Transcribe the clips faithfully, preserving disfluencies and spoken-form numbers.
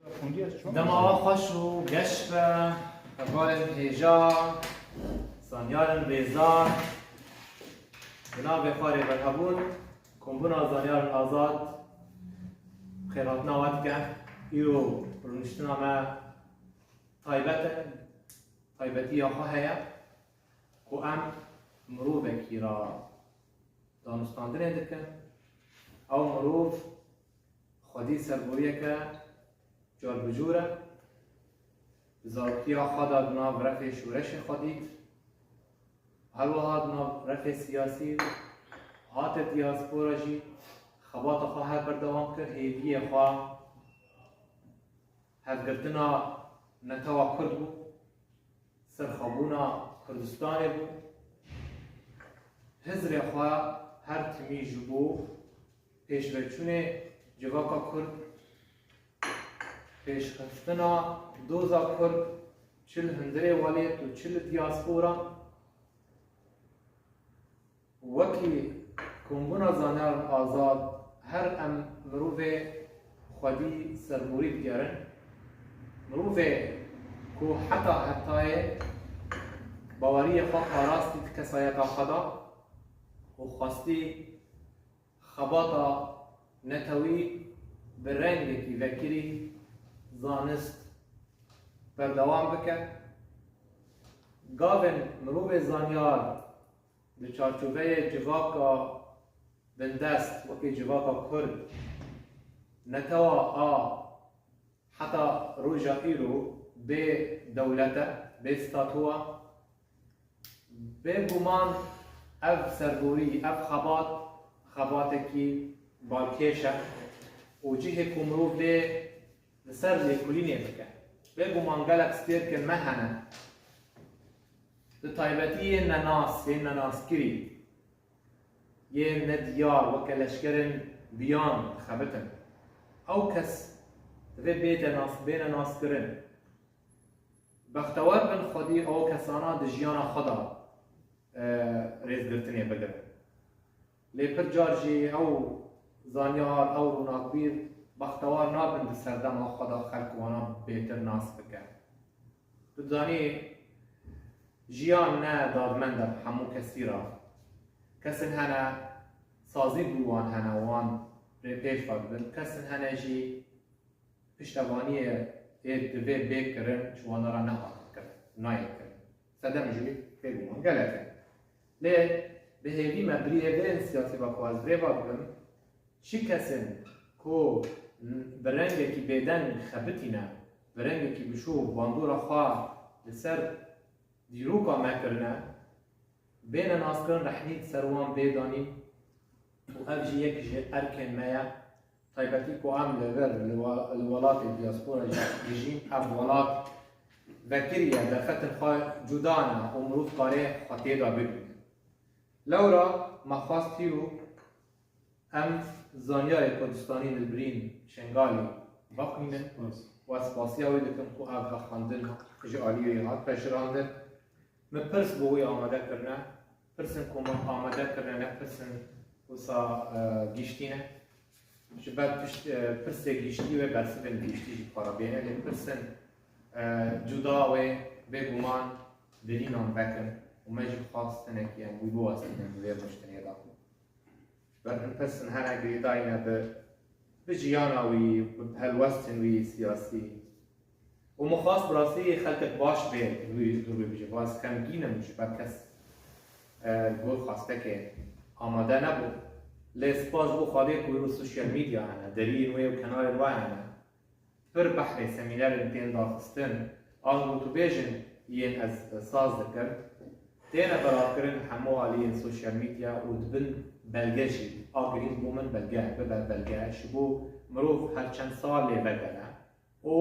Dema we xweş û geş be, hevalên hêja, zanyarên rêzdar, bi navê xwe Rêberhebûn, Kombûna Zanyarên Azad, xêrhatina we dike. Îro rûniştina me taybet e, taybetiya xwe heye ku em mirovekî re danûstandinê dikin. Ew mirov xwedî serboriyeke carbicûr e. Di zaroktiya xwe de di nav refê şoreşê xwe dît. Her wiha di nav refê siyasî hate diyaspora jî xebata xwe her berdewam kir, hêviyê xwe hevgirtina netewa Kurd bû, serxwebûna Kurdistanê bû. Hizrê xwe her timî ji bo pêşveçûnê civaka Kurd, pêşxistina doza Kurd, çi li hundirê welêt û çi li diyaspora. Wekî Kombûna Zanyarên Azad her em mirovê xwedî serborî digerin. Mirovê ku heta hetayê baweriyê xwe parastî di kesayeta xwe de û xwestî xebata netewî bi rengekî vekirî zanist berdewam bike. Gavên mirovê zanyar di çarçoveyê civaka bindest, wekî civaka Kurd, netewa a heta roja îro bê dewlet e, bê statû e. Bêguman ev serborî, ev xebat, xebatekî balkêş e û cihê ku mirov lê li ser lêkolînê bike. Bêguman gelek stêrkên me hene. Bi taybetî yên nenas, yên nenaskirî, yên nediyar weke leşkerên biyan dixebitin. Ew kes divê bête nas, bêne naskirin. Bextewar bin xwedî ew kesana di jiyana xwe de, e, rêzgirtinê bigirin. Lê pir car jî ew zanyar, ew rûnakbîr bextewar nabin di serdema xwe de xelk wana bêtir nas bike. Tu dizanî, jiyan ne dadmend e bi hemû kesî re. Kesin hene sazî bi wan hene, wan rê pêş ve dibin. Kesin hene jî piştevaniyê ê divê bê kirin, ji wana re nehat kirin, nayê kirin. Sedem jî bêguman gelek e. Lê bi hêvî me biriyê vê însiyatîfa ku ez vê ve dibim, çi kesên ku bi rengekî bêdeng xebitîne, bi rengekî bi şov bandora xwe li ser dîroka me kirine, bêne naskirin, rehnî di ser wan bê danîn û ev jî yek ji erkên me ye. Taybetî ku em li vir, li wa-, li welatê diaspora jî dijîn, ev welat vekirî ye, derfetên xwe cuda ne û mirov karê xwe tê de bibîne. Lewra me xwest hîro em zanyarê Kurdistanî Nilbirîn Şengalî vexwînin. Spas. We spasiya wê dikim ku ev vexwendin ji aliyê wê hat pejirandin. Min pirs bo wê amade kirine. Pirsên ku min amade kirine ne pirsên wisa, e, giştî ne. Ji ber pişt, e, pirsê giştî wê bersivên giştî jî para bêne. Lê pirsên, e, cuda wê bêguman birînan vekin û me jî xwest hinekî em wî biwestînin di vê rûniştinê de. Ber hin pirsên hene girêdayî ne bi, bi jiyana wî, bi helwestên wî siyasî. Û min xwest bi rastî xelkek baş bê, wî, wî bijî. Ez xemgîn im ji ber kes, e, li gor xwestekê amade nebû. Lê spas bo Xwedê ku îro sosyal medya hene, deriyên wê û kenarên wê hene. Pir behrê semînerên tên daxistin, an gotûbêjên yên ez saz dikim, têne belavkirin hemû aliyên sosyal medya û dibin belge jî. A girîng bo min belge, bibe belge, ji bo mirov her çend sal lê vegere. Û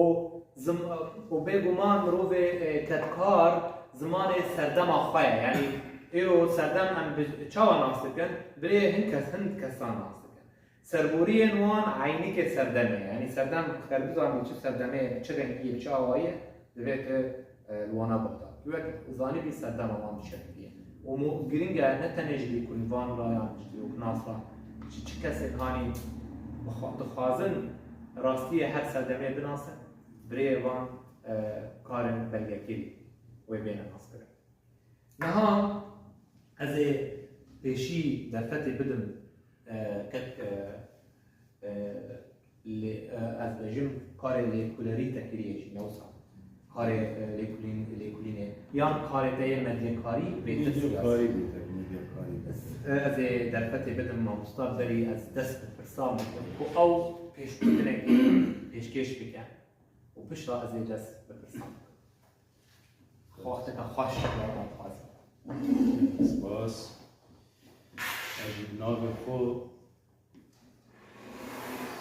zim-, û bêguman mirovê, e, kedkar zimanê serdema xwe ye. Yanî îro serdem em bi çawa nas dikin? Birê hin kes, hin kesan nas dikin. Serboriyên wan eynîkê serdemê ye. Yanî serdem, her bizanî çi serdemê, çi rengî ye, çi awayî ye, divê tu, e, li wana bixda. Tu wek zanibî serdema wan bi çi rengî ye. Û mu-, girîng e ne tenê ji lêkolîn van rayan, ji dîroknasa, ji çi kesên hanî bixwa-, dixwazin rastiyê her serdemê binasin. rê wan, e, karên belgekirî wê bêne naskirin. Niha ez ê pêşî derfetê bidim, e, kek, e, e, lê, e, ez bêjim karê lêkolerî te kiriye jî, ne wisa. Karê, e, lêkolîn-, lêkolînê. Yan karê te yê medyakarî bê te siyasî. Medyakarî bê te, medyakarî bê te. Ez, e, ez ê derfetê bidim mamosta berî ez dest bi pirsan bikim ku ew pêşgotinekê pêşkêş bike û pişta ez ê dest bi pirsan bikim. Wexteke xweş, ya me dixwazim. Spas. Ez jî bi navê xwe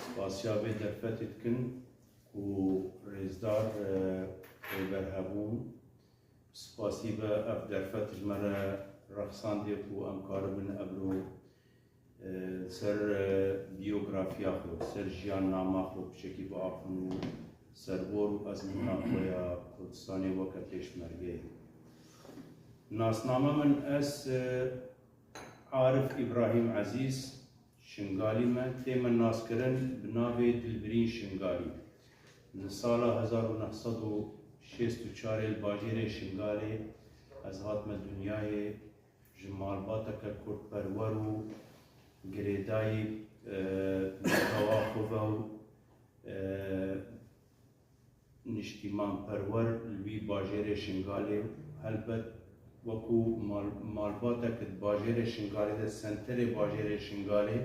spasiya vê derfetê dikin ku rêzdar, e, rêber hebûn. Spasî be ev derfet ji me re rexsandê ku em karibin evro, e, ser, e, biyografiya xwe, ser jiyannama xwe piçekî biaxivin û serbor û ezmûna xwe ya Kurdistanê weke pêşmergeyê. Nasname min, ez, e, Arif Îbrahîm Ezîz Şingalî me, tê me naskirin bi navê Dilbirîn Şingalî. Li sala hezar û neh sed û şêst û çar li bajêrê Şingalê ez hatime dinyayê, ji malbateke kurdperwer û girêdayî, e, netewa xwe ve û, e, niştîmanperwer li wî bajêrê Şingalê, helbet wekû mal-, malbatek di bajêrê Şingalê de, senterê bajêrê Şingalê,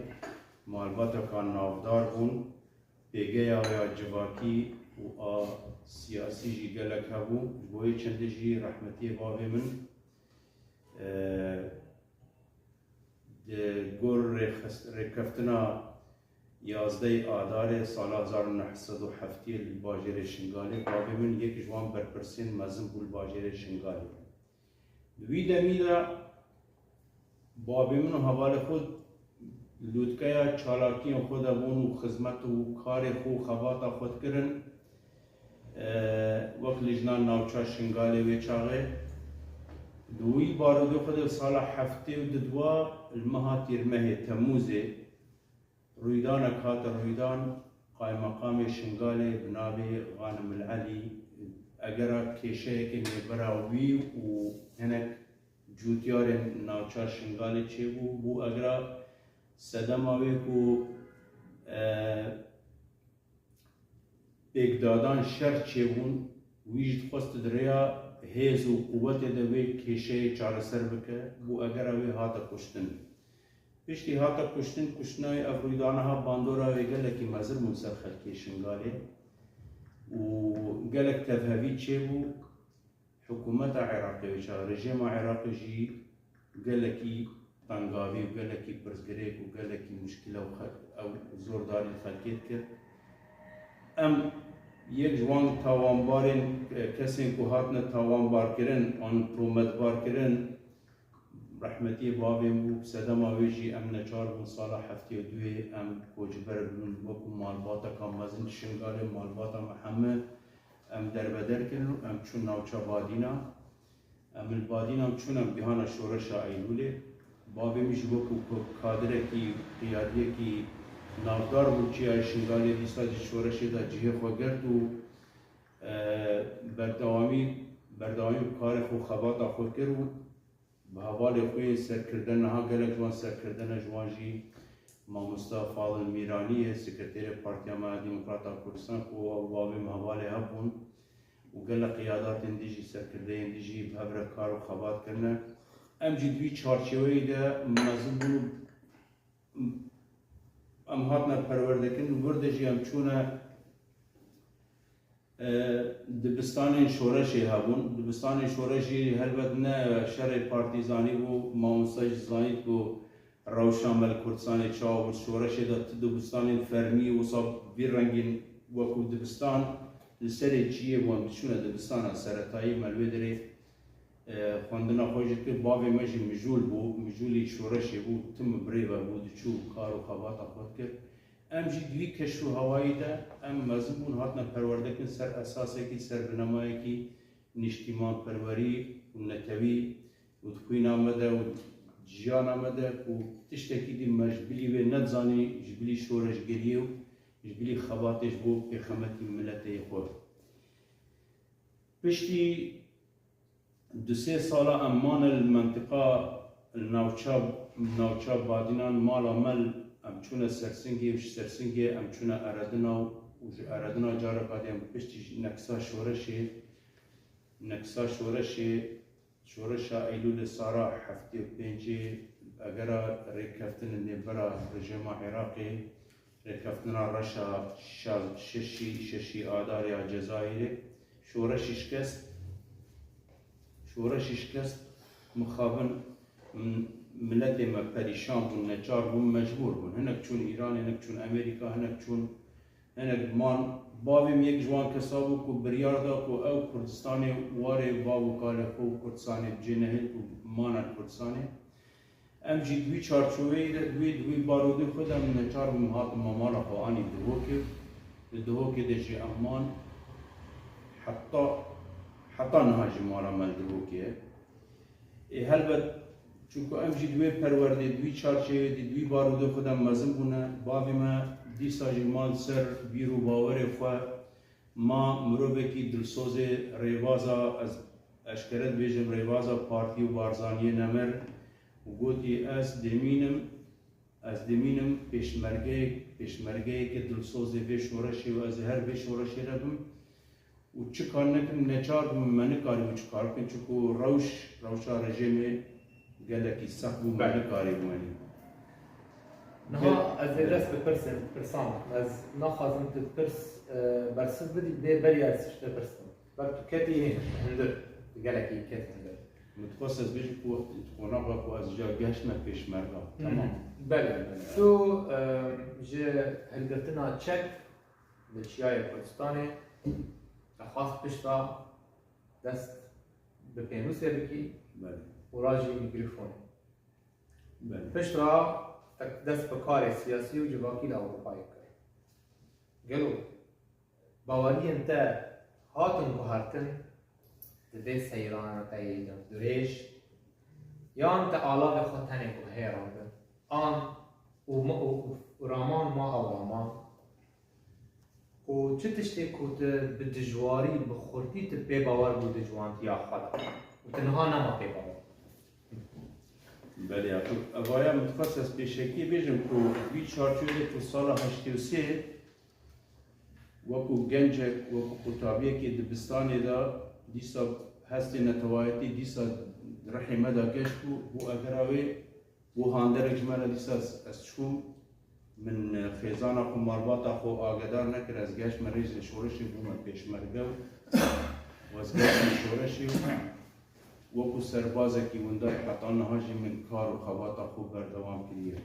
malbateka navdar bûn, pêgeya wê ya civakî û a siyasî jî gelek hebû, ji bo yê çendê jî rehmetiyê bavê min, e, Di gor rêxist-, rêkeftina yazdehê Adarê sala hezar û neh sed û heftê li bajêrê Şingalê, bavê min yek ji wan berpirsên mezin bû li bajêrê Şingalê. Di wî demî de bavê min û hevalê xwe lûtkeya çalakiyên xwe de bûn û xizmet û karê xwe û xebata xwe dikirin. E, wek lijna navça Şingalê wê çaxê. Di wî barodê xwe de sala heftê û du li meha Tîrmehê, Temmûzê, rûydanek hate rûydan, qaymeqamê Şingalê bi navê Xanim El Elî, egera kêşeyekê nêbera wî û hinek cûtyarên navça Şingalê çêbû, bû egera sedema wê ku, e, pêkdadan şer çêbûn, wî jî dixwest di rêya hêz û quwetê de wê kêşeyê çareser bike, bû egera wê hate kuştin. Piştî hate kuştin, kuştina wê, ev rûydana ha bandora wê gelekî mezin bûn ser xelkê Şingalê û gelek tevhevî çêbû. Hikûmeta Iraqê wê çax, rejîma Iraqê jî gelekî tengavî û gelekî pirsgirêk û gelekî muşkile û xe-, ew zordarî li xelkê dikir. Em yek ji wan tawanbarên, e, kesên ku hatine tawanbarkirin an tometbarkirin, rehmetiyê bavê min bû, sedema wê jî em neçar bûn sala heftê û duyê em koçber bûn, wekû malbateka mezin Şingalê, malbata me heme em derbeder kirin û em çûn navça Badîna. Em li Badîna çûn, em gihana şoreşa Eylûlê. Bavê min jî wekû ku-, kadirekî, qiyadiyekî navdar bû, Çiyayê Şingalê dîsa jî şoreşê de cihê xwe girt û, e, berdewamî, berdewamî bi karê xwe, xebata xwe kir û bi hevalê xwe yê serkirde, niha gelek ji wan serkirdene, ji wan jî mamosta Fadil Mîranî ye, sekreterê Partiya me ya Demokrata Kurdistan, ku ew bavê min hevalê hev bûn û gelek qiyadatên din jî, serkirdeyên din jî bi hev re kar û xebat kirine. Em jî di vî çarçeweyê de mezin bûn û em hatine perwerdekirin û wir de jî em çûne, e, dibistanên şoreşê hebûn. Dibistanên şoreşê helbet ne şerê partîzanî bû, mamoste jî zanît ku rewşa me li Kurdistanê çawa bû. Şoreşê de tu dibistanên fermî wisa vî rengîn wekû dibistan li serê çiyê bû, em diçûne dibistana seretayî me li wê derê, e, xwendina xwe jî dikir. Bavê me jî mijûl bû, mijûlî şoreşê bû, tim bi rê ve bû, diçû kar û xebata xwe dikir. Em jî di vî keşûhewayî de em mezin bûn, hatine perwerdekirin ser esasekî, ser binemayekî niştîmanperwerî û netewî û di xwîna me de û jiyana me de ku tiştekî dî me ji bilî wê nedizanî, ji bilî şoreşgeriyê û ji bilî xebatê ji bo pêxemetî miletê xwe. Piştî du sê sala em mane li mentiqa, li navça, navça Badînan, mala me li, em çûne Sersingê û ji Sersingê em çûne Eredina û ji Eredina careka dî em piştî neksa şoreşê, neksa şoreşê, şoreşa Eylûlê sala heftê û pêncê egera rêkeftinên nêbera rejîma Iraqê, rêkeftina reşa şa-, şeşî, şeşî Adarê ya Cezayirê, şoreşî şikest, şoreşî şikest, mixabin, m-, miletê me perîşan bûn, neçar bûn, mecbûr bûn. Hinek çûn Îranê, hinek çûn Amerîka, hinek çûn, hinek man. Bavê min yek ji wan kesa bû ku biryar da ku ew Kurdistanê warê bav û kalê xwe û Kurdistanê bi cê nehêl ku mane li Kurdistanê. Em jî di wî çarçoveyê de, di wî, di wî barodê xwe de em neçar bûn, hatin me mala xwe anî Duhokê. Li Duhokê de jî em man heta, heta niha jî mala me li Duhokê ye. Ê, helbet, çunku em jî di wê perwerdê, di wî çarçoveyê de, di wî barodê xwe de mezin bûne. Bavê me dîsa jî man ser bîr û bawerê xwe. Ma mirovekî dilsozê rêbaza, ez eşkere dibêjim, rêbaza partî û Barzaniyê nemir û gotî, ez demînim, ez demînim pêşmergeyek, pêşmergeyeke dilsozê vê şoreşê û ez ê her vê şoreşê re bim û çi kar nekim neçar bûm, me nikarîbû çi kar bikim, çunku rewş, rewşa rejîmê gelekî sext bû, me Belê. nikarîbû wenî. Niha Gel- ez ê dest bi pirsên, pirsan bikim. Ez naxwazim tu pirs, e, bersiv bidî, dê beriya ez ji te pirs bikim. Ber tu ketî hundir, tu gelekî ketî hundir. Min dixwest ez bêjim ku wextî tu qonaxa xwe ez ja gehiştime pêşmerga. Hı hı. Tamam. Belê. Tu, e, ji hilgirtina çek li Çiyayê Kurdistanê te xwest pişta dest bi pênûsê bikî Belê. û rajî mîkrofonê. Belê. Pişt re te dest bi karê siyasî û civakî li Ewropayê kir. Gelo baweriyên te hatin guhertin di vê seyrana te yê demdirêj, yan te alavê xwe tenê guhêrandin, an û ma, û, û, û raman ma ew raman? Û çi tiştê ku tu bi dijwarî, bi xurtî tu pê bawer bû di ciwantiya xwe de û tu niha nema pê bawer? Belê, ya ku evaya min dixwest ez pêşekiyê bêjim ku vî çarçoveyê ku sala heştê û sê wekû gencek, wekû qutabiyekê dibistanê de dîsa hestê netewayetî dîsa rihê me de geş bû, bû egera wê Bû handerek ji me re dîsa ez, ez çûm, min, e, xêzana xwe, malbata xwe agedar nekir, ez geştme rêzê şoreşê bûme pêşmerge û ez geştme şoreşê û wekû serbazekî windayê heta niha jî min kar û xebata xwe berdewam kiriye.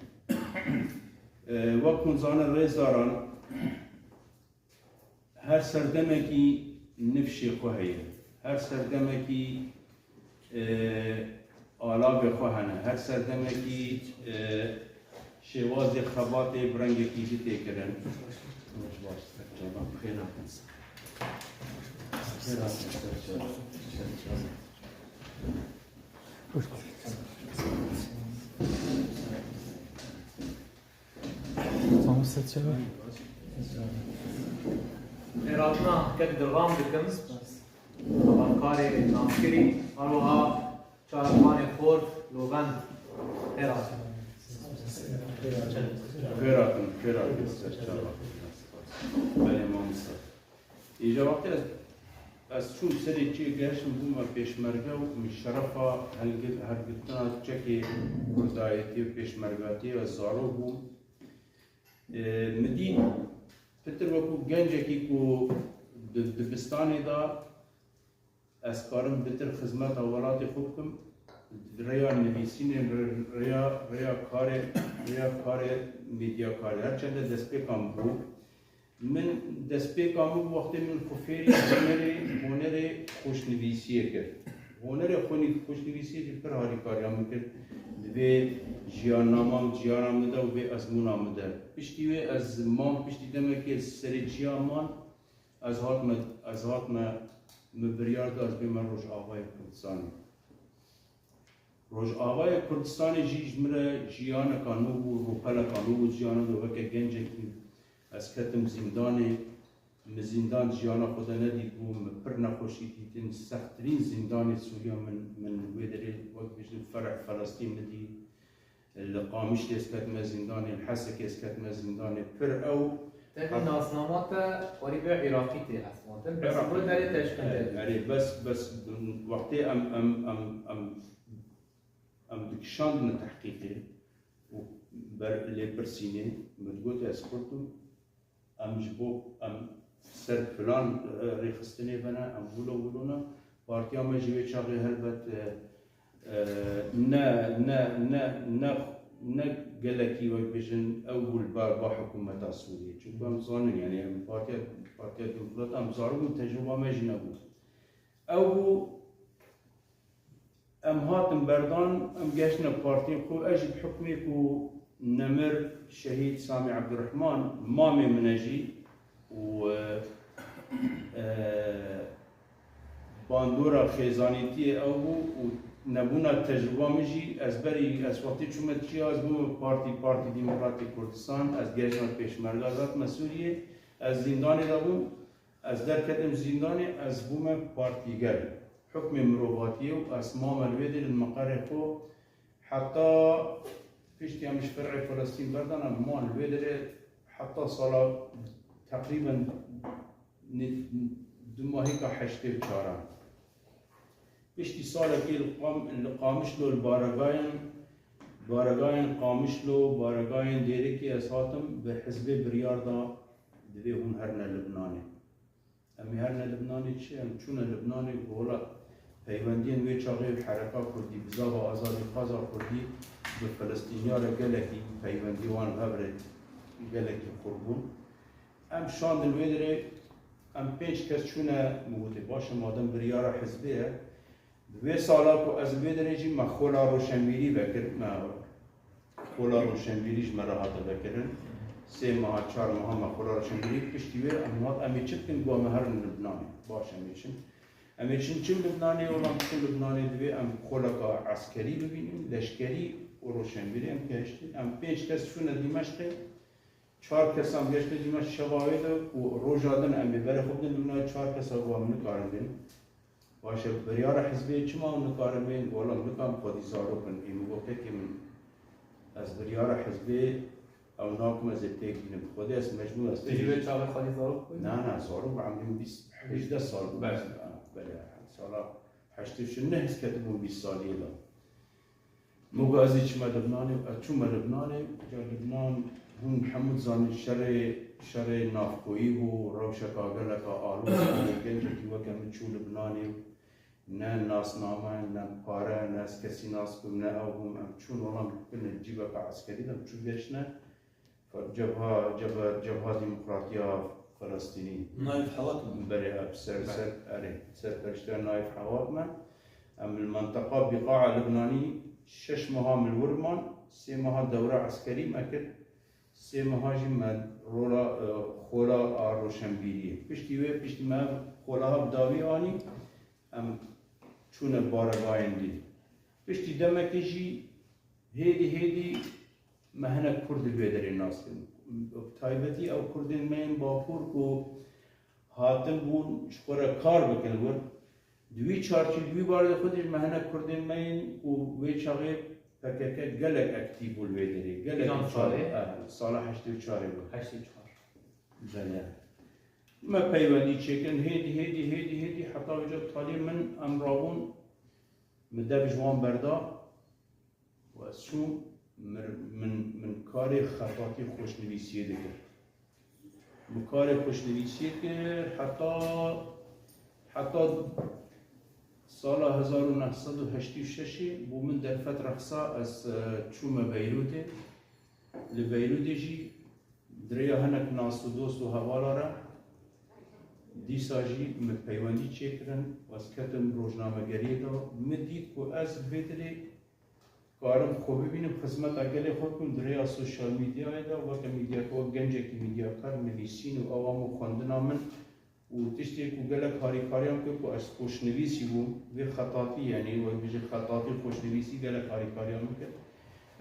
E, wek hûn zanin rêzdaran, Her serdemekî nifşê xwe heye. Her serdemekî, e, alavê xwe hene. Her serdemekî, e, şêwazê xebatê bi rengekî jî tê kirin. Roj baş, ser çava, xêr hatin. Xêr hatin, ser çava, ser çava. Hoş bulduk. Tamam, seçelim. Xêrhatina kek Dirxan dikim, xebatkarê naskirî, her wiha çarevanê xort, Lovend. Xêr hatin. Xêr hatin, xêr hatin, ser çava. Belê mamoste. Îja wextê ez, ez çûm serê çiyê gehiştim bûme pêşmerge û min şerefa helgir-, hergirtina çekê kurdayetiyê û pêşmergatiyê ez zarok bûm. Ê, min dî pitir wekû gencekî ku di dibistanê de ez karim bitir xizmeta welatê xwe bikim, rêya nivîsînê, rê-, rêya, rêya karê, rêya karê medyakarê. Her çende destpêka min bû. Min destpêka min bû wextê min xwe fêrî hunerê, hunerê xweşnivîsiyê kir. Hunerê xwe nî-, xweşnivîsiyê jî pir harîkariya min kir. Di vê jiyannama min, jiyana min de û vê ezmûna min de. Piştî wê ez mam, piştî demekê serê çiya man, Ez hatime, ez hatime, min biryar da ez bême Rojavayê Kurdistanê. Rojavayê Kurdistanê jî ji min re jiyaneka nû bû, rûpeleka nû bû jiyana de weke gencekî. Ez ketim zîndanê, Min zîndan jiyana xwe de nedîtbû, min pir nexweşî dîtin, sextirîn zîndanê Sûriya min, min wê derê wek bêjin fereh Felestîn min dî. Li Qamişlê ez ketime zîndanê, li Hesekê ez ketime zîndanê. Pir ew Tevî nasnama te xwerî be Iraqî tê hesibandin. Bes Iraqî. Bo derê te ji xwe Erê, derê. Erê, bes, bes wextê em, em, em, em, em dikişandine tehqîqê û ber lêpirsînê, min digot ez Kurd im. Em ji bo, em ser filan, e, rêxistinê ve ne, em wilo wilo ne. Partiya me jî wê çaxê helbet, e, e, ne, ne, ne, ne, ne gelekî wek bêjin ew bû li ba, ba hikûmeta Sûriyê. Çunku em zanin, yani em Partiya, Partiya Demokrat em zarok bûn, tecrûba me jî nebû. Ew bû, em hatin berdan, em geştine partiyên xwe, ez jî bi hukmê ku nemir şehîd Samî Ebdurrehman mamê min e jî û, e, e, bandora xêzanîtiyê ew bû û nebûna tecrûba min jî, ez berî, ez wextê çûme Tirkiye, ez bûme partî, Partî Demokratîk Kurdistan, ez geştime pêşmerge, ez hatime Sûriyê, ez zîndanê de bûm. Ez derketim zîndanê, ez bûme partîger. Hukmê mirovatiyê û ez mame li wê derê li meqerê xwe heta piştî em ji fer'ê Filistîn berdan, em man li wê derê heta sala teqrîben nê-, dumahîka heştê û çaran. Piştî salekê li Qam-, li Qamişlo li baregayên, baregayên Qamişlo, baregayên Dêrikê ez hatim, bi hizbê biryar da divê hûn herine Libnanê. Em ê herine Libnanê çi? Em çûne Libnanê ku wela peywendiyên wê çaxê hereka Kurdî, bizava azadîxwaza Kurdî bi Filistîniya re gelekî peywendî wan li hev re gelekî qurb bûn. Em şandin wê derê, em pênc kes çûne, min gotê, baş e, madem biryara hizbê ye, di wê sala ku ez li wê derê jî me xola roşenbîrî vekir, me xola roşenbîrî ji me re hate vekirin. Sê meha, çar meha me xola roşenbîrî, piştî wê em hat, em ê çi bikin, got me herin Libnanê. Baş, em ê çin. Em ê çin, çin Libnanê, olan çin Libnanê divê em xoleka eskerî bibînin, leşkerî û roşenbîrî em gehiştin. Em pênc kes çûne Dîmeşqê, Çar kesan geştine Dîmeşq şeva wê de û roja din em ê berê xwe bidin Libnanê, çar kesa got em nikarin bên. Baş e, biryara hizbê çima em nikarin bên? Wela em nikarin xwedî zarok in. Ê min got kekê min, ez biryara hizbê ew nakim, ez ê têk bînim. Xwedê ez mecbûr ez Te jî têk vê çaxê xwedî zarok bûyî? Na, na, zarok bû, emrî min bîst, hejdeh sal bû. Belê. Ha, belê, sala heştê û şeş ne hez ketibûm bîst saliyê de. Min got ez ê çime Libnanê, ez çûme Libnanê, ca Libnan hûn hemû dizanin şerê, şerê navkoyî bû, rewşeka geleka alozî bû, gencekî weke min çû Libnanê, ne nasname, ne pare, ne ez kesî nas bûm, ne ew bûm, em çûn, wela em kevine cîbeka eskerî de, em çû geştine, Cebha, Cebha, Cebha Demokratiya Felestînî. Nayf Hewat mı? Belê, e, ser, Belê. ser, erê, serperiştiya Nayf Hewat me. Em li menteqa Biqaa Libnanî şeş meha min li wir man, sê meha dewra eskerî me kir, sê meha jî me rola, e, xola a roşenbîriyê. Piştî wê, piştî me ev xolaha bi dawî anî, em çûne baregayên dî. Piştî demekê jî Hêdî hêdî me hinek Kurd li vê derê nas kirin. Bi taybetî ew Kurdên me yên Bakur ku hatin bûn ji xwe re kar bikin wir. Di wî çarçî, di wî barê de xwe dî me hinek Kurdên me yên ku wê çaxê P K K gelek aktîf bû li wê derê. Gelek Kîjan salê? Eh, sala heştê û çarê bû. Heştê û çar. Belê. Me peywendî çêkirin, hêdî, hêdî, hêdî, hêdî, heta wêca taliyê min em rabûn, min dev ji wan berda. Û ez çûm, min, min, min karê xetatî xweşnivîsiyê dikir. Min karê xweşnivîsiyê dikir, heta, heta sala hezar û neh sed û heştê û şeş bû min derfet rexsa, ez, e, çûme Beyrûtê. Li Beyrûtê jî di rêya hinek nas û dost û hevala re dîsa jî min peywendî çêkirin û ez ketim rojnamegeriyê de. Min dît ku ez vê dilê karim xwe bibînim, xizmeta gelê xwe bikim di rêya sosyal medyayê de, weke medyakar, wek gencekî medyakar, nivîsîn û ew hemû xwendina min û tiştê ku gelek harîkariyan kir ku ez xweşnivîsî bûm, vê xetatî, yanî wek bêjin xetatî xweşnivîsî gelek harîkariyan min kir.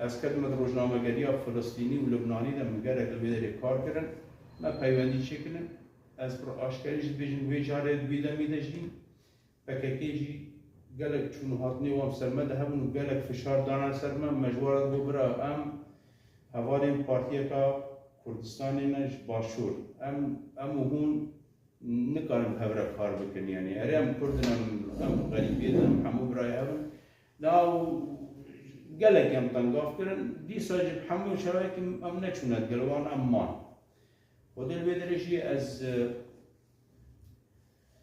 Ez ketime di rojnamegeriya Filistînî û Libnanî de, min gelek li vê derê kar kirin, me peywendî çêkirin. Ez bi aşkerî jî bêjim, wê carê di wî demî de jî P K K jî gelek çûn û hatinê wan ser me de hebûn û gelek fişar dane ser me. Me ji wan re digot, bira, em hevalên partiyeka Kurdistanê ne ji Başûr. Em, em û hûn nikarin bi hev re kar bikin. Yanî erê em Kurd in, em, em xerîbiyê din, em hemû birayê hev in. Niha gelek em tengav kirin. Dîsa jî bi hemû şerayetî em neçûne digel wan, em man. Xwedê li wê derê jî ez, e,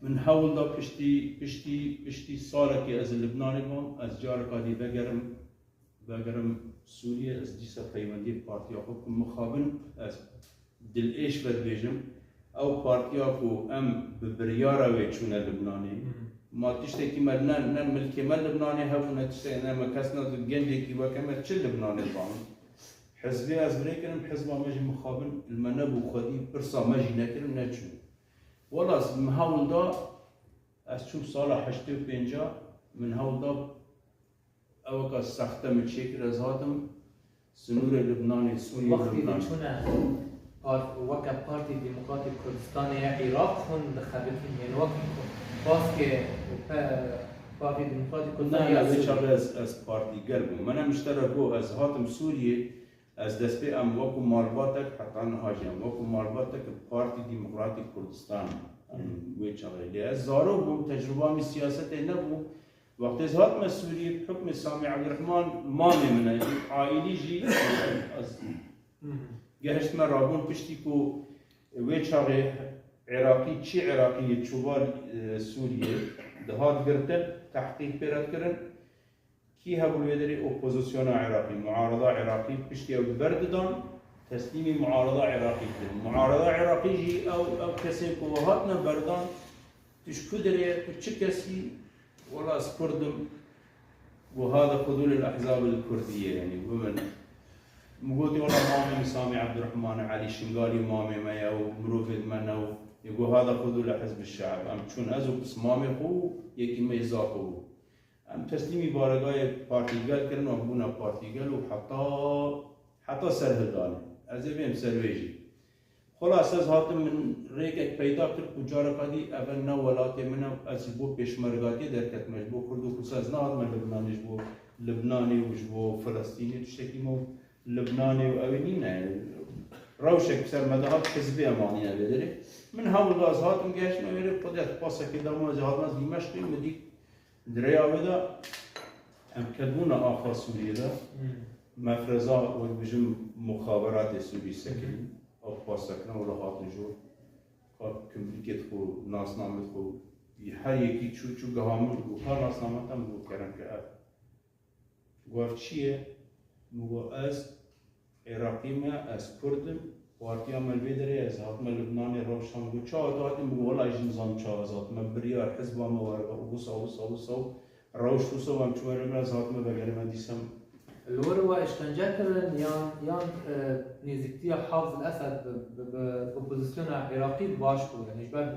min hewl da piştî, piştî, piştî salekê ez li Libnanê bam, ez careka dî vegerim, vegerim Sûriyê, ez dîsa peywendiyê partiya xwe bikim mixabin, ez dilêş ve dibêjim, ew partiya ku em bi biryara wê çûne Libnanê, ma tiştekî me ne, ne milkê me Libnanê hebû, ne tiştekî, ne me kes ne gencekî weke me çi Libnanê bam. Hizbê ez bi rê kirim, hizba me jî mixabin, li me nebû xwedî, pirsa me jî nekirin, neçûn. Wela min hewl da, ez çûm sala heştê û pênc, min hewl da, eweka sexte min çêkir, ez hatim sinûrê Libnanê, Sûriyê, Wextî Libnanê. Diçûne part-, weke Partî Demokratîk Kurdistanê ya Iraq hûn dixebitin, yên wek baskê pe-, Partî Demokratîk Na, Kurdistanê ya na, vê Sûriyê. Çaxê ez, ez partî gel bûm. Me ne miştere got, ez hatim Sûriyê, ez destpê em wekû malbatek, heta niha jî em wekû malbatek li Partî Demokratîk Kurdistan. Em wê çaxê. Lê ez zarok bûm, tecrûba min siyasetê nebû. Wextê ez hatime Sûriyê, bi hukmê Samî Ebdurehman mamê min e, aîlî jî ez gehiştime rabûn piştî ku wê çaxê Iraqî, çi Iraqî yê çûva, e, Sûriyê dihat girtin, tehqîq pê re dikirin. Kî hebû li wê derê? Opozisyona Iraqî, muarada Iraqî, piştî ew li ber didan, teslîmî muarada Iraqî dikirin. Muarada Iraqî jî ew, ew kesên ku hatine berdan, tu ji ku derê ye, tu çi kesî? Wela ez Kurd im. Got, hada xudûl el-ehzab el-kurdiyye, yanî, got min. Min gotî, wela mamê min Samî Ebdurehman e, Elî Şingalî mamê me ye û mirovê me ne û, ê, got, hada xudûl hizb şe'b. Em çûn, ez û pismamê xwe û yekî me yê zaxo bû. Em teslîmî baregayê Partî Gel kirin û em bûne Partî Gel û heta, heta serhildanê. Ez ê bêm ser wê jî. Xulase ez hatim, min rêkek peyda kir ku careka dî eve ne welatê min e, ez ji bo pêşmergatiyê derketime, ji bo Kurd û Kursa ez nehatime Libnanê, ji bo Libnanê û ji bo Filistînê tiştekî me û Libnanê û ew ê nîne. Rewşek bi ser me de hat, hizbê em anîne vê derê. Min hewl da ez hatim gehiştime vê derê, Xwedê pasekê da min, ez hatim ez Dîmeşqê, min dî di rêya wê de em ketibûne axa Sûriyê de. Hmm. Mefreza, wek bijim, muxaberatê Sûrî sekirî. Ew pasekine wila hatin jor. Ka kimlîkê xwe, nasnamê xwe, her yekî çû, çû geha min û ka nasname te, min got, kerem ke ev. Got, ev çi ye? Min got, ez Iraqî me, ez Kurd im, partiya me li vê derê ye, ez hatime Libnanê, rewşa min. Got, çawa tu hatî? Min got, wela jî nizanim çawa ez hatime, biryar hizba me were, û wisa, wisa, wisa, rewş wisa, em çûme Libnan, ez hatime vegerime dîsa. Li wir we îşkence kirin yan, yan, e, nêzîktiya Hafz el-Esed bi, bi, bi opozisyona Iraqî baş bû? Yanî ji ber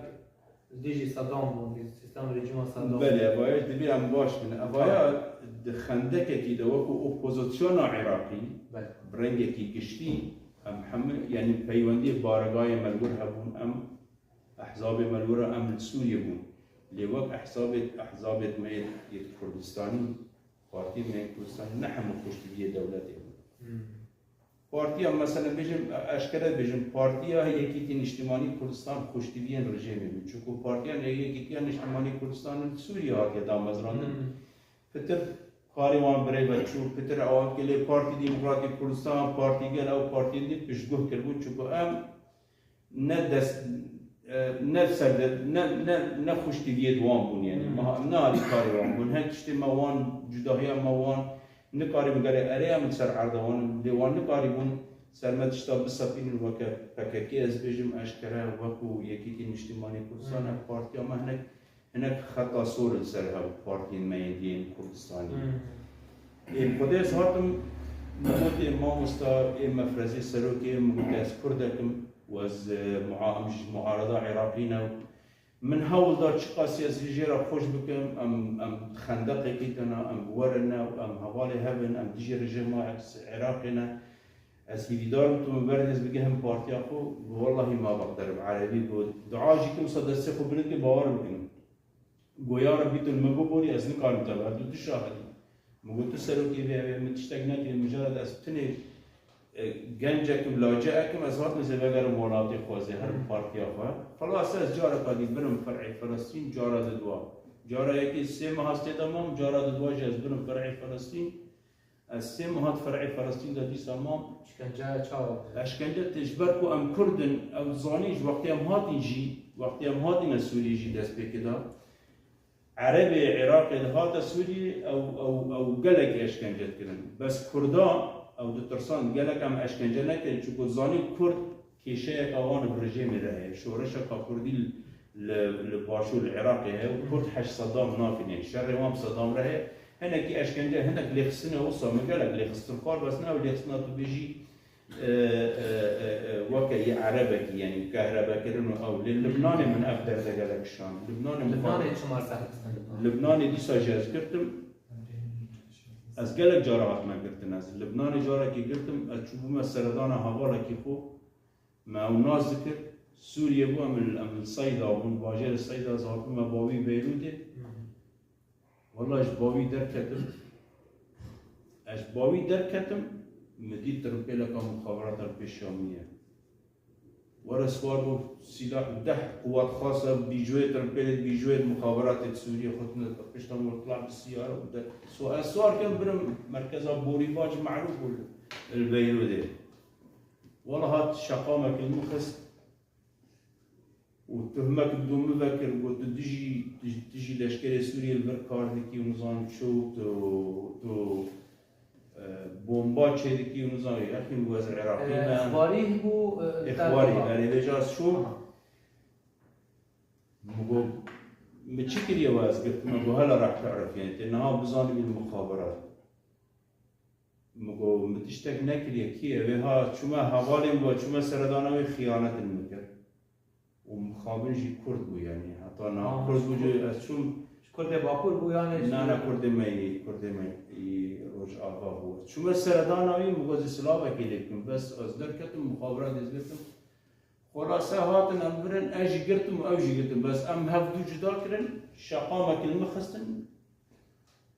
dijî Sedam bûn, sîstem rejîma Sedam. Belê, evaya ji dibê em baş bin. Evaya di xendekekî de wekû opozisyona Iraqî, Belê. Bi rengekî giştî, em hemû, yanî peywendiyê baregayê me li wir hebûn, em ehzabê me li wir, em li Sûriyê bûn. Lê wek ehzabê, ehzabê me yê, yê Kurdistanî, partiyê me yê Kurdistanî ne hemû xweştiviyê dewletê bûn. Hmm. Partiya, meselen, bêjim, eşkere bêjim, Partiya Yekîtî Niştimanî Kurdistan xweştiviyên rejîmê bû. Çunku Partiya Yekîtiya Niştimanî Kurdistan li Sûriyê hatiye damezrandin. Hmm. Pitir karê wan bi rê ve çû, pitir ewan kê lê Partî Demokratîk Kurdistan, Partî Gel, ew partiyên din piştguh kiribûn. Çunku em ne dest, e, ne serde, ne, ne, ne xweştiviyê di wan bûn, yanî. Hmm. Ma em ne alîkarê wan bûn. Her tiştê me wan, cudahiya me wan nikarîbûn, gerê erê em li ser erda wan in, lê wan nikarîbûn ser me tişta bisepînin weke P K K, ez bêjim eşkere, wekû Yekîtî Niştimanî Kurdistan, Hmm. ev partiya me hinek, hinek xeta sor li ser hev partiyên me yên diyên Kurdistanî. Hmm. Ê, Xwedê ez hatim, min gotê mamosta, ê mefrezê serokê, min gotê ez Kurdek im û ez, e, mua-, em ji muarada Iraqî ne. Min hewl da çiqasî ez jê re xweş bikim, em, em xendeqekî tune, em bi we re ne, em hevalê hev in, em dijî rejîma Iraqê ne. Ez hîvîdar im tu min ber dest bigihim partiya xwe, got, wellahî ma bexderim, erebî got, dua jî kim, wisa destê xwe bilind kir, bawer bikin. Got, ya Rebî, tu li min biborî, ez nikarim te berdû, tu şahid î. Min got, tu serokê vê evê, min tiştek nekirî, min cara de ez tenê, e, gencek im, lacek im, ez hatim ez ê vegerim welatê xwe, ez ê herim partiya xwe. Xelas ez careka dî birim fer'ê Felestîn, cara didwa. Cara yekê sê meha ez tê de mam, cara didwa jî ez birim fer'ê Felestîn. Ez sê meha di fer'ê Felestîn de dîsa mam. Îşkenceya çawa bû? Eşkence tê, ji ber ku em Kurd in, ew zanî ji wextê em hatin jî, wextê em hatine Sûriyê jî dest pê kir da. Erebê Iraqê dihate Sûriyê, ew, ew, ew gelekî eşkence dikirin. Bes Kurda ew ditirsan, gelek em eşkence nekirin, çunku zanî Kurd kêşeyeka wan bi rejîmê re heye. Şoreşeka Kurdî li, li Başûr, li Iraqê heye û Kurd heş Sedam nafînin. Şerê wan bi Sedam re heye. Hinekî eşkence, hinek lêxistinê wisa min gelek lêxistin xwar, bes ne ew lêxistina tu bêjî, e, e, e, e, weke yê erebekî, yanî kehrebekirin û ew. Lê Libnanê min ev derde gelek şand. Libnanê min Libnanê xwar çima ser Libnan? Libnanê dîsa jî ez girtim. Ez gelek cara hatime girtin. Ez Libnanê carekê girtim, ez çûbûme seredana hevalekî xwe. Me ew nas dikir, Sûriye bû, em li, em li Seyda bûn, bajêrê Seyda, ez hatime bavî Beyrûdê. Wela ji bavî derketim. Ez ji bavî derketim, min dît tirimpêleka muxaberata li pêşiya min ye. Were siwar bû, sîlah û deh quwat xasa bîjoyê tirimpêlê, bîjoyê muxaberatê di Sûriyê xwe tine pişta min, tila bi siyare û de-, so-, ez siwar kem birim merkeza Borî Bac, merûf bû li, li Beyrûdê. Wela hat şeqamek li min xist û tuhmek bi min vekir, got, tu dijî, tu, tu jî leşkerê Sûriyê li vir kar dikî û nizanim çi û tu, tu, e, bomba çêdikî û nizanim, yexî û ez Iraqî E, me. Îxbarî bû, e, Îxbarî, Erê vêca ez çûm. Aha. Min got, min çi kiriye we ez girtime? Got, hela reh teref, yanî tê niha bizanî bî muxaberat. Min got, min tiştek nekiriye, kî ye? Wê ha çûme hevalê min, got, çûme seredana wê, xiyanet li min kir. Û mixabin jî Kurd bû, yanî heta niha Kurd bû, ji ez çûm. Ji Kurdê Bakur bû, yanî ji Na, na, Kurdê me yî, Kurdê me yî Rojava bû. Çûme seredana wî, min got, ez silavekê lê bikim. Bes ez derketim, mixabira dê ez girtim. Xulase hatin em birin, ez jî girtim û ew jî girtin. Bes em hev du cuda kirin, şeqamek li min xistin.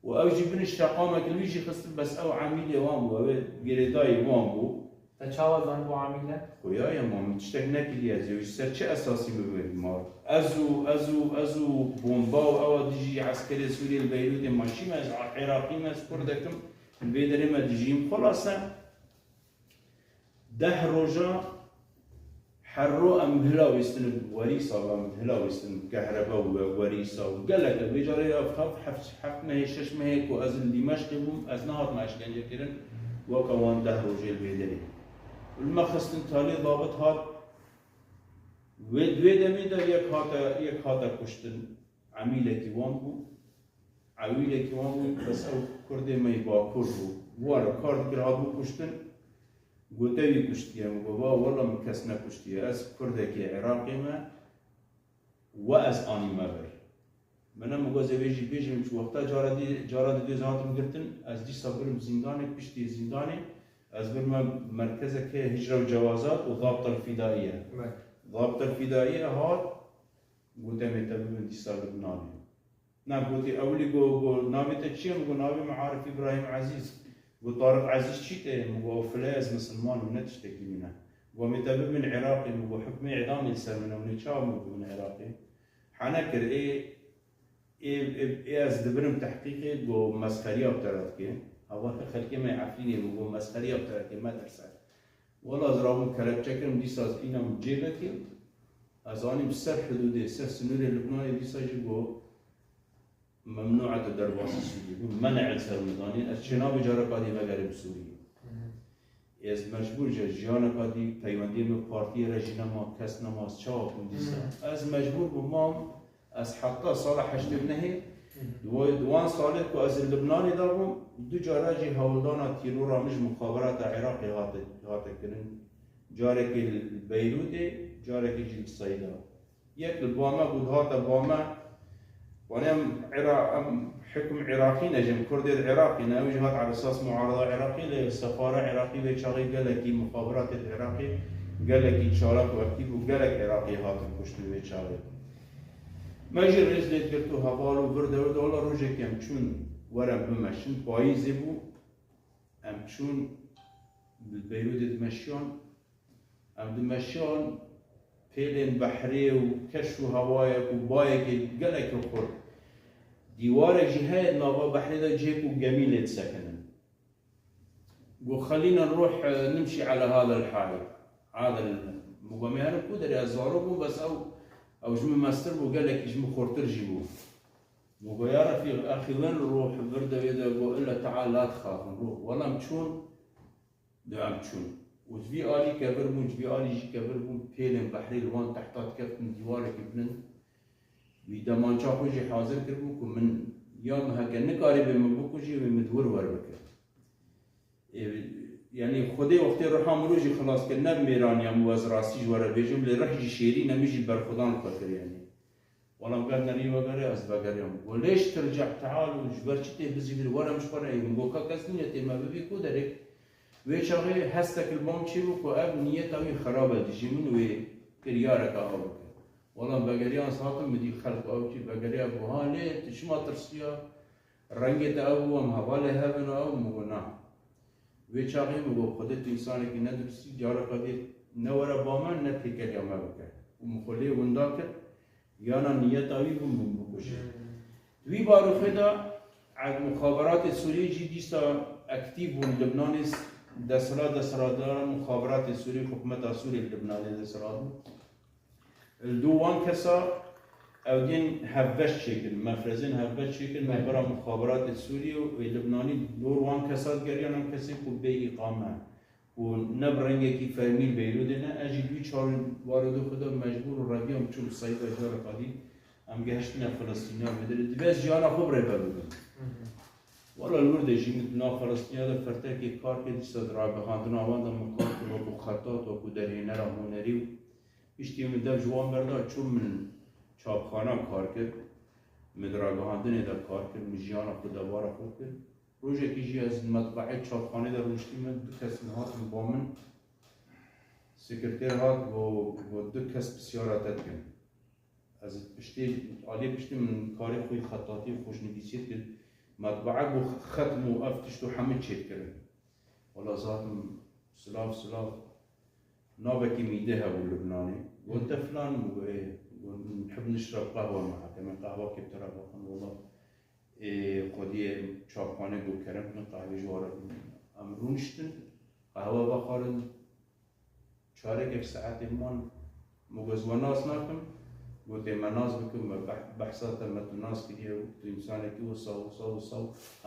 Û ew jî bin şeqamek li wî jî xistin, bes ew emîlê wan bû, ew ê girêdayî wan bû. Te çawa zanibû emîl e? Xuya ye, ma min tiştek nekiriye, ez ê ji ser çi esasî min wê mar? Ez û, ez û, ez û bomba û ewa dijî eskerê Sûriyê li Beyrûtê ma çî me, ez Iraqî me, ez Kurdek im, li vê derê me dijîm. Xulase, Deh roja her ro em hila wîstin bi werîsa, em hila wîstin bi kehrebe û we-, werîsa û gelek e. Vê carê ev heft, heft, heft mehê, şeş mehê ku ez li Dîmeşqê bûm, ez nehatime eşkence kirin, weke wan deh rojê li vê derê. Li me xistin talê, zabit hat, wê, di wê demê de yek hate, yek hate kuştin. Emîlekî wan bû, ewîlekî wan bû, bes ew Kurdê me yî Bakur bû. Were kar dikir, hatibû kuştin. Got, te wî kuştiye? Min got, va, wela min kes nekuştiye. Ez Kurdekî Iraqê me, we ez anîme vir. Min e, min got, ez ê vê jî bêjim, çi wexta cara dî, cara didê ez hatim girtin, ez dîsa birim zîndanê, piştî zîndanê, ez birime merkezeke hicre û cewazat û Zabtel Fidaiye. Bele. Zabtel Fidaiye hat, Got, em ê te bibin dîsa Libnanê. Na, gotî, ewilî got, got, navê te çi ye? Min got, navê min Arif Îbrahîm Ezîz. Got, Tariq Ezîz çî te ye? Min got, ew file ye, ez misilman im, ne tiştekî din e. Got, em ê te bibin Iraqê. Min got, hukmê îdamê li ser min e, hûn ê çawa min bibin Iraqê? Hane kir, ê, ê, ê, ê ez dibirim tehqîqê, got, mesxeriya bi te re dike. Hevalê xelkê me Efrînê, min got, mesxeriya bi te re dike, metirse. Wela ez rabûm kelepçe kirim, dîsa ez îna min cêvekê. Ez anîm ser hidûdê, ser sinûrê Libnanê, dîsa jî got, memnû e tu derbasî Sûriyê bî. Men'e li ser min danîn, ez çênabî careka dî vegerim Sûriyê. Ez mecbûr, ji jiyaneka dî peywendiyê min partiyê re jî nema, kes nema, ez çawa bikim dîsa? Ez mecbûr bûm mam, Ez heta sala heştê û nehê, di wa-, di wan salê ku ez li Libnanê de bûm, du cara jî hewldana tîrora min ji muxaberata Iraqê hate, hate kirin. Carekê li Beyrûtê, carekê jî li Seyda. Yek li ba me bû, dihate ba me, Wan em Îra-, em hikm Iraqî ne, jin Kurdê di Iraqî ne, ew jî hat ersas muarada Iraqî, lê sefara Iraqî wê çaxê gelekî, muxabiratê di Iraqê gelekî çalak û aktîf û gelek Iraqî hatin kuştin wê çaxê. Me jî rêz lê digirt û heval û vir de wir de, wela rojekê em çûn were bimeşin, payîzê bû, em çûn li Beyrûdê dimeşiyan, Em dimeşiyan pêlên behrê û keş û hewayek û bayekê gelekî xurt. Dîwarek jî heye di nava behrê de, cihê ku gemî lê disekinin. Got, "خلينا نروح نمشي على هذا الحائط." Adil, min got, "Me herin ku derê, ez zarok bûm, bes ew, ew ji min mestir bû, gelekî ji min xurtir jî bû." Min got, "يا رفيق أخي وين نروح؟" Vir de wê de got, "إلا تعال لا تخاف، نروح." Wela em çûn, Di em çûn. Û ji vî alî kevir bûn, ji vî alî jî kevir bûn, pêlên behrê li wan tehta dikeftin, dîwarekî bilind. Wî demança xwe jî hazir kiribû ku min ya min heke nikarîbê min bikujê, wê min di wir wer bike. Ê, yanî Xwedê wextê ruha min rû jî xilas kir, ne bi mêraniya min wez rastî ji we re bêjim, lê rih jî şêrîn e, min jî berxwedan xwe kir yanî. Wela min got, "Nerî vegere, ez vegeriyam." Got, "ليش ترجع؟ تعال." Û ji ber çi tê bizîvirî? Were em ji xwe re, min got, "Ka kes nînetê me bibî ku derê." Wê çaxê hestek li ba min çêbû ku ev niyeta wî xerab e, dijî min wê kiryareka ew bike. Wela min vegeriya, ez hatim, min dî xelk ew çî vegeriya, got, "Ha lê tu çima tirsiya? Rengê te ew bû, em hevalê hev in û ew." Min got, "Na." Wê çaxê min got, "Xwedê tu însanekî neduristî, careka dê ne were ba me, ne têkeliya me bike." Û min xwe lê winda kir, yana niyeta wî bû min bikuje. Hmm. Di wî baroxê de eg-, muxaberatê Sûriyê jî dîsa aktîf bûn Libnanê, s-, desthilat, desthilatdara muxaberatê Sûrî, hikûmeta Sûrî li Libnanê desthilat bû. Li dû wan kesa ew dîn hevbeş çêkirin, mefrezên hevbeş çêkirin, Belê. navbera muxaberatê Sûrî û ê Libnanî dor wan kesa digeriyan, em kesên ku bê îqame, ku ne bi rengekî fermî li Beyrûdê ne. Ez jî dû çar barodê xwe de mecbûr û reviyam çûm Seyda, careka dî em gehiştine Filistîniya Bedirê. Divê ez jiyana xwe bi rê ve bibim. Hı hı. Wela li wir de jî min di nav Filistîniya de fertekê kar kir, dîsa di ragihandina wan de min kar kir wekû xetat, wekû derhênera hunerî û Piştî min dev ji wan berda, çûm min çapxana kar kir. Min di ragihandinê de kar kir, min jiyana xwe debara xwe kir. Rojekî jî ez di metbaê çapxanê de rûniştî, min du kes min hatin ba min. Sekreter hat, got, got, "Du kes pisyara te dikin." Ez piştê, aliyê piştî min karê xwe yê xetatî û xweşnivîsiyê dikir. Metbae got, "Xetm û ev tişt û hemû çêdikirin." Wela ez hatim, silav, silav. Navekî mîde hebû Lubnanê. Got, "Te filan?" Min got, "Ê." Got, "نحب نشرب قهوة معك. Em ê qehwekê bi te re vexwin." Wela, ê, xwediyê çapxanê got, "Kerem kin, qehwê ji we re bînin." Em rûniştin, qehwe vexwarin. Çarekek saetê man, min got, "Ez we nas nakim." Got, "Ê, me nas bikin, me beh-, behsa te, me tu nas kiriye û tu însanekî wisa, wisa, wisa,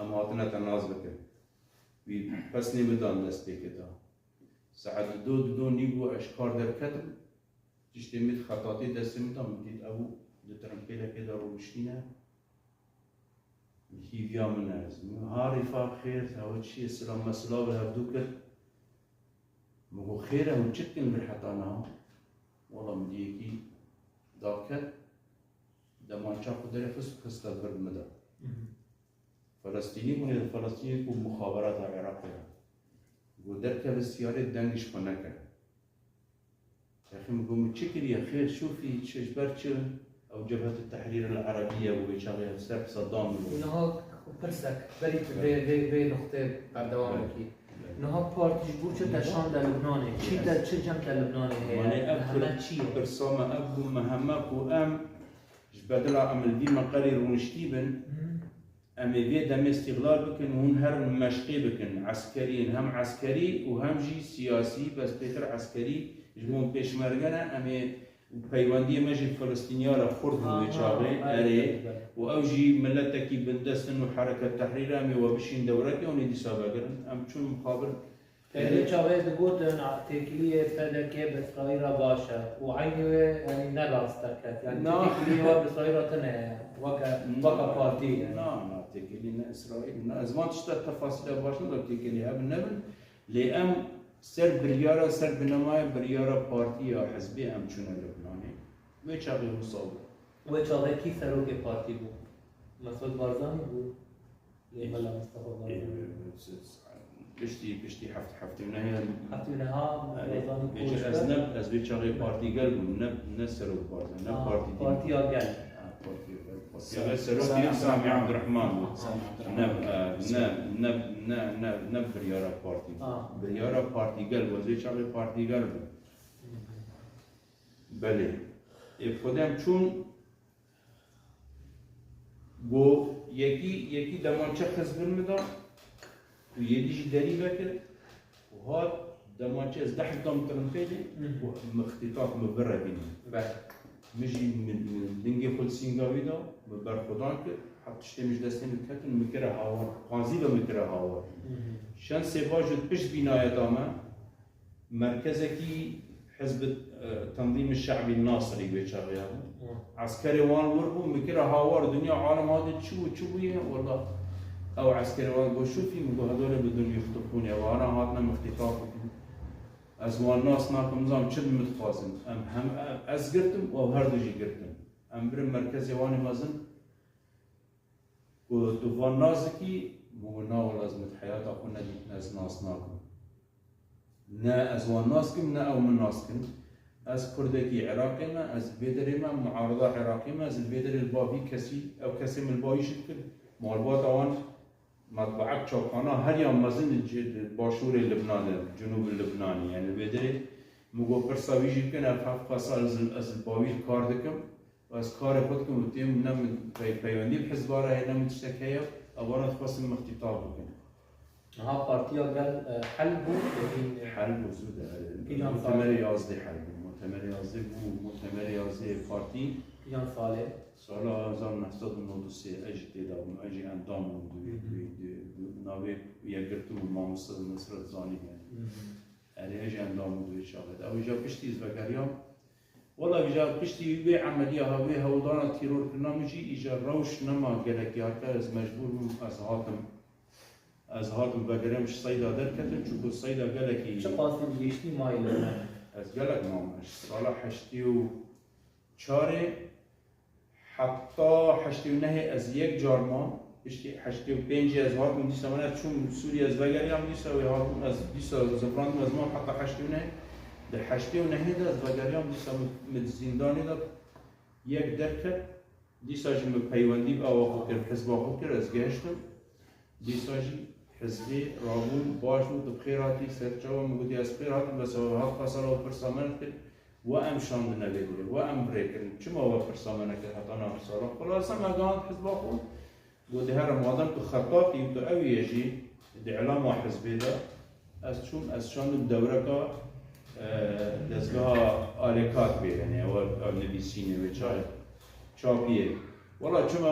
em hatine te nas bikin." Wî pesnê min dan destpêkê da. Saet dido, dido nîv bû, ez ji kar derketim. Tiştê min di xetatê destê min da, min dît ew di tirimpêlekê de rûniştîne. Hîviya min e ez. Min, "Ha Rîfaq, xêr, hewe çi ye?" Silav, me silav li hevdû kir. Min got, "Xêr e, hûn çi dikin vir heta niha?" Wela min dî yekî daket, demança xwe derê xist û xiste vir min de. Mhm. Felestînî bûne, li Felestînê ku muxaberata Iraqê ye. Got, "Derkeve siyarê, deng ji xwe neke." Yexî min got, "Min çi kiriye? Xêr, şûfî, çi, ji ber çi?" Ew Cebhet Tehrîr El Erebiye bû, wê çaxê ser Seddam bû. Niha pirsek, berî tu vê, vê, vê nuqtê berdewam Belê. bikî. Belê. Niha partî ji bo çi te şande Lubnanê? Çi te, çi cem te Lubnanê heye? Wanê ev Meheme pir-, çi ye? pirsa me ev bû, meheme ku em ji bedila em li vî meqerê rûniştî bin, Hmm. Em ê vê demê îstîxlal bikin û hûn herin meşqê bikin, eskerî in, hem eskerî û hem jî siyasî, bes pêtir eskerî ji bo pêşmerge ne. Em ê peywendiyê me jî Filistîniya re xurt bû wê Aha, çaxê, belê, erê. belê, belê. Û ew jî miletekî bindest in û Hereket Tehrîr e, em ê we bişîn dewrekê, hûn ê dîsa vegerin. Em çûn mixabir Pêlê çaxê digotin, a, têkiliyê P D K bi Îsraîl re baş e û eynî wê, yanî ne rast derket. Yanî Na. têkiliyê we bi Îsraîl re tune ye, weke, Na. weke partî ye. Na, na, têkilî ne Îsraîl, na. Ez van tişta tefasîla baş nadim, têkilî hebin nebin. Lê em ser biryara, ser binemaya biryara partî ya hizbê em çûne Lubnanê. Wê çaxê wisa bû. Wê çaxê kî serokê partî bû? Mesûd Barzanî bû. Lê Mela Mistefa Barzanî. Piştî, piştî heft, heftê û nehê. Heftê û neha Erê, Barzanî vêca koç ez kir. Ne, ez vê çaxê partî gel bûm, ne, ne serok Barzanî, ne Ah, partî din. Partiya gel. Ha, partiya gel. Partiya gel serok Sami Sami Abdurrahman. Abdurrahman bû. Sami Ne, Abdurrahman. E, ne, ne, ne, ne, ne biryara partî bû. Ah. Biryara partî gel bû, ez vê çaxê partî gel bûm. Belê. Ê, xwedem çûn Go yekî, yekî demançe xist bin min da û yedî jî derî vekir û hat demançe ez deh dam kirin pê de û min xitîtaf min birevînin. Min jî min, min lingê xwe li sînga wî da, min berxwedan kir, hat tiştê min ji destê min ketin, min kire hawar, qazî ve min kire hawar. Şensê baş ji pişt bînaya da me, Merkezekî Hizb, e, Tenzîm Şe'bî Nasirî wê çaxê hebû. Eskerê wan wir bû, min kire hawar, dinya alem hatê çi bû, çi bûye, wela ew eskerê wan got, "Şûfî", min got, "Hedolê bi dunyî xitibûnê, ew ana hatine min xitîtaf bikin. Ez wan nas nakim, nizanim çi bi min dixwazin." Em hem, e, ez girtim û ew her du jî girtin. Em birin merkezê wanê mezin, Ku tu van nas dikî, min got, "Na wela ez min di heyata xwe nedîtin, ez nas nakim. Ne ez wan nas kim, ne ew min nas kin. Ez kurdekî Iraqê me, ez li vê derê me, muarida Iraqê me, ez li vê derê li ba vî kesî, ew kesê min li ba wî jî dikir. Malbata wan matbaek çapxana her ya mezin li ci-, li başûrê Libnanê, Cinûbê Libnanê, yani li vê derê min got, pirsa wî jî bikin, ev heft qasa ez, ez li ba wî kar dikim. Ez karê xwe dikim û têm ne min pey-, peywendî bi hizba re heye, ne min tiştek heye, evana dixwestin min îxtîtaf bikin. Niha partiya gel, e, hel bû, yanî, e, Hel bû, zû de, e, Kîjan sal? Mutemerê yazdê hel bû. Mutemerê yazdê bû, mutemerê yazdê partî. Kîjan salê? Sala hezar neh sed û nod û sê ez jî tê de bûm, ez jî endam bûm di wê, Hı hı. di wê, di, di navê yekgirtin û mamoste Nisret Zanî bûm. Hı hı. Erê, ez jî endam bûm di wê çaxê de. Ew îja piştî ez vegeriyam. Wela îja piştî wê emeliya ha, wê hewldana tîrorkirina min jî îja rewş nema gelek yarker, ez mecbûr bûm, ez hatim. Ez hatim vegerim ji Seyda derketim, çunku Seyda gelekî Çiqas tu gihiştî mayî li me? Ez gelek mam. Ez sala heştê û çarê heta heştê û nehê ez yek car mam. Piştî heştê û pêncê ez hatim, dîsa min ez çûm Sûriye, ez vegeriyam, dîsa wê hatim, ez dîsa zivrandîm, ez mam heta heştê û nehê. Di heştê û nehê de ez vegeriyam, dîsa min, min di zîndanê de yek derket. Dîsa jî min peywendî bi awa xwe kir, hizba xwe kir, ez gehiştim. Dîsa jî hizbê rabûn baş bû, tu bi xêr hatî, ser çawa min gotî, ez bi xêr hatim, bes ew hat qasala û pirsa me nekir, we em şandine vê derê, we em bi rê kirin, çima we pirsa me nekir heta nav sala? Xulasa me gihand hizba xwe, gotî here madem tu xetatî û tu ew yê jî di îlama hizbê de, ez çûm, ez şandim dewreka, e, dezgeha Alêkatbê, yani ew, ew nivîsînê wê çaxê çapiyê. Wela çima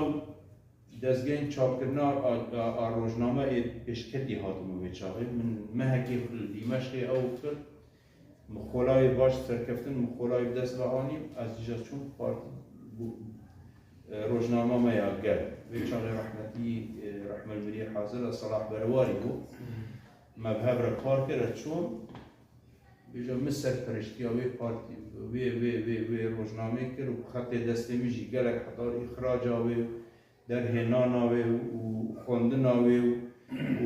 Dezgehên çapkirina a, a, a rojname ê pêşketî hatibû vê çaxê. Min mehekê li Dîmeşqê ew kir. Min xolayê baş serkeftin, min xolayê bi dest ve anî. Ez dîsa çûm partî bû, e, rojnama me ya Gel. Vê çaxê rehmetî, e, Rehmel Mirî Hazir e, Salah Berewarî bû. Me bi hev re kar kir, ez çûm. Vêca min serperiştiya wê partî, wê, wê, wê, wê rojnamê kir û xetê destê min jî gelek heta îxraca wê, derhênana wê û xwendina wê û,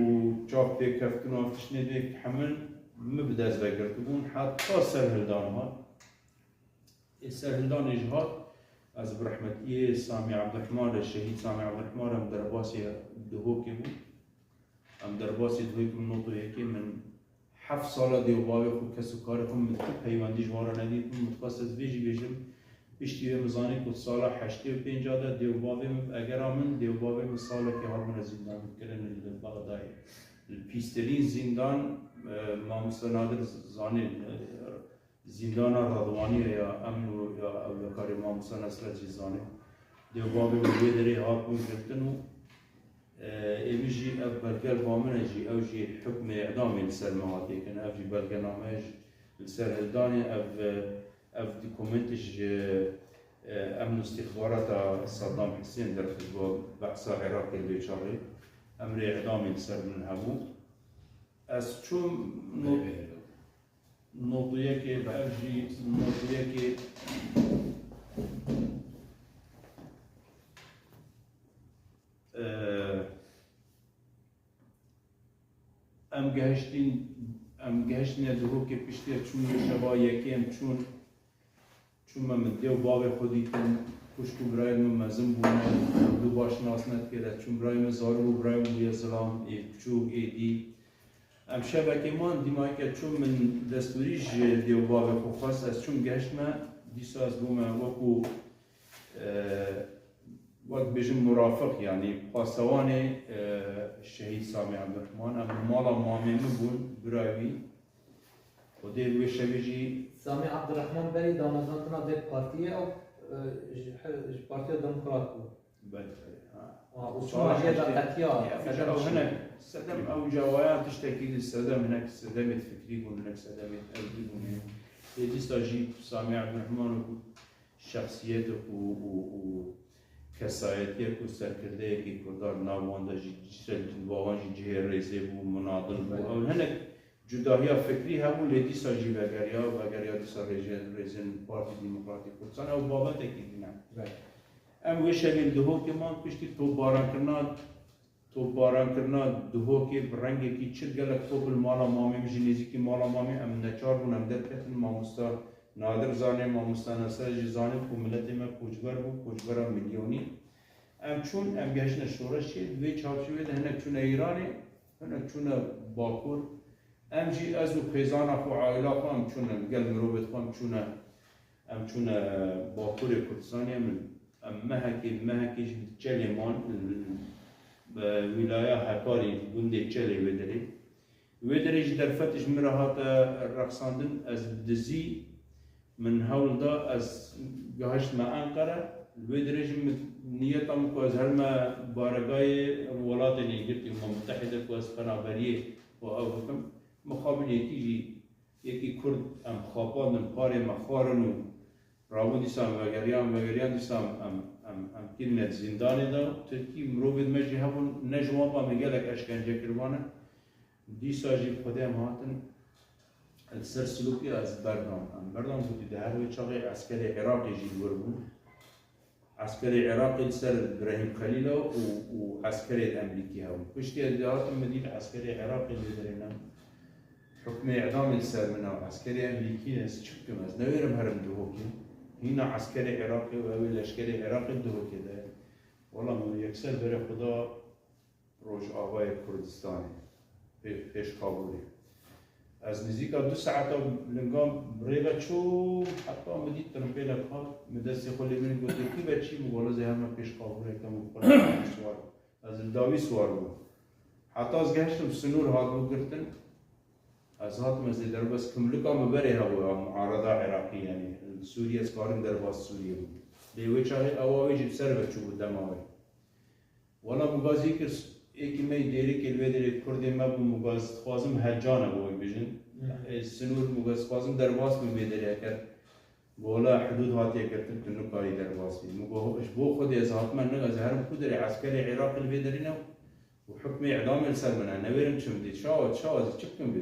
û çav pêkeftin û ev tiştên wê hemû min bi dest ve girtibûn heta serhildan hat. Ê serhildanê jî hat, ez bi rehmetiyê Samî Ebdurehman re, şehîd Samî Ebdurehman re em derbasî Duhokê bûn. Em derbasî Duhokê bûn, nod û yekê min heft sala dê û bavê xwe, kes û karê xwe, min tu peywendî ji wan re nedîtibûn, min dixwest ez vê jî bêjim. Piştî wê min zanî ku sala heştê û pênc de dê û bavê min, egera min, dê û bavê min salekê hatibûne zîndankirin li Bexdayê. Li pîstirîn zîndan, e, mamoste Nadir zanî, e, Zîndana Radwaniyê ya, em û ya ewlekarê mamoste Nesret jî zanî. Dê û bavê min wê derê hatibûn girtin û, e, êmî jî ev belge li ba min e jî, ew jî hukmê îdamê li ser me hatiye kirin. Ev jî belgename ji li serhildanê, ev, e, ev dokumentê ji, e, emn û îstîxbarata Saddam Husên derxist bo behsa Iraqê li vê çaxê. Emrê îdamê li ser min hebû. Ez çûm not-, Nod û yekê, ev jî nod û yekê. Gehiştîn, em gehiştine Duhokê piştî çûn, şeva yekê em çûn. Çûn me min dê û bavê xwe dîtin, xwişk û birayên min mezin bûne, ew du baş nas nedikir, ez çûm birayê min zarok û birayê min bûye zilam, ê biçûk, êdî. Em şevekê man, dîmayeke çûm min destûrî ji dê û bavê xwe xwest, ez çûm gehiştme, dîsa ez bûme wekû, e, wek bêjim murafiq, yanî pasewanê, e, şehîd Samî Ebdurehman, em li mala mamê min bûn, birayê wî. Xwedê wê şevê jî Samî Ebdurehman berî damezrandina vê partiyê ew, e, ji, ji Partiya Demokrat bû. Belê, belê, ha. Ha, û çima jê de qetiya, ya, sedem ew çi? Hinek sedem ew cawaya tiştekî di sedem, hinek sedemê fikrî bûn, hinek sedemê erdî bûn. Lê dîsa jî Samî Ebdurehman û şexsiyetê û, û, û kesayetiyek û serkirdeyekî Kurdan nav wan de jî, ji ser bawan jî cihê rêzê bû, munadil bû. Belê. Ew hinek cudahiya fikrî hebû, lê dîsa jî vegeriya, vegeriya dîsa rêjên, rêzên Partî Demokratîk Kurdistan, ew babetekî din e. Belê. Em wê şevê li Duhokê man, piştî topbarankirina, topbarankirina Duhokê bi rengekî çir gelek top li mala mamê min, ji nêzîkî mala mamê em neçar bûn, em derketin, mamosta Nadir zanê, mamosta Nesre jî zanê ku miletê me koçber bû, koçbera milyonî. Em çûn, em gehiştine şoreşê, di vê çarçovê de hinek çûne Îranê, hinek çûne Bakur. Em jî, ez û xêzana xwe, aîla xwe, em çûne, gel mirovê xwe em çûne, em çûne Bakurê Kurdistanê, em, em mehekê, mehekê jî di Çelê man, bi wîlaya Hekarê, gundê Çelê wê derê. Wê derê jî derfet ji min re hate rexsandin, ez bi dizî min hewl da, ez gehiştime Enqere. Li wê derê jî min niyeta min ku ez herime baregayê welatên yekgirtî Umma Mutehîde ku ez penaberiyê xwe ew bikim. Mixabin yekî jî, yekî Kurd em xapandin, parê me xwarin û rabû dîsa em vegeriyan, vegeriyan dîsa em, em, em, em kirine zîndanê de. Tirkî mirovên me jî hebûn, ne ji wan ba me gelek eşkence kiribane. Dîsa jî bi Xwedê em hatin, li ser Silûkê ez berdam. Em berdam gotî, di her wê çaxê eskerê Iraqê jî li wir bûn. Eskerê Iraqê li ser Birehîm Xelîla û, û eskerê Emerîkî hebûn. Piştî ez dihatim min dît eskerê Iraqê li derê ne. Hukmê îdamê li ser min e, eskerê Emerîkî ne, ez çi bikim? Ez newêrim herim Duhokê. Hîna eskerê Iraqê û ew ê leşkerê Iraqê Duhokê de. Wela min yekser berê xwe da Rojavayê Kurdistanê, pê-, pêşxabûrê. Ez nizîka du saeta lingan rê ve çûm, heta min dît tirimpêlek hat, min destê xwe lê min got, "Kî ve çî?" Min got, "Wele ez ê herime pêşxabûrê kem û xwe siwar." Ez li dawî siwar bûm. Heta ez gehiştim, sinûr hatibû girtin. Ez hatim, ez ê derbas, kimlika min berê hebû ya muarada Iraqî, yanî li Sûriyê ez karim derbas Sûriyê bûm. Lê wê çaxê ewa wê jî bi ser ve çûbû dema wê. Wela min gazî kir, êkî me yî Dêrikê li wê derê Kurdê me bû, min gaz dixwazim hecane bo wê bijin. Hı. Ê, sinûr min gaz dixwazim derbas bim vê derê, eger gola hidûd hatiye girtin, tu nikarî derbas bî. Min got, ji bo Xwedê ez hatime nik, ez herim ku derê, eskerê Iraqê li vê derê ne û hukmê îdamê li ser min e, newêrim çi min dît. Çawa, çawa, ez çi bikim vê?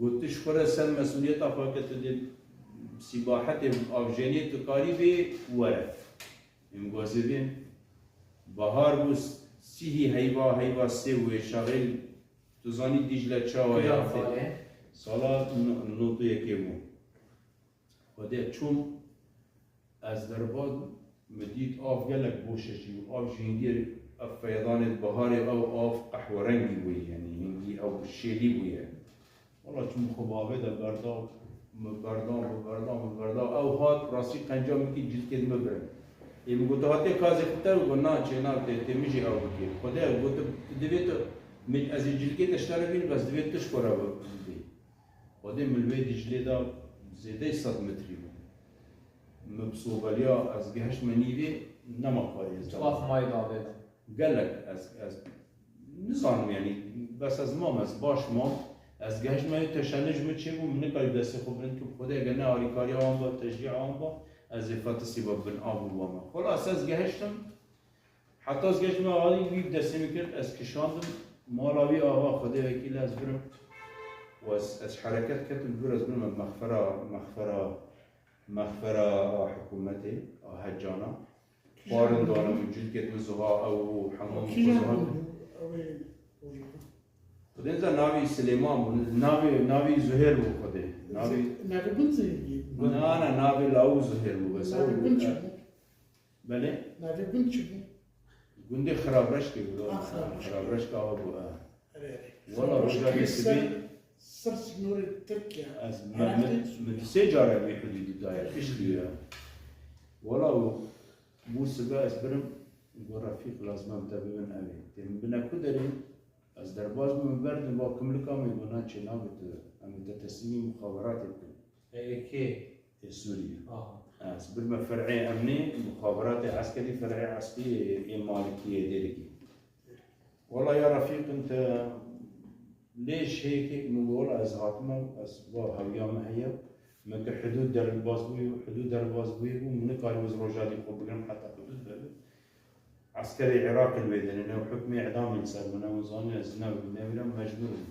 Got, tu ji xwe re ser mesûliyeta xwe ke tu dê sîbahetê avjeniyê tu karî bê were. Em gazê bê. Bahar bû, sîhî heyva, heyva sê û wê çaxê tu zanî Dîcle çawa ya. Kira salê? Sala n-, nod û yekê bû. Xwedê çûm, ez derbas bûm, min dît av gelek boşeşî bû. Av ji hingê ev feyedanê biharê ew av qehwerengî bûye, yanî hingî ew şêlî bûye. Wela çûm xwe bavê de berda, min berda, min berda, min berda. Ew hat, rastî qenca min kî cilkê min birin. Ê min got, "Hatiye kazê xwe te?" Got, "Na, çêna, tê, tê min jî ew bikê." Xwedê got, "Tu divê tu, min, ez ê cilkê te ji te re bînim, bes divê tu ji xwe re bidî." Xwedê min li wê Dîclê de zêdeyî sed metrî bû. Min bi sobeliya ez gehiştime nîvê, nema karî ez Çawa dema. Mayî davê de? Gelek ez, ez nizanim, yanî bes ez mam, ez baş mam. Ez gehiştime, teşenê ji min çêbû, min nikarî destê xwe bilind kim. Xwedê eger ne alîkariya wan ba, teşcîa wan ba, ez ê fetisî ba bin av û ba me. Xulase ez gehiştim. Heta ez gehiştime alî wî bi destê min kir, ez kişandim. Mala wî ava Xwedê wekîl ez birim. Û ez, ez hereket ketim, dûr ez birim mexfera, mexfera, mexfera a hikûmetê, a hecana. Xwarin dane min, cilkêt min ziha ew û hemû min Kîjan ziha. Bû? Ew ê rojava. Dêza navî Silêman bû, navî, navî Zuhêr bû xwedê. Navî Navê gund Zihîrgî. Na, na, navê lawî Zuhêr bû, bes. Navê ew gund çi bû? Belê? Navê gund çi bû? Gundê Xirabreşkê bû, Ha, Xirabreşk. Xirabreşka we bû, ha. Erê, erê. Wala, Xirabreşk roja dê ser, sibê ser sînorê Tirkiye. Ez, me, Iraqê. Me, me sê care wî hudûdî daye, piştî ya. Wala, û bû sibe ez birim, got, Refîq, lazim e te bibin evê. Tê min bine ku derê? Ez derbas bûm, min berdim, ba kimlika min, got, na, çê nabe tu, em ê te teslîmî muxaberatê bikin. Ê kê? Ê Sûriyê. Aha. Ez birme fer'ê emnî, muxaberatê eskerî, fer'ê eskerî ê, ê Malikiyê Dêrikê. Wala ya Refîq, min te lê şêkek min got, wala ez hatime, ez va hewiya min heye. Min ki hudûd derbas bûyî, hudûd derbas bûyî bû, min nikarî ez roja dî xwe bigirim heta hudûd bebe. Eskerê Iraqê li wê derê ne û hukmê îdamê li ser min e, û zanî ez ne, newîra mecbûr im.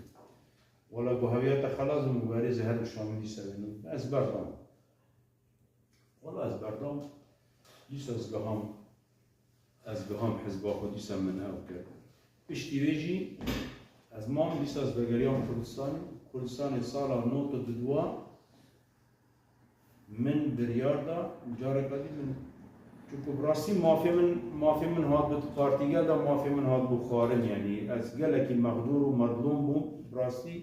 Wala ku heviya te xelas bim û berê zehir û şamî dîsa wê ne. Ez berdam. Wala ez berdam. Dîsa ez giham, ez giham hizba xwe, dîsa min ew kir. Piştî wê jî ez mam, dîsa ez vegeriyam Kurdistanê. Kurdistanê sala nod û dudwa Min biryar da, careka dî min, çunku bi rastî mafê min, mafê min hat bi partî gel de, mafê min hat bû xwarin, yanî ez gelekî mexdûr û medlûm bûm, bi rastî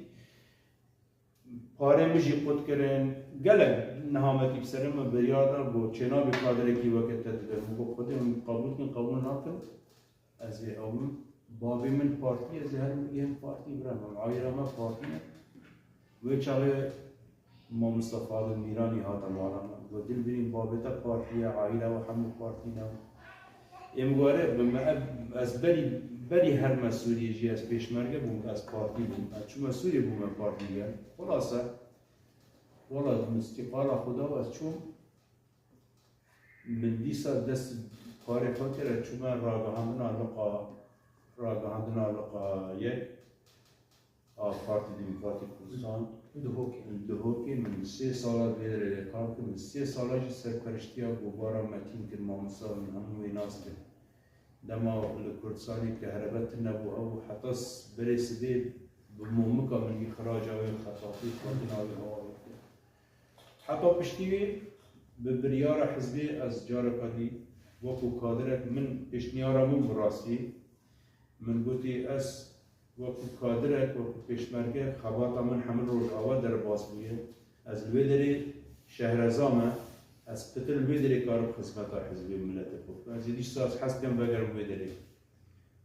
parê min jî qut kirin, gelek niha me tî bi serê min biryar da, got, çênabî kadirekî weke te dibe, min got, Xwedê min qebûl kin, qebûl nakin. Ez ê ew bim. Bavê min partî, ez ê herim bigihim partî, bira min. Aîla me partî ne. Wê çaxê mamosta Fadil Mîranî hate mala me. Got, Dilbirîn, bavê te partî ye, aîla we hemû partî ne. Ê min got, erê, bi me, ez berî, berî herime Sûriyê jî ez pêşmerge bûm, ez partî bûm. Ez çûme Sûriyê bûme partî gel. Xulase, wela min îstîqala xwe da û ez çûm. Min dîsa dest karê xwe kir, ez çûme ragihandina liqa, ragihandina liqa yek a Partî Demokratîk Kurdistan. Duhokê. Duhokê min sê sala vê derê kar kir, min sê sala jî serperiştiya Gobara Metîn kir, mamosta min hemû wê nas bin. Dema li Kurdistanê kehrebe tune bû, ew heta s-, berê sibê bi momika min îxraca wê xetatî, xwendina wê hewa wê kir. Heta piştî wê bi biryara hizbê ez careka dî wekû kadirek, min pêşniyara min bi rastî, min gotî ez wekû kadirek, wekû pêşmerge xebata min hemû Rojava derbas bûye. Ez li wê derê şehreza me, ez pitir li wê derê karim xizmeta hizbê miletê xwe bikim. Ez ê dîsa ez hez dikim vegerim wê derê.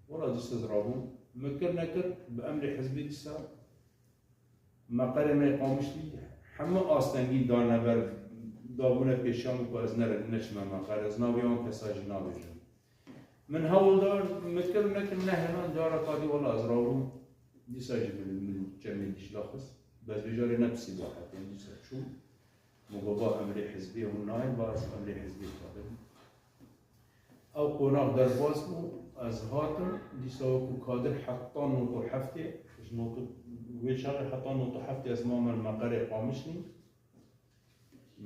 Wela dîsa ez rabûm. Min kir nekir, bi emrê hizbê dîsa Meqerê me yê Qamişlî hemû astengî dane ber, dabûne pêşiya min ku ez nere-, neçime meqer, ez navê wan kesa jî nabêjim. Min hewl da, min kir û nekir, nehêlan, careka dî wela ez rabûm, dîsa jî min, min çemê Dîcla xist. Bezbêjarê ne bi sîlahetê, dîsa çûm. Min got, ba emrê hizbê hûn nayên, ba ez emrê hizbê xwe bidim. Ew qonax derbas bû, ez hatim, dîsa wekû kadir heta nod û heftê, ji nod û, wê çaxê heta nod û heftê ez mame li Meqerê Qamişlî.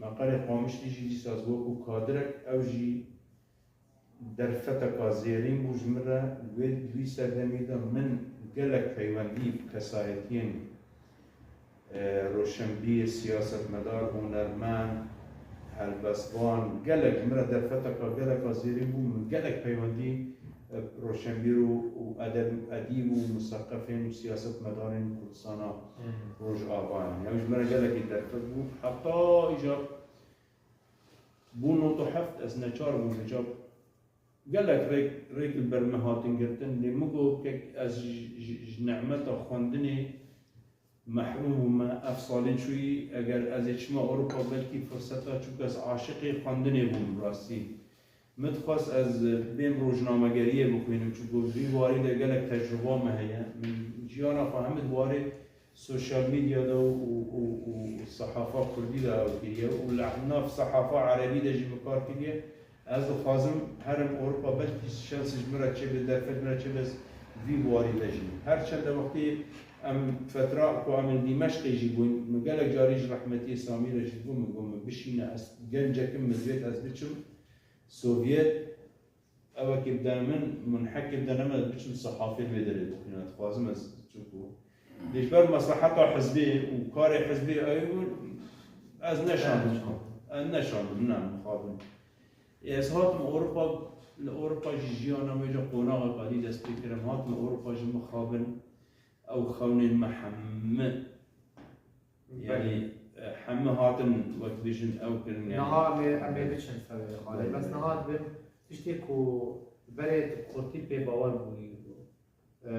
Meqerê Qamişlî jî dîsa ez wekû kadirek, ew jî derfeteka zêrîn bû ji min re. Wê, di wî serdemî de min gelek peywendî bi kesayetiyên, e, roşenbîr, siyasetmedar, hunermend, helbestvan, gelek ji min re derfeteka geleka zêrîn bû. Min gelek peywendî, e, roşenbîr û, û edeb-, edîb û museqefên û siyasetmedarên Kurdistana Hı hı. Rojava ye. Ew ji min re gelekî derfet bû. Heta îcar bû nod û heft ez neçar bûm, hicab gelek rêk, rêk li ber min hatin girtin. Lê min got, kek ez ji, ji, ji nemeta xwendinê mehrûm bûme. Ev salên çûyî, eger ez ê çima Ewropa, belkî firseta, çunku ez aşiqê xwendinê bûm bi rastî. Min dixwest ez bêm rojnamegeriyê bixwînim, çunku vî warî de gelek tecruba me heye. Min jiyana xwe hemî di warê sosyal medya de û, û, û, û sehafa kurdî de ew kiriye û li nav sehafa erebî de jî min kar kiriye. Ez dixwazim herim Ewropa, belkî şens ji min re çêbe, derfet min re çêbe, ez vî warî de jî. Her çend wextê em fetra ku em li Dîmeşqê jî bûn, min gelek carî ji rehmetiyê Samî re jî digot, min got, min bişîne, ez gencek im, min divêt ez biçim Sovyet, Ewekî bidene min, min hekê bidene min, ez biçim sehafê li wê derê bixwînim. Dixwazim ez, çunku Ji ber mesleheta hizbê û karê hizbê ew ez neşandim. Ez neşandim, ne mixabin. Ez hatim Ewropa, li Ewropa jî jiyana wê ji qonaxek alî dest pê kirim. Hatim Ewropa jî mixabin, ew xewnên me hemî, yanî, e, hemî hatin wek bêjin ew kirin, yanî. Niha em ê, em ê biçin ser vê xalê. Belê, bes belê. Niha dibim tiştê ku berê tu bi xurtî pê bawer bûyî. E,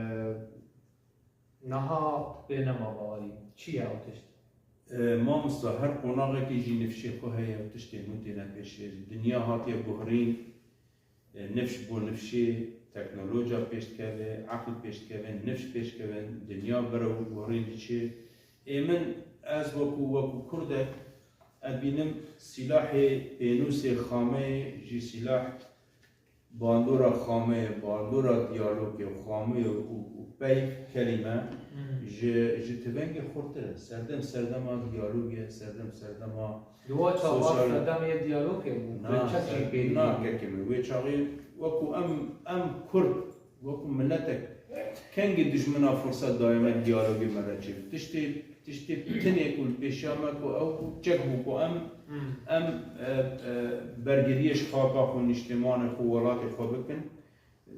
niha pê nema bawerî. Çi ye ew tişt? E, mamosta, her qonaxekî jî nifşê xwe heye û tiştên nû têne pêşê. Dinya hatiye guherîn, e, nifş bo nifşê, teknoloja pêş dikeve, eql pêş dikeve, nifş pêş dikeve, dinya berew guherîn diçe. Ê min, ez wekû, wekû Kurdek, ez bînim sîlahê pênûsê xameyê ji sîlah bandora xameyê, bandora diyalogê, xameyê û, û peyv kelîme Hmm. ji, ji tivengê xurtir e. Serdem serdema diyalogê, serdem serdema Di wa çaxa sosyal serdem yê diyalogê bû. Na, bi çek jî ser-, pêdivî na bû. Kekê min. Wê çaxê wekû em, em Kurd, wekû miletek, kengî dijmina firset daye me diyalogê me re çêbik. Tiştê, tiştê tinê ku li pêşiya me ku ew çek bû ku em, Hmm. em, e, e, bergiriyê ji xaka xwe, niştîmana xwe, welatê xwe bikin.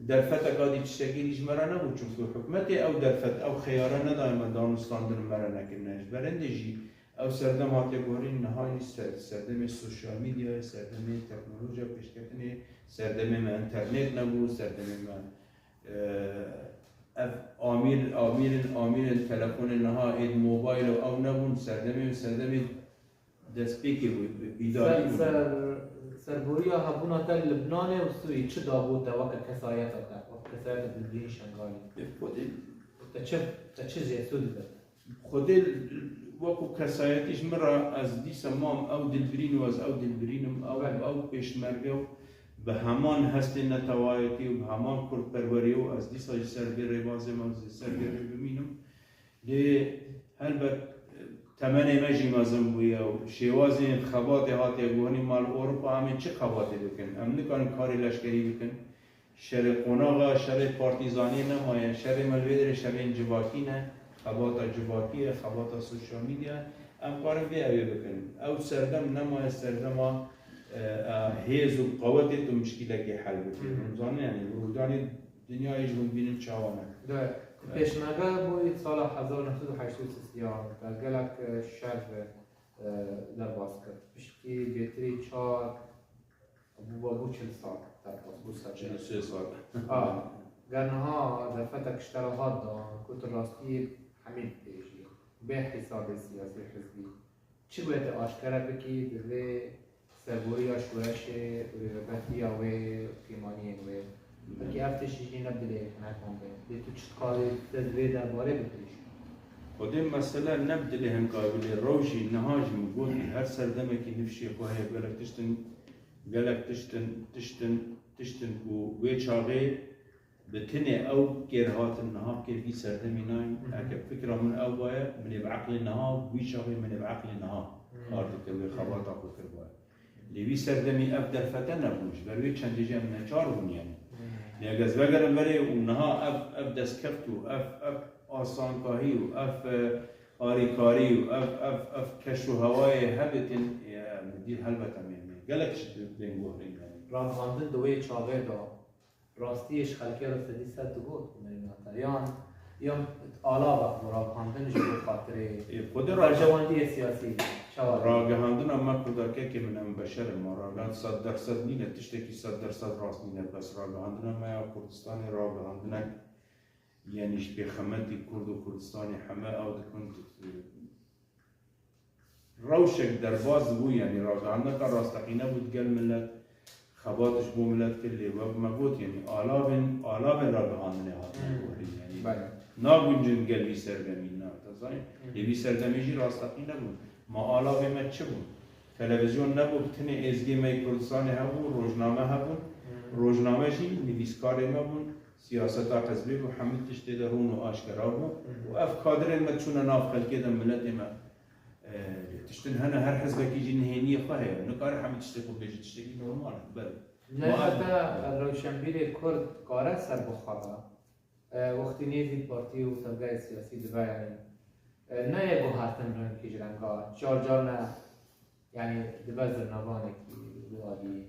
Derfeteka dî tiştekî dî ji me re nebû, çimkû hikûmetê ew derfet, ew xeyara nedaye me, danûstandin me re nekirine. Ji berendê jî ew serdem hatiye guherîn, niha jî ser-, serdemê sosyal medyayê, serdemê teknolojiya pêşketinê, serdemê me înternet nebû, serdemê me, e, ev amîr, amîrin, amîrin telefonê niha êd mobayl û ew nebûn, serdemê, serdemê destpêkê bû, bi-, bîdarî Ser, bû. ser, serboriya hebûna te li Libnanê û Sûriyê çi dabû te weke kesayeta te, weke kesayeta Dilbirîn Şengalî? Bi Xwedê Te çi, te çi jê sûd dibe? Xwedê wekû kesayetî ji min re ez dîsa mam ew Dilbirîn û ez ew Dilbirîn im, ew, Belê. ew pêşmerge û bi heman hestê netewayetî û bi heman kurdperweriyê û ez dîsa ji ser vê rêbazê me, ji ser vê rê bimînim. Lê helbet temenê me jî mezin bûye û şêwazên xebatê hatiye guherîn, ma li Ewropa em ê çi xebatê bikin? Em nikarin karê leşkerî bikin. Şerê qonaxa, şerê partîzanî nemaye. Şerê me li vê derê şerên civakî ne. Xebata civakî ye, xebata sosyal medya ye. Em karin vê ewê bikin. Ew serdem nemaye serdema, e, e, hêz û qewetê tu mişkîlekê hel bikî. Hı hı. Hûn zanin, yanî, rojdanê dinyayê ji hûn bînin çawa ne. De, Evet. Pêşmerge bûyî sala hezar û neh sed û heştê û sisiyan, gelek, e, şer, e, derbas kir. Piştî bêtirî çar, bû, bû çil sal, derbas bû ser. Çil û sê sal. A, ger niha derfetek ji te re hat dan, ku tu rastiyê hemî dibêjî, bê hesabê siyasî hizbî, çi wê tu aşkere bikî, di vê serboriya şoreşê û rêvebetiya wê û kêmaniyên wê? Belkî ev tişt jî ne bi dilê hinekan be. Lê tu çi dikarî te di vê derbarê bipirîşî? Xwedê mesele ne bi dilê hinka be, lê rewşî niha jî min gotî, her serdemekî nifşê xwe heye, gelek tiştin, gelek tiştin, tiştin, tiştin ku wê çaxê bi tinê ew kêr hatin, niha kêr vî serdemî nayên. Hı hı. Heke fikra min ew baye, min ê bi eqlê niha, wî çaxê min ê bi eqlê niha Hı. kar dikir, wê Hı. xebata xwe kiribaye. Lê wî serdemî ev derfete nebûn, ji ber wê çendê jî em neçar bûn yanî. Hmm. Lê eger ez vegerim berê û niha ev, ev destkeft û ev, ev asankahî û ev, e, harîkarî û ev, ev, ev keş û hewayê hebitin, e, em dî helbet em ê, em ê gelek tişt bên guherîn yanî. Ragihandin di wê çaxê de Rastiyê ji xelkê re sedî sed digot ku mirîna te. Yan, yan alavek bû ragihandin ji bo xatirê Ê, xwedê berjewendiyê siyasî. Çawa dî? Ragihandina me Kurda kekê min em beşer in. Ma ragihand sed dersed nîne, tiştekî sed dersed rast nîne. Bes ragihandina me ya Kurdistanê ragihandinek, yanî ji pêxemetî Kurd û Kurdistanê heme ew dikin, Rewşek derbas bû, yanî ragihandineka rasteqîne bû digel milet, xebat ji bo milet kir, lê wek me got, yanî alavên, alavên ragihandinê hatine Hmm. guherîn, yanî Belê. naguncin gel vî serdemî, na, te zanî? Hmm. Lê vî serdemî jî rasteqîne bû. Ma alavê me çi bû? Televîzyon nebû, bi tinê êzgê me yê Kurdistanê hebû, rojname hebûn. Hmm. Rojname jî nivîskarê me bûn, siyaseta hizbê bû, hemî tişt tê de rûn û aşkera bû. Hmm. Û ev kadirên me çûne nav xelkê de, miletê me. E, tiştin hene, her hizbekî jî nihêniyê xwe heye. Nikare hemî tiştê xwe bêje, tiştekî normal e. Belê. Lê Ma heta rewşenbîrê Kurd kare ser bixwe be? E, wextî nêzî partî û tevgehê siyasî dibe, yanî, e, nayê guhertin rengekî ji renga, car car ne, yanî, dibe zirnavanekî wî alî.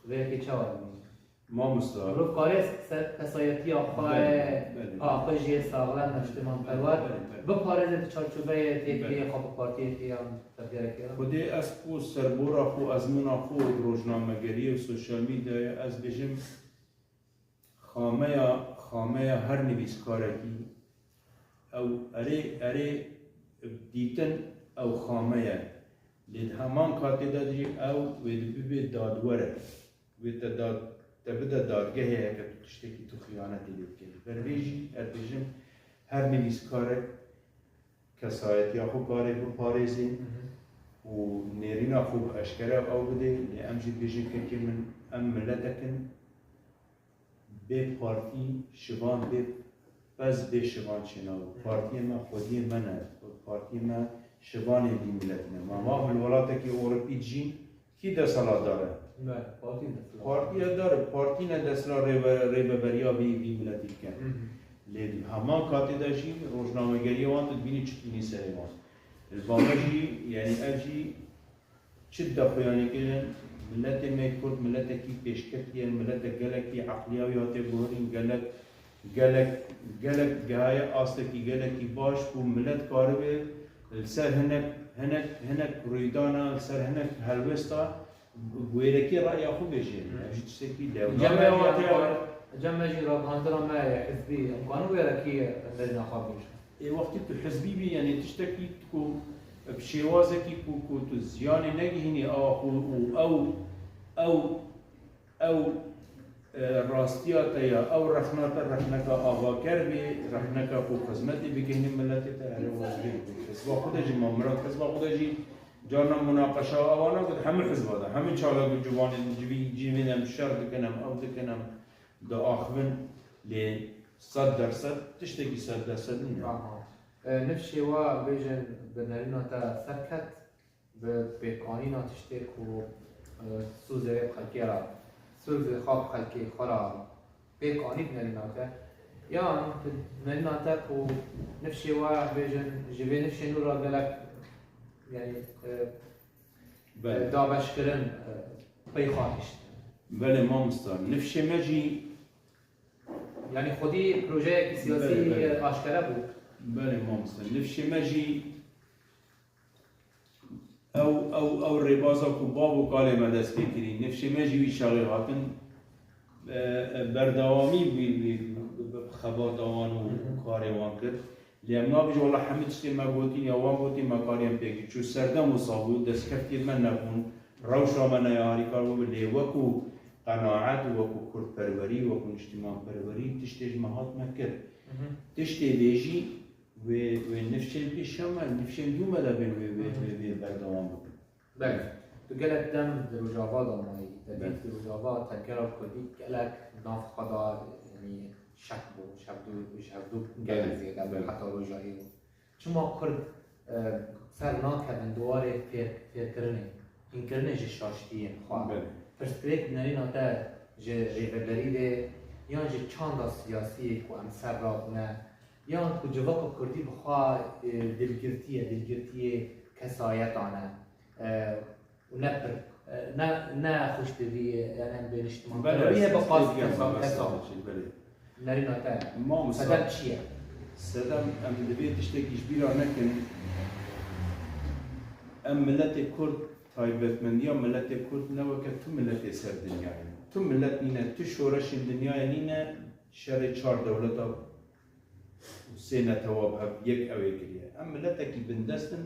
Vê yekê çawa dibînî? Mamosta. Mirov karê ser kesayetiya xwe, Belê, belê. paqij yê saxlem, niştimanperwer, Belê, belê. biparêze di çarçoveyê têkiliyê Belê. xwe bi partiyekê yan tevgerekê re? Xwedê ez ku serbora xwe, ezmûna xwe û rojnamegeriyê û sosyal medyayê ez bêjim, Xameya, xameya her nivîskarekî, ew erê, erê dîtin ew xame ye. Lê di heman katê de jî ew wê di bibe dadwer e. Wê te dad, te bide dadgehê heke tu tiştekî tu xiyanetê lê bikî. Li ber vê jî ez dibêjim her nivîskarek kesayetiya xwe kare biparêzê Mhm. û nêrîna xwe bi eşkere ew bidê. Lê em jî dibêjin kekê min, em miletek in, bê partî şivan, bê pez, bê şivan çênabû. Partiyê me xwediyê me ne. Partiyê me şivanê vî miletî ne. Ma, ma li welatekî Ewropî dijîn, kî desthilatdar e? Me, partî desthilatdar. Partî desthilatdar e. Partî ne desthilat rêve-, rêveberiya vî, vî miletî dike. Hı hı. Lê di heman katê de jî rojnamegeriya wan tu dibînî çi tînî serê wan. Li ba me jî, yanî ev jî Çi daxuyanî kirin, miletê me Kurd miletekî pêşketî ye, miletek gelekî eqliya wî hate guherîn, gelek, gelek, gelek gihaye astekî gelekî baş ku milet karibe li ser hinek, hinek, hinek rûydana, li ser hinek helwesta wêrekî raya xwe bêje. Hı. Ev jî tiştekî Cem lewna me jî hate. Cem me jî ragihandina me ya hizbî, em kanin wêrekî nerîna xwe bêjin. Ê wextî tu hizbî bî, yanî tiştekî ku bi şêwazekî ku, ku tu ziyanê negihînî awa xwe û ew, ew, ew, e, rastiya te ya, ew rexna te rexneka avaker bî, rexneka ku xizmetê bigihînî miletê te, erê wazî bî. Hizba xwe de jî ma mirat hizba xwe de jî carna munaqeşa awa nakin, hemû hizba de, hemû çalak û ciwanên civî, civîn em şer dikin, em ew dikin, em diaxivin, lê sed dersed tiştekî sed dersed nîne. Aha. E, nifşê wa bêjin bi nerîna te serket, bi pêkanîna tiştê ku, e, sûzê xelkê ra, sûzê xwe bi xelkê xwe ra pêk anî bi nerîna te. Yan bi nerîna te ku nifşê wa bêjin ji vê nifşê nû ra gelek, yanî, e, Belê. e, dabeşkirin, e, pey xwe hiştin. Belê mamosta. Nifşê me jî Yanî xwedî projeyekî siyasî Belê, belê. aşkere bû. Belê mamosta. Nifşê me jî ew, ew, ew rêbaza ku bav û kalê me dest pê kirî. Nifşê me jî wî çaxê hatin, e, e, berdewamî wî, wî, bi, bi xebata wan û Hı hı. karê wan kir. Lê em nabêjin, wela hemû tiştê me gotîn ya wan gotîn me kariyan pêk çû. Serdem wisa bû, destkeftiyê me nebûn, rewşa me ne ya harîkar bû, lê wekû qenaet û wekû kurdperwerî, wekû niştîmanperwerî tiştê ji me hat me kir. Mhm. Tiştê vê jî wê, wê nifşên pêşiya me, nifşên dû me de bên wê, wê, Mhm. wê, wê berdewam bikin. Belê. Tu gelek dem di Rojava de mayî. Te Belê. dît di Rojava tevgera Kurdî gelek nav xwe da, yanî şek bû, ji hevdû, ji hevdû Belê. gelek zêde bû Belê. heta roja îro. Çima Kurd, e, ser nakevin di warê fêr-, fêrkirinê, hînkirinê ji şaştiyên xwe? Belê. Pirsgirêk nerîna te ji rêveberî de yan ji çanda siyasî ku em ser rabûne, yan ku civaka Kurdî bi xwe, e, dilgirtî ye, dilgirtiyê kesayetan e. E, û ne pir, e, ne, ne xweş divî, yani, em bê niştiman Belê, perwerî ye, bi qas belê, kesa, belê, kesa. belê. Nerîna te. Mamosta. Sedem çi ye? Sedem, em divê tiştekî ji bîra nekin. Em miletê Kurd, taybetmendiya miletê Kurd ne weke tu miletê ser dinyayê ne. Tu milet nîne, tu şoreşên dinyayê nîne, şerê çar dewleta û sê netewa bi hev yek ew ê kiriye. Em miletekî bindest in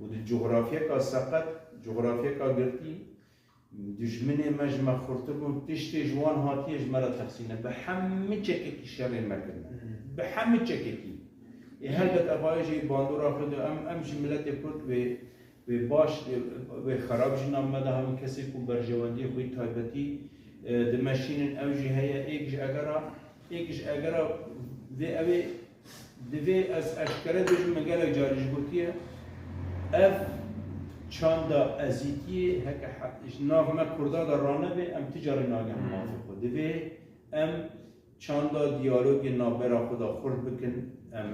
û di cografyeka seqet, cografyeka girtî, dijminê me ji me xurtir bûn, tiştê ji wan hatiye ji me re texsîn e. Bi hemî çekekî şerê me kirine. Hmm. Bi hemî çekekî. Ê helbet ev ayê jî bandora xwe de em, em jî miletê Kurd wê Wê baş, wê xerab jî nav me de hemû kesê ku berjewendiyê xwe yî taybetî, e, dimeşînin, ew jî heye. Êk ji egera, êk ji egera vê ew ê divê ez eşkere bêjim, min gelek carî jî gotiye, ev çanda ezîtiyê heke he-, ji nav me Kurda de ranebe, em ti carî nagehin mafê xwe. Divê em Çanda diyalogê navbera xwe de xurt bikin, em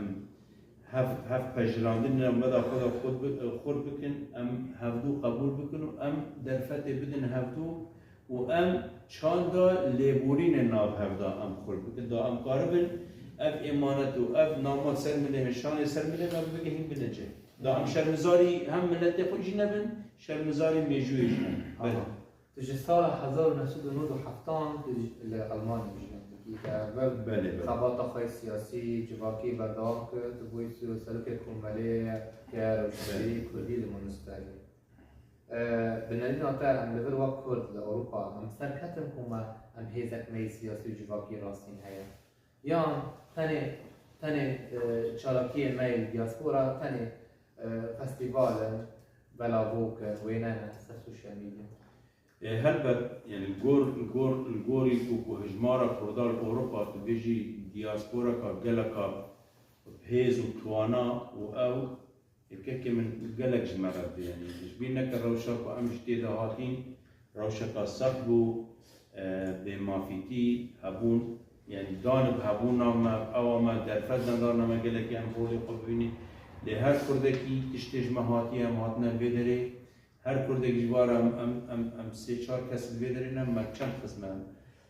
hev, hev qejilandinê navbera xwe de xurt bi-, xurt bikin, em hevdû qebûl bikin û em derfetê bidin hevdû û em çanda lêborînê nav hev de em xurt bikin. Da em karibin ev emanet û ev nama ser milê me, şanê ser milê me bigihîn binecê. Da em şermizarî hem miletê xwe jî nebin, şermizarî mêjûyê jî nebin. Belê. Aha. Tu ji sala hezar û neh sed û nod û heftan tu ji, li Almanya jiyan dikî. Te evel Belê, belê. xebata xwe siyasî, civakî berdewam kir, tu bûyî su-, serokê komelê ke rewşenbîrî Belê. kurdî li Munsterê. E, bi nerîna te em li vir wek kurd li Ewropa em serketin ku me em hêzek me yê siyasî û civakî rastîn heye. Yan tenê, tenê, e, çalakiyê me yê diaspora, tenê, e, festîval in, belavok in, wêne ne ser sosyal medya. E, helbet, yani gor, gor, gorî ku, ku hijmara Kurda li Ewropa, tu bêjî diasporaka geleka bi hêz û twana û ew Yekekê min gelek ji me re dibê, yanî ji bîr neke rewşa ku em ji tê de hatîn, rewşeka sext bû, e, bêmafîtî hebûn, yanî danib hebûna me, ewa me derfet nedarine me gelekî em rolê xwe bibînîn. Lê her kurdekî tiştê ji me hatiye, em hatine vê derê, her kurdek ji wan re em, em, em, em sê çar kes li vê derê ne, me çend xizmet.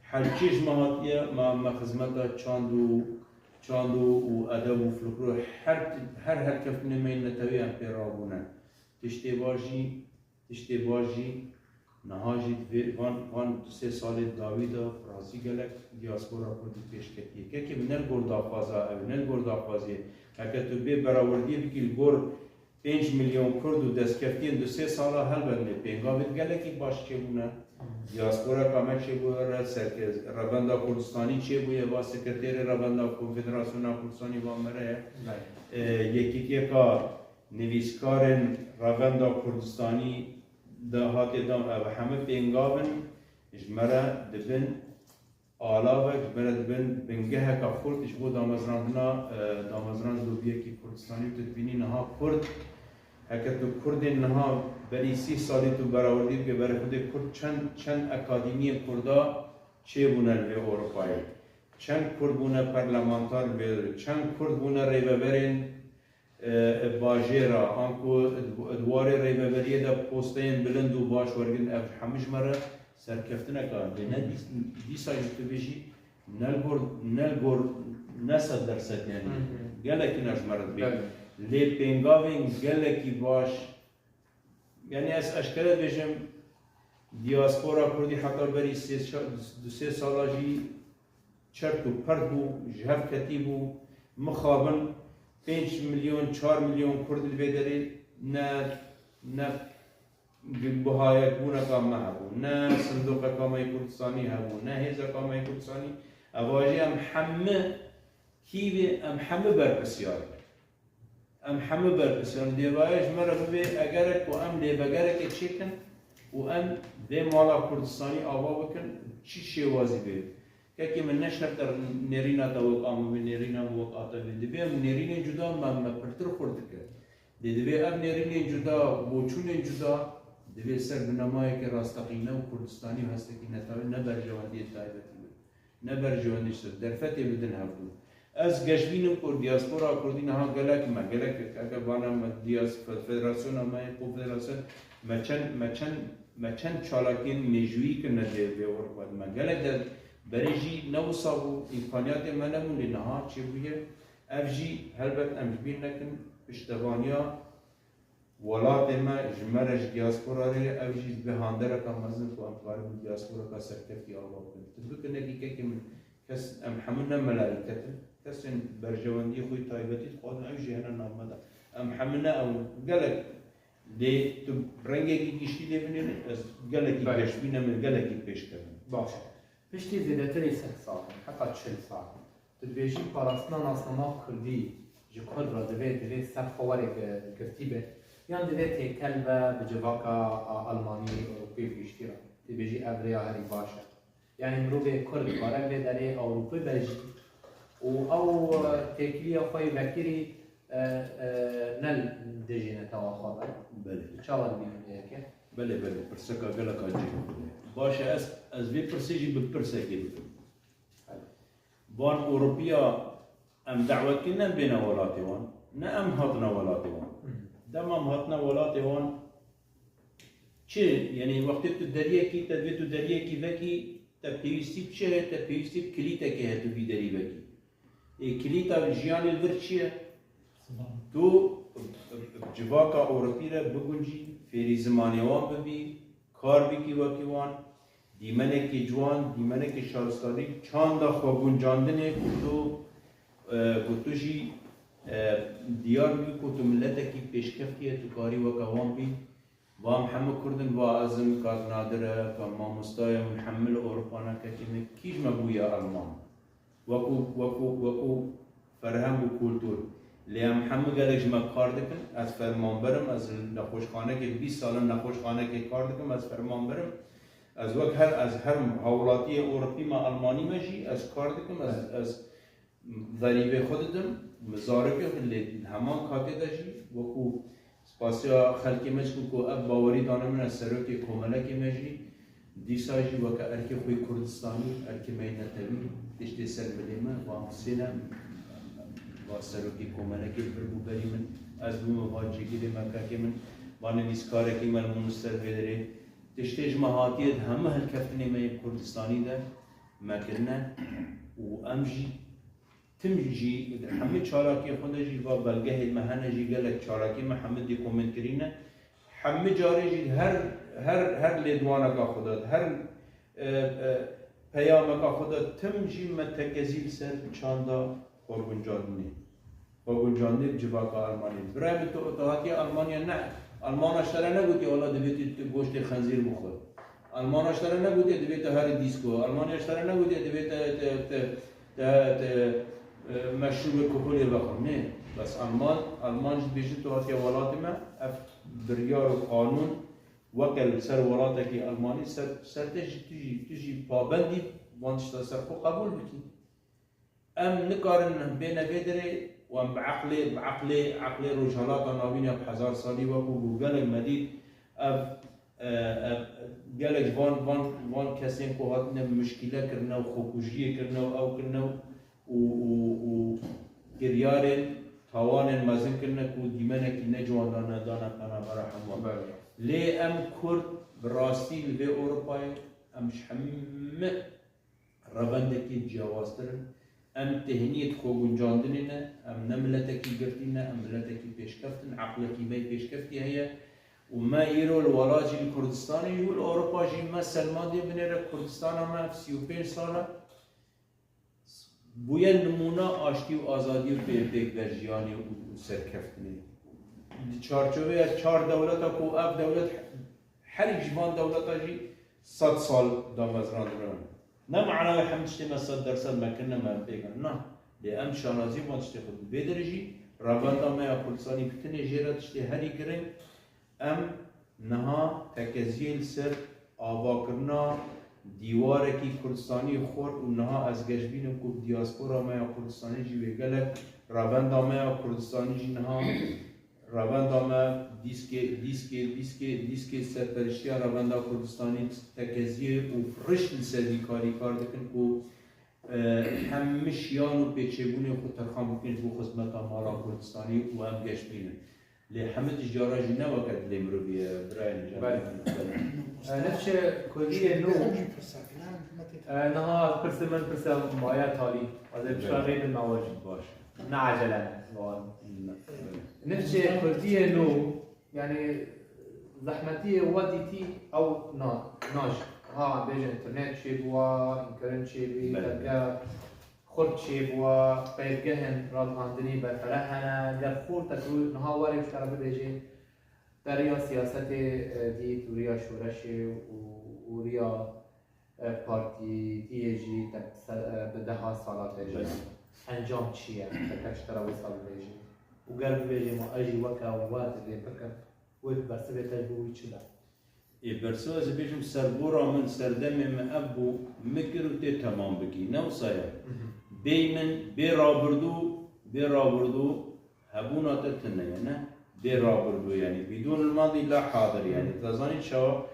Her çi ji me hatiye, me, me xizmeta çand û, çand û, û edeb û folklor, her, her helkeftinê me yên netewî em pê rabûne. Tiştê baş jî, tiştê baş jî, niha jî di vê, van, van du sê salên dawî de, bi rastî gelek diaspora kurdî pêş ketiye. Kekê min ne li gor daxwaza ew, ne li gor daxwaziyê. Heke tu bê berawerdiyê bikî li gor pênc milyon kurd û destkeftiyên du sê sala helbet lê pêngavên gelekî baş çêbûne. Diasporaka me çêbûye re, serke-, Revenda Kurdistanî çêbûye, va sekreterê Revenda Konfederasyona Kurdistanî va me re ye. Belê. E, Yekîtiyeka Nivîskarên Revenda Kurdistanî de hatê dan, ev hemî pêngav in ji me re dibin alavek, ji me re dibin bingeheka xurt ji bo damezrandina, e, damezrandin lobiyekî Kurdistanî û tu dibînî niha Kurd, heke tu Kurdên niha berî sî salî tu berawerdî bike, berê xwe dê Kurd çend, çend akademiyên Kurda çêbûne li vê Ewropayê. Çend Kurd bûne parlamenter li vê, çend Kurd bûne rêveberên e, bajêra, anku di warê rêveberiyê de posteyên bilind û baş wergirin, ev hemû ji me re serkeftineka. Lê ne dîs-, dîsa jî tu bêjî, ne li gor, ne li gor, ne sed derset, yani, Hı hı. gelekî ne ji me re dibê. Belê. Lê pêngavên gelekî baş, yani, ez eşkere dibêjim, diaspora kurdî heta berî sê, ça-, du sê sala jî çert û pert bû, ji hev ketî bû. Mixabin pênc milyon, çar milyon kurd li vê derê ne, ne bihayekbûneka me hebû, ne sindoqeka me yê Kurdistanî hebû, ne hêzeka me yê Kurdistanî. Ev a jî em hemî kîvê, em hemî berpirsiyar in. Em hemû berpirsiyar in. Dê vaye ji me re bibê egerek ku em lêvegerekê çêkin û em vê mala Kurdistanî ava bikin, çi şêwazî bê. Kekê min ne şert e nêrîna te wek a min bê, nêrîna min wek a te bê. Divê em nêrînên cuda me, me pirtir xurt dike. Lê divê ev nêrînên cuda, boçûnên cuda, divê ser binemayeke rasteqîne û Kurdistanî û hestekî netewî ne berjewendiyên taybetî bin. Ne berjewendî ser derfetê bidin hevdû. Ez geşbîn im ku diaspora kurdî niha gelek me, gelek eger vana me dias-, fe-, federasyona me, konfederasyon, me çend, me çend, me çend çalakiyên mêjûyî kirine dê vê Ewropa de me. Gelek de berê jî ne wisa bû, îmkaniyatê me nebûn, lê niha çêbûye. Ev jî helbet em ji bîr nekin, piştevaniya Welatê me ji me re, ji diaspora re ye, ev jî dibe handereka mezin ku em karibin diasporaka serkeftî ava bikin. Tu bikin nekî kekê min, kes, em hemû ne melayîket in. Kesên berjewendiyê xwe yê taybetî dixwazin, ew jî hene nav me de. Em hemû ne ew in. Gelek lê tu rengekî giştî lê binêrin, ez gelekî Belê. geşbîn im, gelekî pêşkevin. Baş e. Piştî zêdetirî sed sal, heta çil sal, tu dibêjî parastina nasnama kurdî ji kurd re divê, divê ser xwe were gi-, girtî be, yan divê têkel be bi civaka a-, almanî, ewropî û giştî re? Tu dibêjî ev rêya herî baş e. Yanî mirovê kurd dikare vê derê ewropî be jî û ew, e, têkiliya xwe yê vekirî, e, e, ne li dijî netewa xwe be. Belê. Tu çawa dibînî vê yekê? Belê, belê, pirseka geleka cihê xwe ye. Baş e, ez, ez vê pirsê jî bi pirsekê bikim. Belê. Wan Ewropiya em dawet kirin, em bêne welatê wan. Ne em hatine welatê wan. Dema em hatine welatê wan, çi? Yanî wextê tu deriyekî, te divê tu deriyekî vekî, te pêwîstî bi çi heye? Te pêwîstî bi kilîtekê heye tu vî derî vekî. Ê, kilîta jiyanê li vir çi ye? Tu bi civaka Ewropî re biguncî, fêrî zimanê wan bibî, kar bikî wekî wan, dîmenekî ciwan, dîmenekî şaristanî, çanda xweguncandinê ku tu, e, ku tu jî, e, diyar bikî ku tu miletekî pêşkevtî ye, tu karî weke wan bî. Va em hemû Kurd in, va ez im, kak Nadir e, kak mamosta ye, min hemû li Ewropa ne, kekê min, kî ji me bûye Alman? Wekû, wekû, wekû ferheng û kultur. Lê em hemû gelek ji me kar dikin. Ez fermanber im, ez li nexweşxanekê bîst sal im, nexweşxanekê kar dikim, ez fermanber im. Ez wek her, ez her hawlatiyê Ewropî me, Almanî me jî, ez kar dikim, ez, ez verîvê xwe didim, min zarokê xwe, lê heman katê de jî wekû spasiya xelkê me jî ku ev bawerî dane min, ez serokê komelekê me jî, dîsa jî weke erkê xwe yê Kurdistanî, erkê me yê netewî, tiştê ser milê me, va em sê ne, va serokê komelekê li vir bû berî min, ez bûme va cîgirê me, kekê min, va nivîskarekî me li min li ser vê derê. Tiştê ji me hatiye di hemû hilkeftinê me yê Kurdistanî de me kirine û em jî Tim jî, hemî çalakiyê xwe de jî va belgehê me hene jî, gelek çalakiyê me hemî dîkoment kirîne. Hemî carê jî her, her, her lêdwaneka xwe de, her, e, e, peyameka xwe de tim jî me tekezî li ser çanda xweguncandinê. Xweguncandinê bi civaka Almanî. Birayê min, tu, tu hatiye Almanya ne? Almana ji te re negotiye, wela divê tu, tu goştê xenzîr bixwe. Almana ji te re negotiye divê te herî dîsko. Almanya ji te re negotiye divê te, te, te, te, te, e, meşrûbê kuhulê vexwe. Nê. Bes Alman, Alman jî dibêjin tu hatiye welatê me, ev biryar û qanûn weke li ser welatekî Almanî ser, ser te jî tu jî, tu jî pabendî van tişta ser xwe qebûl bikî. Em nikarin bêne vê derê û em bi eqlê, bi eqlê, eqlê Rojhelata Navîn ya bi hezar salî wekû ku gelek me dît, ev, e, ev, gelek ji van, van, van kesên ku hatine muşkîle kirine û xwekujiyê kirine û ew kirine û, û, û, û kiryarên tawanên mezin kirine ku dîmenekî ne ciwan dane, dane penabera hemû. Belê. Lê em Kurd bi rastî li vê Ewropayê em ji hemû revendekî ciyawaztir in. Em tehniyê di xweguncandinê ne, em ne miletekî girtî ne, em miletekî pêşkeft in, eqlekî me yê pêşkeftî heye û me îro li welat jî, li Kurdistanê jî û li Ewropa jî me selmandiye. Binêre Kurdistana me ev sî û pênc sal e bûye nimûna aştî û azadî û pê-, pêkvejiyanê û, û serkeftinê. Di çarçoveya çar dewleta ku ev dewlet herî ji van dewleta jî sed sal damezrandine. Ne mana wê hemî tiştê me sed dersed me kirine, me pêk in. Na. Lê em şanazî van tiştê xwe, vê derê jî revenda me ya Kurdistanî bi tinê jê re tiştê herî giring. Em niha tekeziyê li ser avakirina dîwarekî Kurdistanî xurt û niha ez geşbîn im ku diaspora me ya Kurdistanî jî wê gelek revenda me ya Kurdistanî jî niha Revenda me dîskê, dîskê, dîskê, dîskê serperiştiya Revenda Kurdistanî tekeziyê û rişt li ser vî karî kar dikin ku, e, hemî şiyan û pêçêbûnê xwe terxan bikin ji bo xizmeta mala Kurdistanî û em geş bînin. Lê hemî tişt cara jî ne weke dilê mirovî ye, birayên can. Belê. E, nifşê Kurdiyê nû, e, niha pirsê min pirsa maya talî. Ez ê pişta rê bin me we jî. Baş. Ne ecele ne. Nifşê Kurdiyê nû, yanî zehmetiyê we dîtî ew na, naj. Ha, bêjin internet çêbûwa, înkirin çêbî, belê, derge xurt çêbûwa, peyvgehên ragihandinî berfireh hene, ger xurt e ku niha werê ji te re bibêjê, te riya siyasetê, e, dît û riya şoreşê û, û riya e, partîtiyê jî te bi se-, e, bi deha sala te jî, belê, encam çi ye? Te tek ji te re wisa bibêjî. Û ger bibêjê ma ez jî weke we divê bikim, wê bi bersivê te ji bo wî çi be? Ê, bersiva ez ê bêjim, serbora min, serdemê min ev bû, min kir û tê temam bikî. Ne wisa ye. Mhm. Bêy min, bê rabirdû, bê rabirdû hebûna te tune ye, ne? Bê rabirdû, yanî bidûn il-madî la hadir, yanî. Te zanî çawa?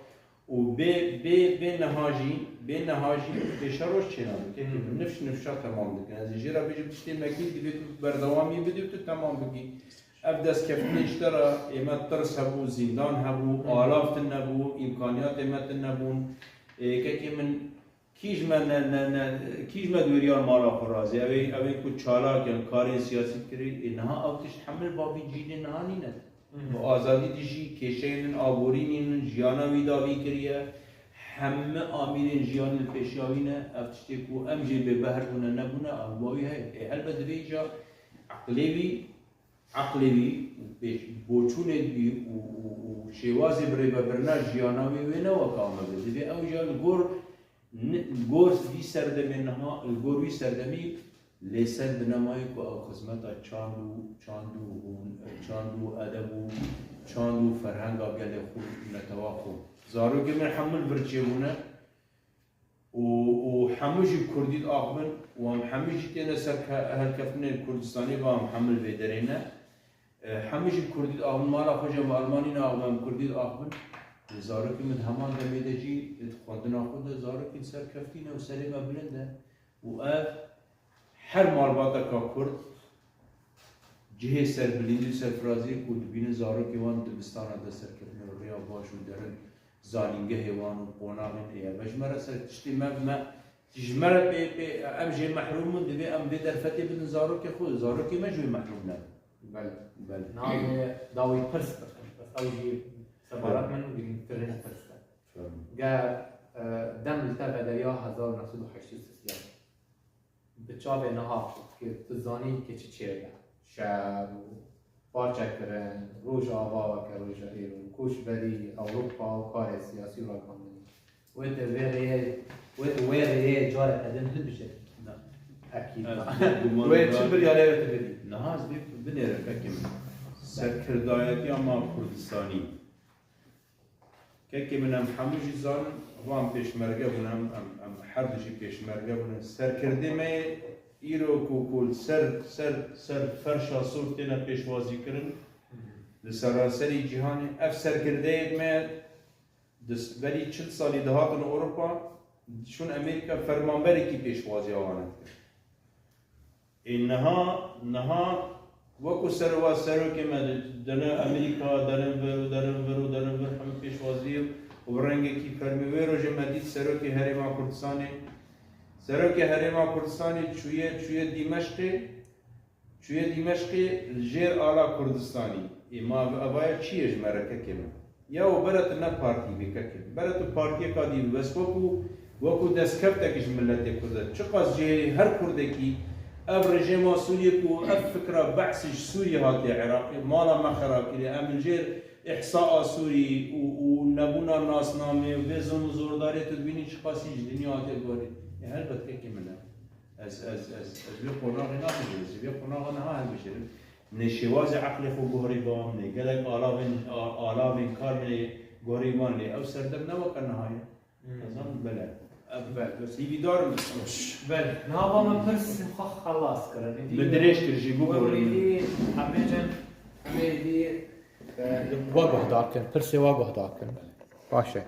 û bê, bê, bê niha jî, bê niha jî pêşeroj çênabin. Kekê min nifş nifşa temam dikin. Ez ê jê re bêjim tiştê mekî divê tu berdewamî bidî û tu temam bikî. Ev destkeftinê ji te re ê me tirs hebû, zîndan hebû, alav tune bû, îmkaniyatê me tune bûn. Ê, kekê min Kî ji me ne, ne, ne, kî ji me dûriya mala xwe razî? Ew ê, ew ê ku çalak in, karên siyasî kirî, ê niha ew tişt hemil bavî cîlê niha nîne. Bi azadî dijî, kêşeyên din aborî nînin, jiyana wî davî kiriye. Hemî amîrên jiyanê li pêşiya wî ne. Ev tiştê ku em jê bêbehr bûne, nebûne, ew bavî heye. Ê helbet divê îca eqlê wî Eqlê wî û pêş, boçûnê wî û, û, û şêwazê birêvebirina jiyana wê, wê ne weka me be. Divê ew jî li gor, ni-, li gor vî serdemê niha, li gor wî serdemî lê ser binemayê ku ew xizmeta çand û, çand û hûn, çand û edeb û çand û ferhenga gelê xwe, netewa xwe. Zarokê me hemû li vir çêbûne. û, û hemû jî kurdî diaxivin û em hemû jî têne ser ke-, helkeftinên Kurdistanê ve em hemû li vê derê ne. E, hemû jî kurdî diaxivin, mala xwe jî em bi Almanî naxivin, em kurdî diaxivin. Lê zarokê min di heman demê de jî di xwendina xwe de zarokên serkeftî ne û serê me bilind e. Û ev her malbateka kurd cihê serbilindî û serfiraziyê ku dibînin zarokê wan dibistana de serkeftin û rêya baş û derin zanîngehê wan û qonaxên ê. Ev ji me re ser tiştê me, me, ji me re pê, pê, em jê mehrûm in, divê em vê derfetê bidin zarokê xwe, zarokê me ji wê mehrûm nebin. Belê. Belê. Navê dawî pirs bikin. Bes ew jî sebaret min girîngtirîn pirs e. Tamam. Ger, e, dem li te vederiya hezar û neh sed û heştê û sê Bi çavê niha ku tu zanî ke çi çêbû. Şer û parçekirin, Rojava weke roja îro, koçberî, Ewropa û karê siyasî û ragihandinê. Wê tu vê rêyê, wê tu wê rêyê careke din hilbijêrî. Na. Ekîd. Ez bêguman Wê çi ra- biryarê wê tu bidî? Niha ez vê binêrim, kekê min. Serkirdayetiya ma Kurdistanî. Kekê min, em hemû jî zanin, va em pêşmerge bûn, em, em, em her du jî pêşmerge bûn. Serkirdê me îro ku, ku li ser, ser, ser ferşa sor têne pêşwazî kirin, li seranserî cîhanê, ev serkirdeyê me di s-, berî çil salî dihatin Ewropa, diçûn Amerîka, fermanberekî pêşwaziya wan dikir. Ê niha, niha wekî serva serokê me di-, dene Amerîka, derin vir û derin vir û derin vir hemî pêşwazî û bi rengekî fermî. Wê rojê me dît serokê Herêma Kurdistanê, serokê Herêma Kurdistanê çûye, çûye Dîmeşqê, çûye Dîmeşqê li jêr ala Kurdistanî. Ê ma ev-, evaya çi ye ji me re kekê me? Ya û bere tu ne partî bî kekê. Bere tu partiyeka dî bî. Bes wekû, wekû destkeftek ji miletê Kurd e. Çiqas jê her Kurdekî ev rejêma Sûriyê ku ev fikra Be'sî ji Sûriyê hatiye Iraqê, mala me xera kiriye. Em li jêr îhsaa Sûrî û, û nebûna nasnamê û vê zilm û zordarê tu dibînî çiqasî ji dinya hatiye guherîn. Ê helbet kekê min e. Ez, ez, ez, ez vê qonaxê nabijêrim. Ez vê qonaxa niha hilbijêrim. Nê şêwazê eqlê xwe guherî bam, nê gelek alavên, a-, alavên kar nê guherî wan lê ew serdem ne weke niha ye. Hmm. Ez zanim bele. Ev bel, bes hîvîdar im. Hoş. Bel, niha va me pirs xwe xelas kirin. Êdî Min dirêj kir jî, bû we borî min. Êdî hemê cem, hemê êdî, e, Wa guhdar kin, pirsê wa guhdar kin. Baş e.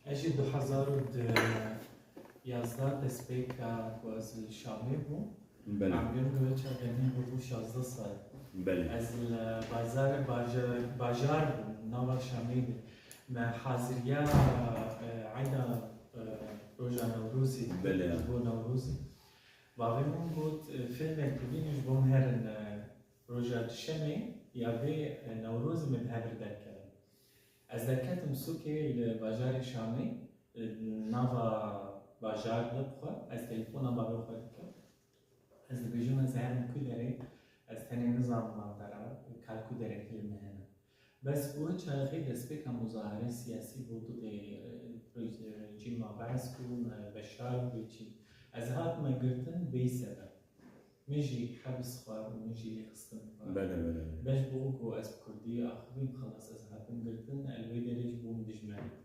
Ez jî du hezar û yazdeh destpêka ku ez li Şamê bûm. Belê. Emrim li wê çaxê min bûbû şazdeh sal. Belê. Ez li bazarê baja-, bajar bûm, nava Şamê de. Me haziriya, e, eyda, e, roja Newrozê, Belê. ji bo Newrozê. Bavê min got, e, filmê ku bînin ji bo min herin, e, roja Duşemê ya vê, e, Newrozê min bi hev re derkeve. Ez derketim sûkê li bajarê Şamê, li nava bajar de bi xwe, ez telefona bavê xwe dikim. Ez dibêjim, ez herim ku derê, ez tenê nizanim navbera, ka li ku derê filmê hene. Bes wê çaxê destpêka muzaherê siyasî bû, didê, e, rejîma Be'es bû, me Beşar bû, çî. Ez hatime girtin bê sebeb. Min jî hebs xwar û min jî lê xistin xwar. Bele, bele, bele. Beş bû ku ez bi kurdî axivîm, xelas ez hatim girtin, el wê derê jî bûm dijmenik.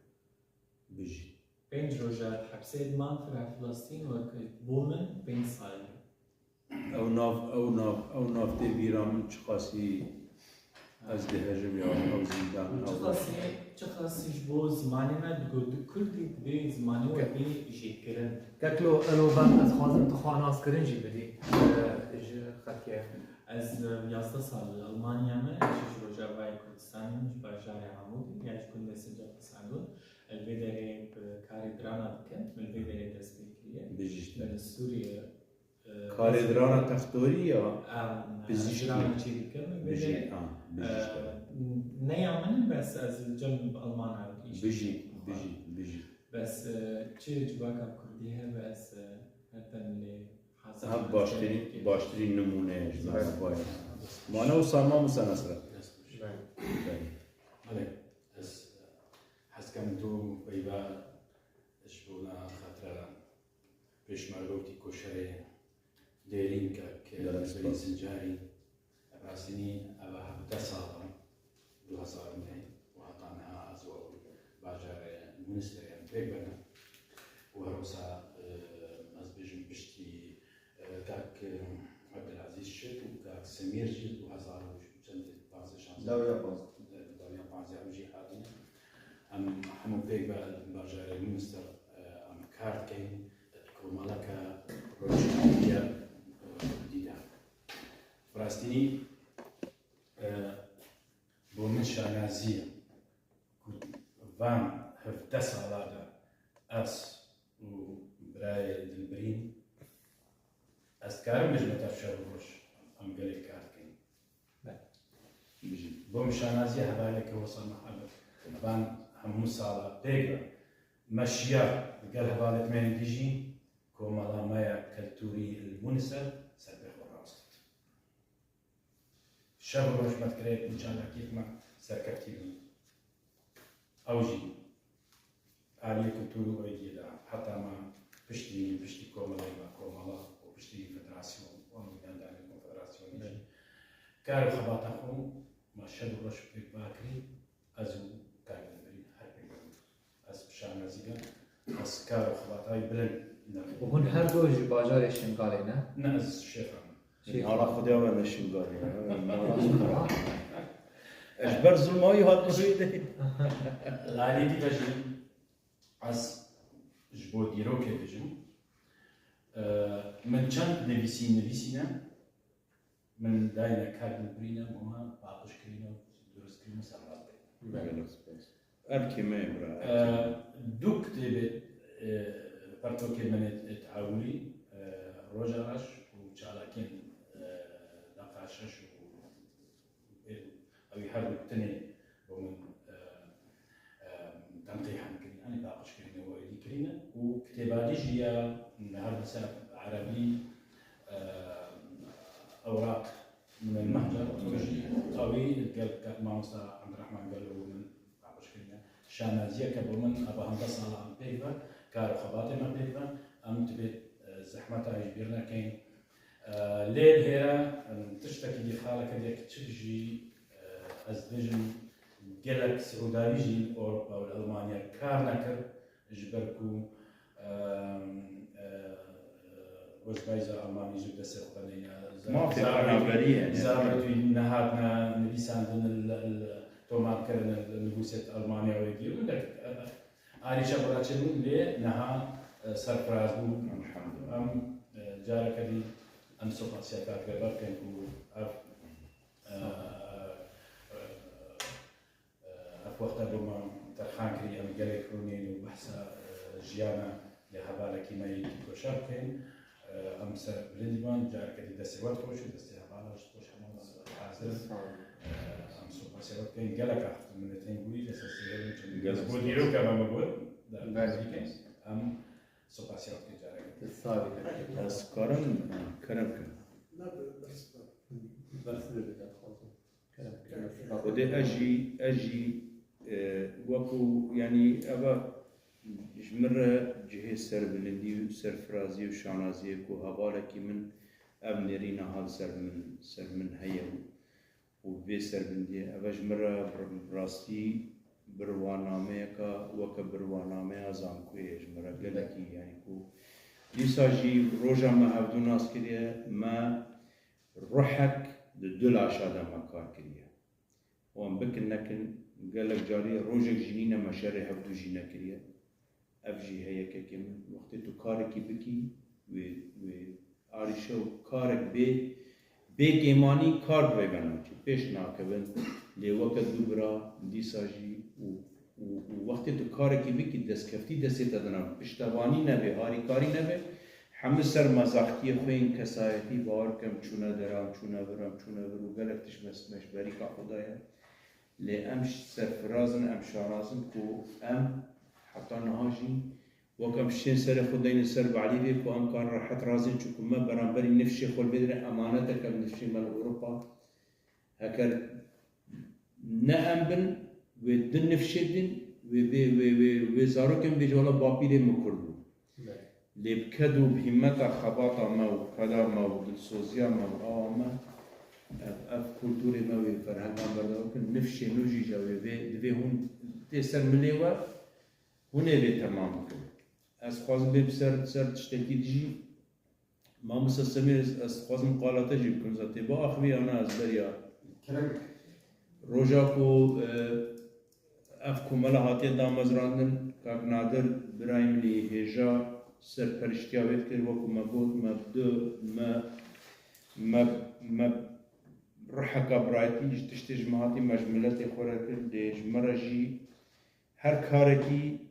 Bijî. Pênc roja di hepsê de mam, fira Filistîn wek bû min pênc sal. Ew nav, ew nav, ew nav tê bîra min çiqasî ez dihejim ya ew zîndan, ew Çiqasî, Çiqas ji bo zimanê me digot, di kurdî divê zimanê we bê jêkirin. Keklo, elo ben ez xwazim tu xwe naskirin jî bidî, e, ji xelkê. Ez, e, yazdeh sal li Almanya me, ez ji Rojavayê Kurdistanê me, ji bajarê Amûdê, ya ji gundê Sinca Pesangûn. Li vê derê bi karê dirana dikim, min li vê derê dest pê kiriye. Bijî ji te. Min li Sûriye, e, Karê dirana textorî ya, a, pizîşkî? Dirana çê dikim, li vê derê, a, bijî ji te. E, ne ya min, bes ez li cem Almana îş dikim. Bijî, bijî, bijî. Bes, e, çi civaka kurdî hebe ez, e, her dem lê hazir im. Ev baştirîn, baştirîn nimûne ye ji me re. Mane û sarma Musa Nesret. Belê. Belê. Ez hez dikim tu peyva ji bona xatira pêşmerge û tîkoşerê Dêrîn kek Berî Sincarî. Rastînî ev hevdeh sal e, du hezar û neh û heta niha ez û ew bajarê Mûnsterê em pêk bene. Û her wisa, e, ez bêjim piştî, e, kak, e, Ebdilezîz Şik û kak Semîr jî du hezar û çend, panzdeh şanzdeh. Dawiya panzdeh. E, dawiya panzdeh ew jî hatine. Em hemû pêk be bajarê Mûnster, e, em kar dikeyn, di komeleke rojnameya, e, Kurdî de. Bi rastînî, e, bo min şanazî ye ku van hevdeh sala de ez û birayê Dilbirîn, ez dikarim bêjime tev şev û roj em gelê kar dikeyn. Belê. Bijî. Bo min şanazî ye hevaleke wisa me hebe. Van hemû sala pêk be me şiya li gel hevalek me yên dî jî komela me ya keltûrî li Mûnster ser pê xwe rawestit. Şev û roj me dikirê ku çalakiyek me serkeftî bin. Ew jî aliyê kultur û êdiyê de heta me piştî, piştî komelê me, komela û piştî federasyon û endamê konfederasyonê jî kar û xebata xwe me şev û roj pêk va kirî. Ez û Kak Dilbirîn her pêk bûn. Ez bi şanazî ve, ez kar û xebatayî bilind ne. Û hûn her du ji bajarê Şingalê ne? Ne, ez Şêxan im. Şêxan. Hala Xwedê we ne Şingalê ne. Ez ji ber zilma wî hat Rûyê de. Li alî dî ve jî ez ji bo dîrokê bijim. Min çend nivîsî nivîsîne. Min dayne kar Dilbirîne, mama paqij kirîne û durust kirîne, serhildan. Gelek spas. Erkê me ye, bira, erkê me. E, du kitêbê, e, pertokê min ê, ê teawulî, e, Roja Reş û Çalakên, e, Deqa Şeş û, e, ew ê her du kitinê bo min, e, e, tenqîh hem kirîne, yanî paqij kirîne û êdî kirîne. Û kitêba dî jî ya her di ser erebî, e, ewraq min ên mehca, ew jî ew ê gel kak mamosta Ebdurehman Gelo û min paqij kirîne. Şanaziyeke bo min, eva hevdeh sala em pêk ve, kar û xebatê me pêk ve, em divê, e, zehmeta wî ji bîr nekeyn. E, lê li hêra, em, tiştekî dî xaleke dê kiçik jî, e, ez dibêjim gelek Siûdawî jî li Ewropa û li Almanya kar nekir, ji ber ku, em, e, e, Rojbayza Almanî jî destê xwe neyne. Mafê bernaberî ye, ne? Zarokê wî nehatine nivîsandin, li, li, tomar kirin, li nivûsê Almanya wê dî. Gelek, e, e, Arîşa bira çêbûn, lê niha, e, serfiraz bûn. Elhamdulillah. Em, e, careke dî em sopasiya kak Reber bikin ku ev, e, e, e, ev wexte bo me terxan kirî, em gelek rûnên û behsa, e, jiyana lê hevalekî me yê tîkoşer bikin. Em ser bilindî ban, careke dî destê we xweş û destê hevala ji xweş hema hazir in. Sağ olun. Em sopasê we dikin, gelek ax tu minetên bûyî, lê ser sêrê min çend Gelek bo spas. Dîroka me me got, da Belê. Em sopasê we dikin careke dî. Sağ olun. Ez karim, kerem kim. Xwedê ez jî, ez jî, e, wekû, yanî, eva ji min re cihê serbilindî û serfirazî û şanaziyê ku hevalekî min ev nêrîna ha li ser min, ser min heye û, û vê serbilindiyê, eva ji min re bi rastî birwanameyeka weke birwanameya zankoyê ye ji min re gelekî, yanî ku dîsa jî roja me hevdû nas kiriye, me ruhek di du laşa de me kar kiriye. Wan bikin nekin, Gelek carî rojek jî nîne me şerê hevdû jî nekiriye. Ev jî heye kekê min. Wextê tu karekî bikî, wê, wê arîşe û karek bê, bê kêmanî kar bi rê ve nakê. Pêş nakevin. Lê weke du bira dîsa jî û, û, û wextê tu karekî bikî, destkeftî destê te de nabe. Piştevanî nebe, harîkarî nebe. Hemû ser mezaxtiyê xwe yên kesayetî, bawer bikim, çûne deran, çûne vir, em çûne vir û gelek tişt mes-, meşberîka xwe daye. Lê em ş-, serfiraz in, em şaraz in ku em heta niha jî wek em şên serê xwe deynin ser balîvê ku em karin rehet razîn, çunku me beramberî nifşê xwe li vê derê emanet e, em nifşê me li Ewropa. Heker ne em bin, wê di nifşê din, wê, wê, wê, wê, wê zarokên bêje wela bapîrê min Kurd bû. Belê. Lê bi ked û bi hîmmeta xebata me û keda me û dilsoziya me û awa me, ev, ev kulturê me wê ferhengan berdewam kin, nifşê nû jî ji wê vê, divê hûn tê ser milê we, hûn ê vê temam bikin. Ez dixwazim bêm ser, ser tiştekî dijî. Mamoste Semîr, ez, ez dixwazim qala te jî bikim. Za tê biaxivî ya na ez beriya. Kerem. Roja ku, e, ev komela hatiye damezrandin, kak Nadir, birayê min ê hêja, serperiştiya wê dikir, wekî me got, me bi du, me, me, me riheka birayetî ji tiştê ji me hatî, me ji miletê xwe re kir, lê ji me re jî her karekî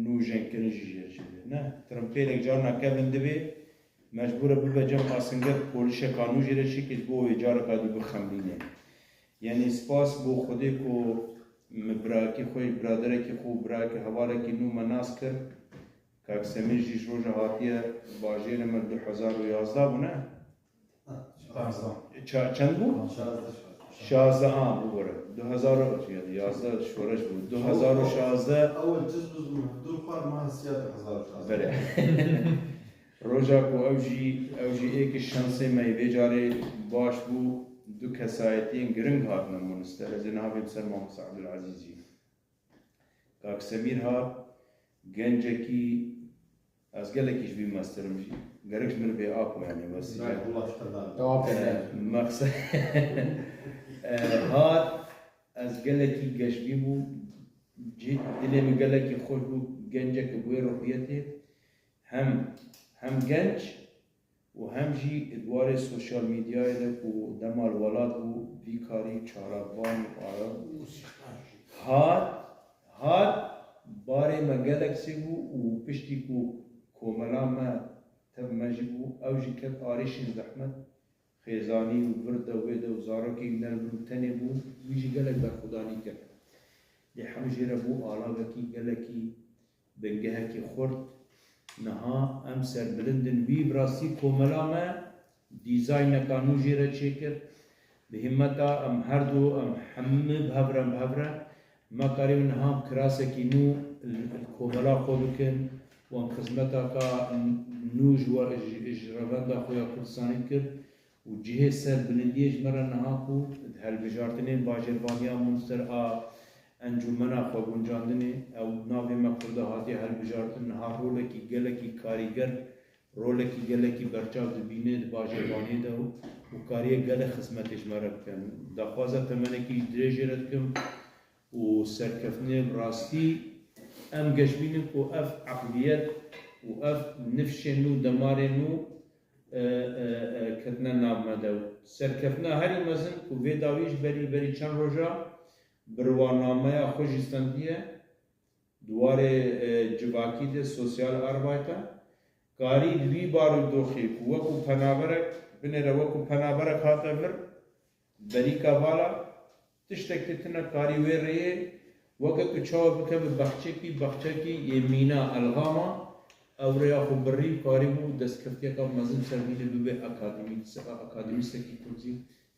nûjenkirin jî jê re çêbe. Ne, tirimpêlek carna kevin divê, mecbûr e bibe cem asinget, polîşeka nû jê re çêke, ji bo wê careka dî bixemlîne. Yanî spas bo Xwedê ku min birakî xwe, biraderekî xwe û birakî hevalekî nû me nas kir. Kak Semîr jî ji roja hatiye bajêrê me du hezar û yazdeh bû, ne? Şazdeh. Ça-, çend bû? Şazdeh, şazdeh. Şazdeh, a, bibore. Du hezar û, yanî yazdeh şoreş bû. Du hezar û şazdeh. Ew ciz biz bûn, dur xwar ma hesiya du hezar û şazdeh. Belê. Roja ku ew jî, ew jî êkî şansê me yê vê carê baş bû, du kesayetiyên giring hatine Monster. Ez ê niha bêm ser Mamoste Abdulazîz jî. Kak Semîr hat, gencekî, ez gelekî ji wî meztir im jî. Gerek ji min bê apo, yanî, wesîle. Belê, Allah ji te dar. Te apo, e, belê. Mexse-, e, hat, ez gelekî geşbî bûm. Cî-, dilê min gelekî xweş bû, genceke bi wê ruhiyetê. Hem, hem genc, û hem jî di warê sosyal medyayê de ku dema li welat bû, vî karî çalakvan û ara hat, hat, barê me gelek sê bû û piştî ku komela me tev me jî bû, ew jî ket arîşên zehmet, xêzanî û vir de wê de û zarokê ne li vir û tenê bû, wî jî gelek berxwedanî kir. Lê hemû jê re bû alavekî gelekî bingehekî xurt. Niha em serbilind in. Wî bi rastî komela me dîzayneka nû jê re çêkir. Bi himmeta em her du, em hemî bi hev re, bi hev re me karî niha kirasekî nû li, li komela xwe bikin û em xizmeteka nû ji we, ji, ji revenda xwe ya Kurdistanê kir. Û cihê serbilindiyê ji me re niha ku di helbijartinên bajêrvaniya Munster a Encûmena Xweguncandinê, ew navê me Kurda hatiye helbijartin, niha rolekî gelekî karîger, rolekî gelekî berçav dibîne di bajêrvaniyê de û, û kariye gelek xizmetê ji me re bike. Daxwaza temenekî dirêj jê re dikim û serkeftinê bi rastî em geşbînin ku ev eqliyet û ev nifşên nû, demarên nû, e, e, e, ketine nav me de. Serkeftina herî mezin ku vê dawî ji berî, berî çend roja biryarnameya xwe jî stendiye di warê, e, civakî de, sosyal arbête, karî di vî bar û doxê ku wekû penaberek, binêre wekû penaberek hate vir, berîka vala, tiştekî tune karî wê rêyê, weke tu çawa bikeve bexçekî, bexçekî yê mîna, elxama, ew rêya xwe birî û karîbû destkeftiyeka mezin ser bîne bibe akademî-, akademîstekî Kurd jî.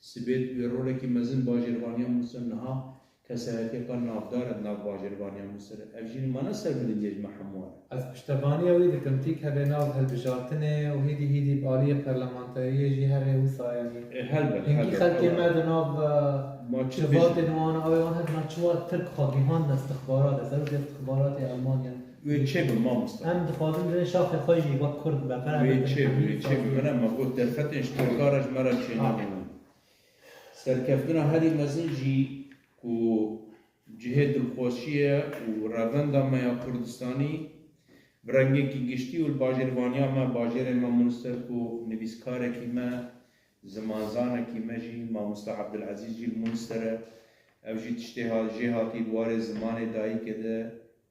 Sibêt wê rolekî mezin bajêrvaniya Mûsir niha kesayetiyeka navdar e di nav bajêrvaniya Mûsir. Ev jî nimane serbilindiyê ji me hemû e. Ez piştevaniya wî dikim, tîk hebe nav hilbijartinê û hîdî hîdî bi aliyê parlamenteriyê jî herê wisa, yanî. E, helbet, hinkî helbet, xelkê me di nav, e, ma çi civatê bêjin? Di wan, ew ê wan hebina çiwa Tirk xwe gihand istixbarat, ez ew dê istixbaratê Elmanya. Wê çê bi mamosta? Em dixwazin divê şaxê xwe jî wek Kurd berxwe Wê çê bi, wê çê bi, bira me got derfetên ji Tirka re ji me re çênabin. Serkeftina herî mezin jî ku Cihê dilxweşiyê û revenda me ya Kurdistanî bi rengekî giştî û li bajêrvaniya me, bajêrê me Munster ku nivîskarekî me, zimanzanekî me jî, mamosta Ebdulezîz jî li Munster e. Ew jî tiştê ha-, jê hatî di warê zimanê dayikê de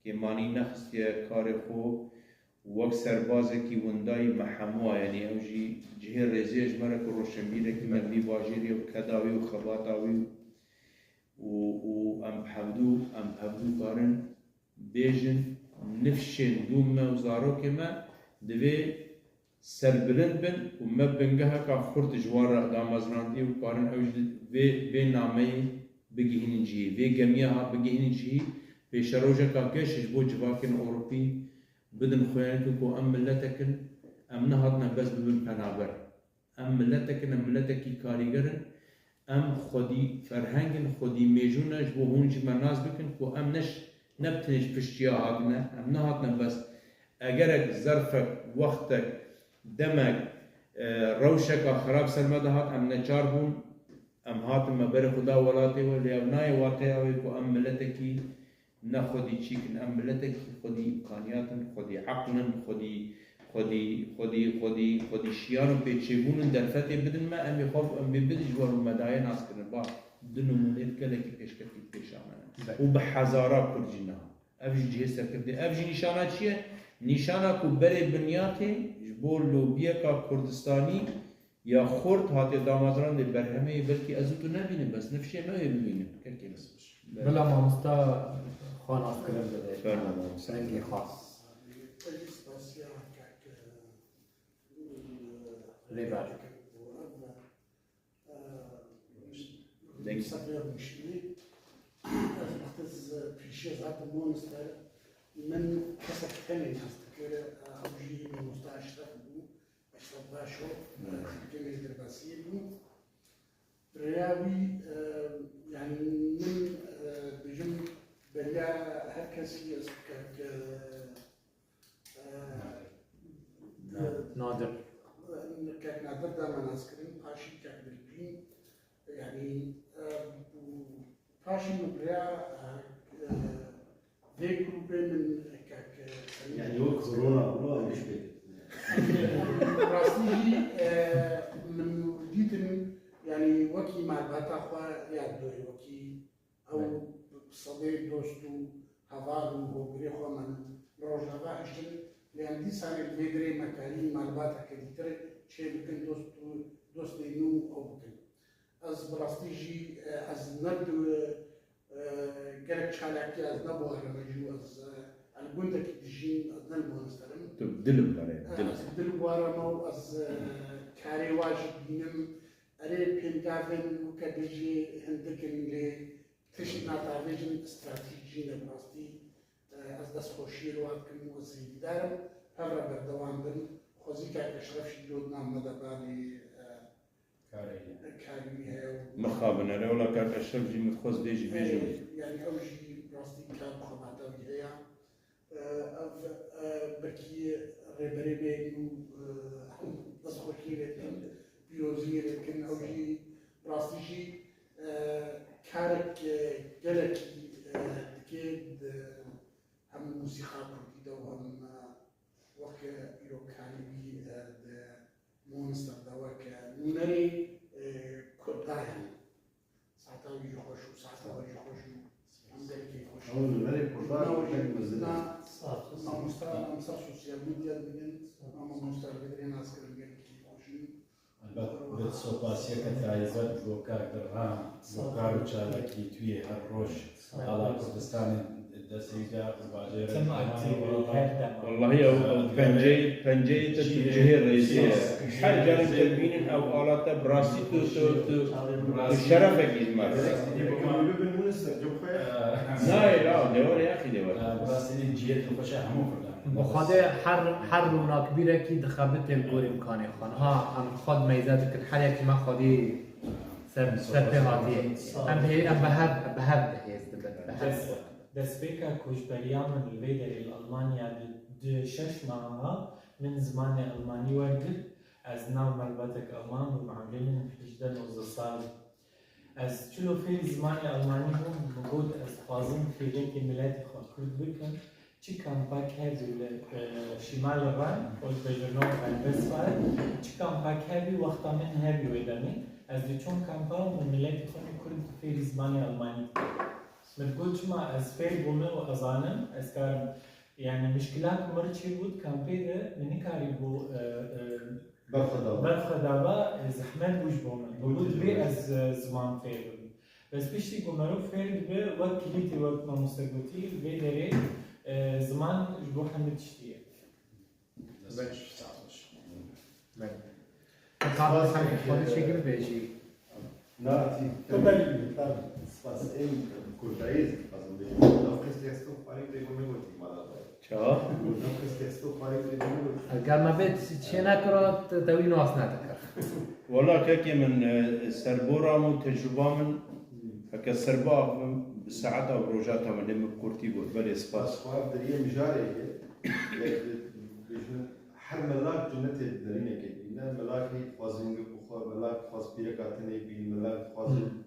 kêmanî nexistiye karê xwe. Wek serbazekî windayî me hemû, yanî ew jî cihê rêzê ye ji me re ku roşenbîrekî me vî bajêrî û keda wî û xebata wî û, û em hevdû, em hevdû karin bêjin nifşên dûn me û zarokê me divê serbilind bin û me bingeheka xurt ji wan re damezrandiye û karin ew jî vê, vê nameyê bigihînin cihî, vê gemiya ha bigihînin cihî, pêşerojeka geş ji bo civakên Ewropî bidin xweyanikin ku em miletek in, em nehatine bes bibin penaber. Em miletek in, em miletekî karîger in, em xwedî ferheng in, xwedî mêjû ne, ji bo hûn jî me nas bikin ku em ne ji, ne bi tenê ji piştçiya hatine, em nehatine bes. Egerek zerfek, wextek, demek, e, rewşeka xerab ser me dihat, em neçar bûn, em hatin me berê xwe da welatê we, lê ev nayê wateya wê ku em miletekî ne xwedî çîk in, em miletekî xwedî îmkaniyat in, xwedî eql in, xwedî, xwedî, xwedî, xwedî, xwedî şiyan û pêçêbûn in, derfetê bidin me, em ê xwe, em ê bidin ji wan û me daye naskirin. Ba, du nimûnê gelekî pêşketî pêşa me ne. Be. Û bi hezara Kurd jî niha. Ev jî cihê serkirdê. Ev jî nîşana çi ye? Nîşana ku berê binyatê ji bo lobiyeka Kurdistanî ya xurt hatiye damezrandê berhemê, belkî ez û tu nebînin, bes nifşê me wê bibînin. Kekê min. Bila mamosta xwe naskirin bide. Fermo mamosta. Rengê xwe. Ez jî spasiya kek, e, Rêber. Deng. Safiya Muşkilî. Ez wextê pîşê zaten Monster min kesek tenê nas dikir, ew jî mamosta Eşref bû. Eşref Başo, Evet. Xelkê Mêrdirbasiyê bû. Bi rêya wî, e, yanî min, e, bijim beriya her kesî ez kek, e, e, Nadir. Kek Nadir da me naskirin, paşî kek Dilbîn. Yanî, e, paşî min bi rêya, e, e, Vê grûpê min kek, e, Semîr Yani yok korona bû, almış pek. Rastî jî, e, min dîtin, yanî wekî malbata xwe ya dorê, wekî ew Evet. sedê dost û heval û hogirê xwe min li Rojava hiştin. Lê em dîsanê li vê dirê me karî malbateke dîtir çê bikin, dost û dostê nû ew bikin. Ez bi rastî jî, e, ez ne di, e, gelek çalakî ez ne bi wan re me jî û ez, e, li gundekî dijîm, ez ne li Monster im. Tu bi dil im berê, bi E, dil. Ez bi dil bi wan re me û ez, e, karê wa jî dibînim. Erê pêntavên weke dijî hindik in lê tişt natavêjin stratejî ne bi rastî. E, ez destxweşiyê li wan dikim û ez hêvîdar im. Hev re berdewam bin. Xwezî kak Eşref jî dilo di nav me de balê, e, Karê ye. Karî wî heye û Mixabin, erê wela kak Eşref jî min dixwest bêjî, bêjim. Erê, yanî ew jî rastî kar û xebata wî heye. E, ev, e, belkî rêberê me û, e, destxweşiyê lê dikin, pîroziyê lê dikin, ew jî rastî jî, e, karek, e, gelekî, e, dike di hem mûsîqa kurdî de û hem, e, wek îro karî wî, e, di Monster de wek, e, nûnerê, e, Kurda ye. Saeta wî jî xweş û saeta we jî xweş û em gelekî xweş. Ew nûnerê Kurda Ew jî pek mezin e. na, mamosta, em ser sosyal medya dibînin, em mamosta li vê dirê nas kirin gelekî xweş in. Elbet, bi sopasiyeke taybet bo kak Dirham, bo kar û çalakî tu yê her roj ala Kurdistanê destê wî de û bajêrê Tim Kurdistanê aktif, wala. her dem. Wallahî ew, ew penceyê, penceyê te tu cihê rêzê ye. Her carê te bînin ew ala te bi rastî tu, tu, tu, tu şerefekî ji me re. Nayê la, dewarê axî dewarê. Bi rastî cihê dilxweşa hemû Kurdan. Bi Xwedê her, her rûnakbîrekî dixebitê li gorî imkanê xwe. Niha em xwe dimeyze dikin, her yekî me xwedî ser, ser pê hatiye. Em hê, em bi hev, bi hev bi hêz dibin, bi hev. Des-, destpêka koçberiya min li vê derê li Almanya di, di şeş meha min zimanê Almanî wergirt. Ez nav malbatek Alman bûm, emrê min hejdeh nozdeh sal bû. Ez çilo fêrî zimanê Almanî bûm, min got ez dixwazim fêrekê miletê xwe Kurd bikim. Çi kampak hebî li, e, Şimal Rhein û li Bejirno Rhein-Westfalen, çi kampak hebî wexta min hebî wê demê, ez diçûm kampa û min miletê xwe li Kurd fêrî zimanê Almanî dikirim. Min got çima ez fêr bûme û ez zanim, ez karim. Yani mişkila ku mir çêbû di kampê de, min nikarîbû, e, e, Berxwedaba. Berxwedaba, e, zehmet bû ji bo min. Bû Bû divê divê. ez, e, ziman fêr bibim. Bes piştî ku merov fêr dibe, wek kilîtê, wek mamoste gotî, li vê derê, e, ziman ji bo hemî tiştî ye. Beş, sağ ol. Ben. Spas, Xwedê e, şekil bêjî. Na, tî. Tu belî bî, tabii. Spas. Em kurtayî ez dixwazim bêjim. Nav kestê ez tu xwarî bêgo me gotî mala xwe. Çawa? Nav kestê ez tu xwarî bêgo me gotî. Eger me bê çê nekira, te, te wî nas nedikir. Wala kekê min, e, serbora min û tecrûba min, Hmm. heke serba axivim, bi saeta û rojata min lê min bi kurtî got. Belê spas. Spas xwe, ev deriyê mijarê ye. Yek bêjin, her melak cinnetê derînekê bî. Ne melakê dixwazin bixwe, melak dixwaz pîreka tenê bî, melak dixwazin, Hmm.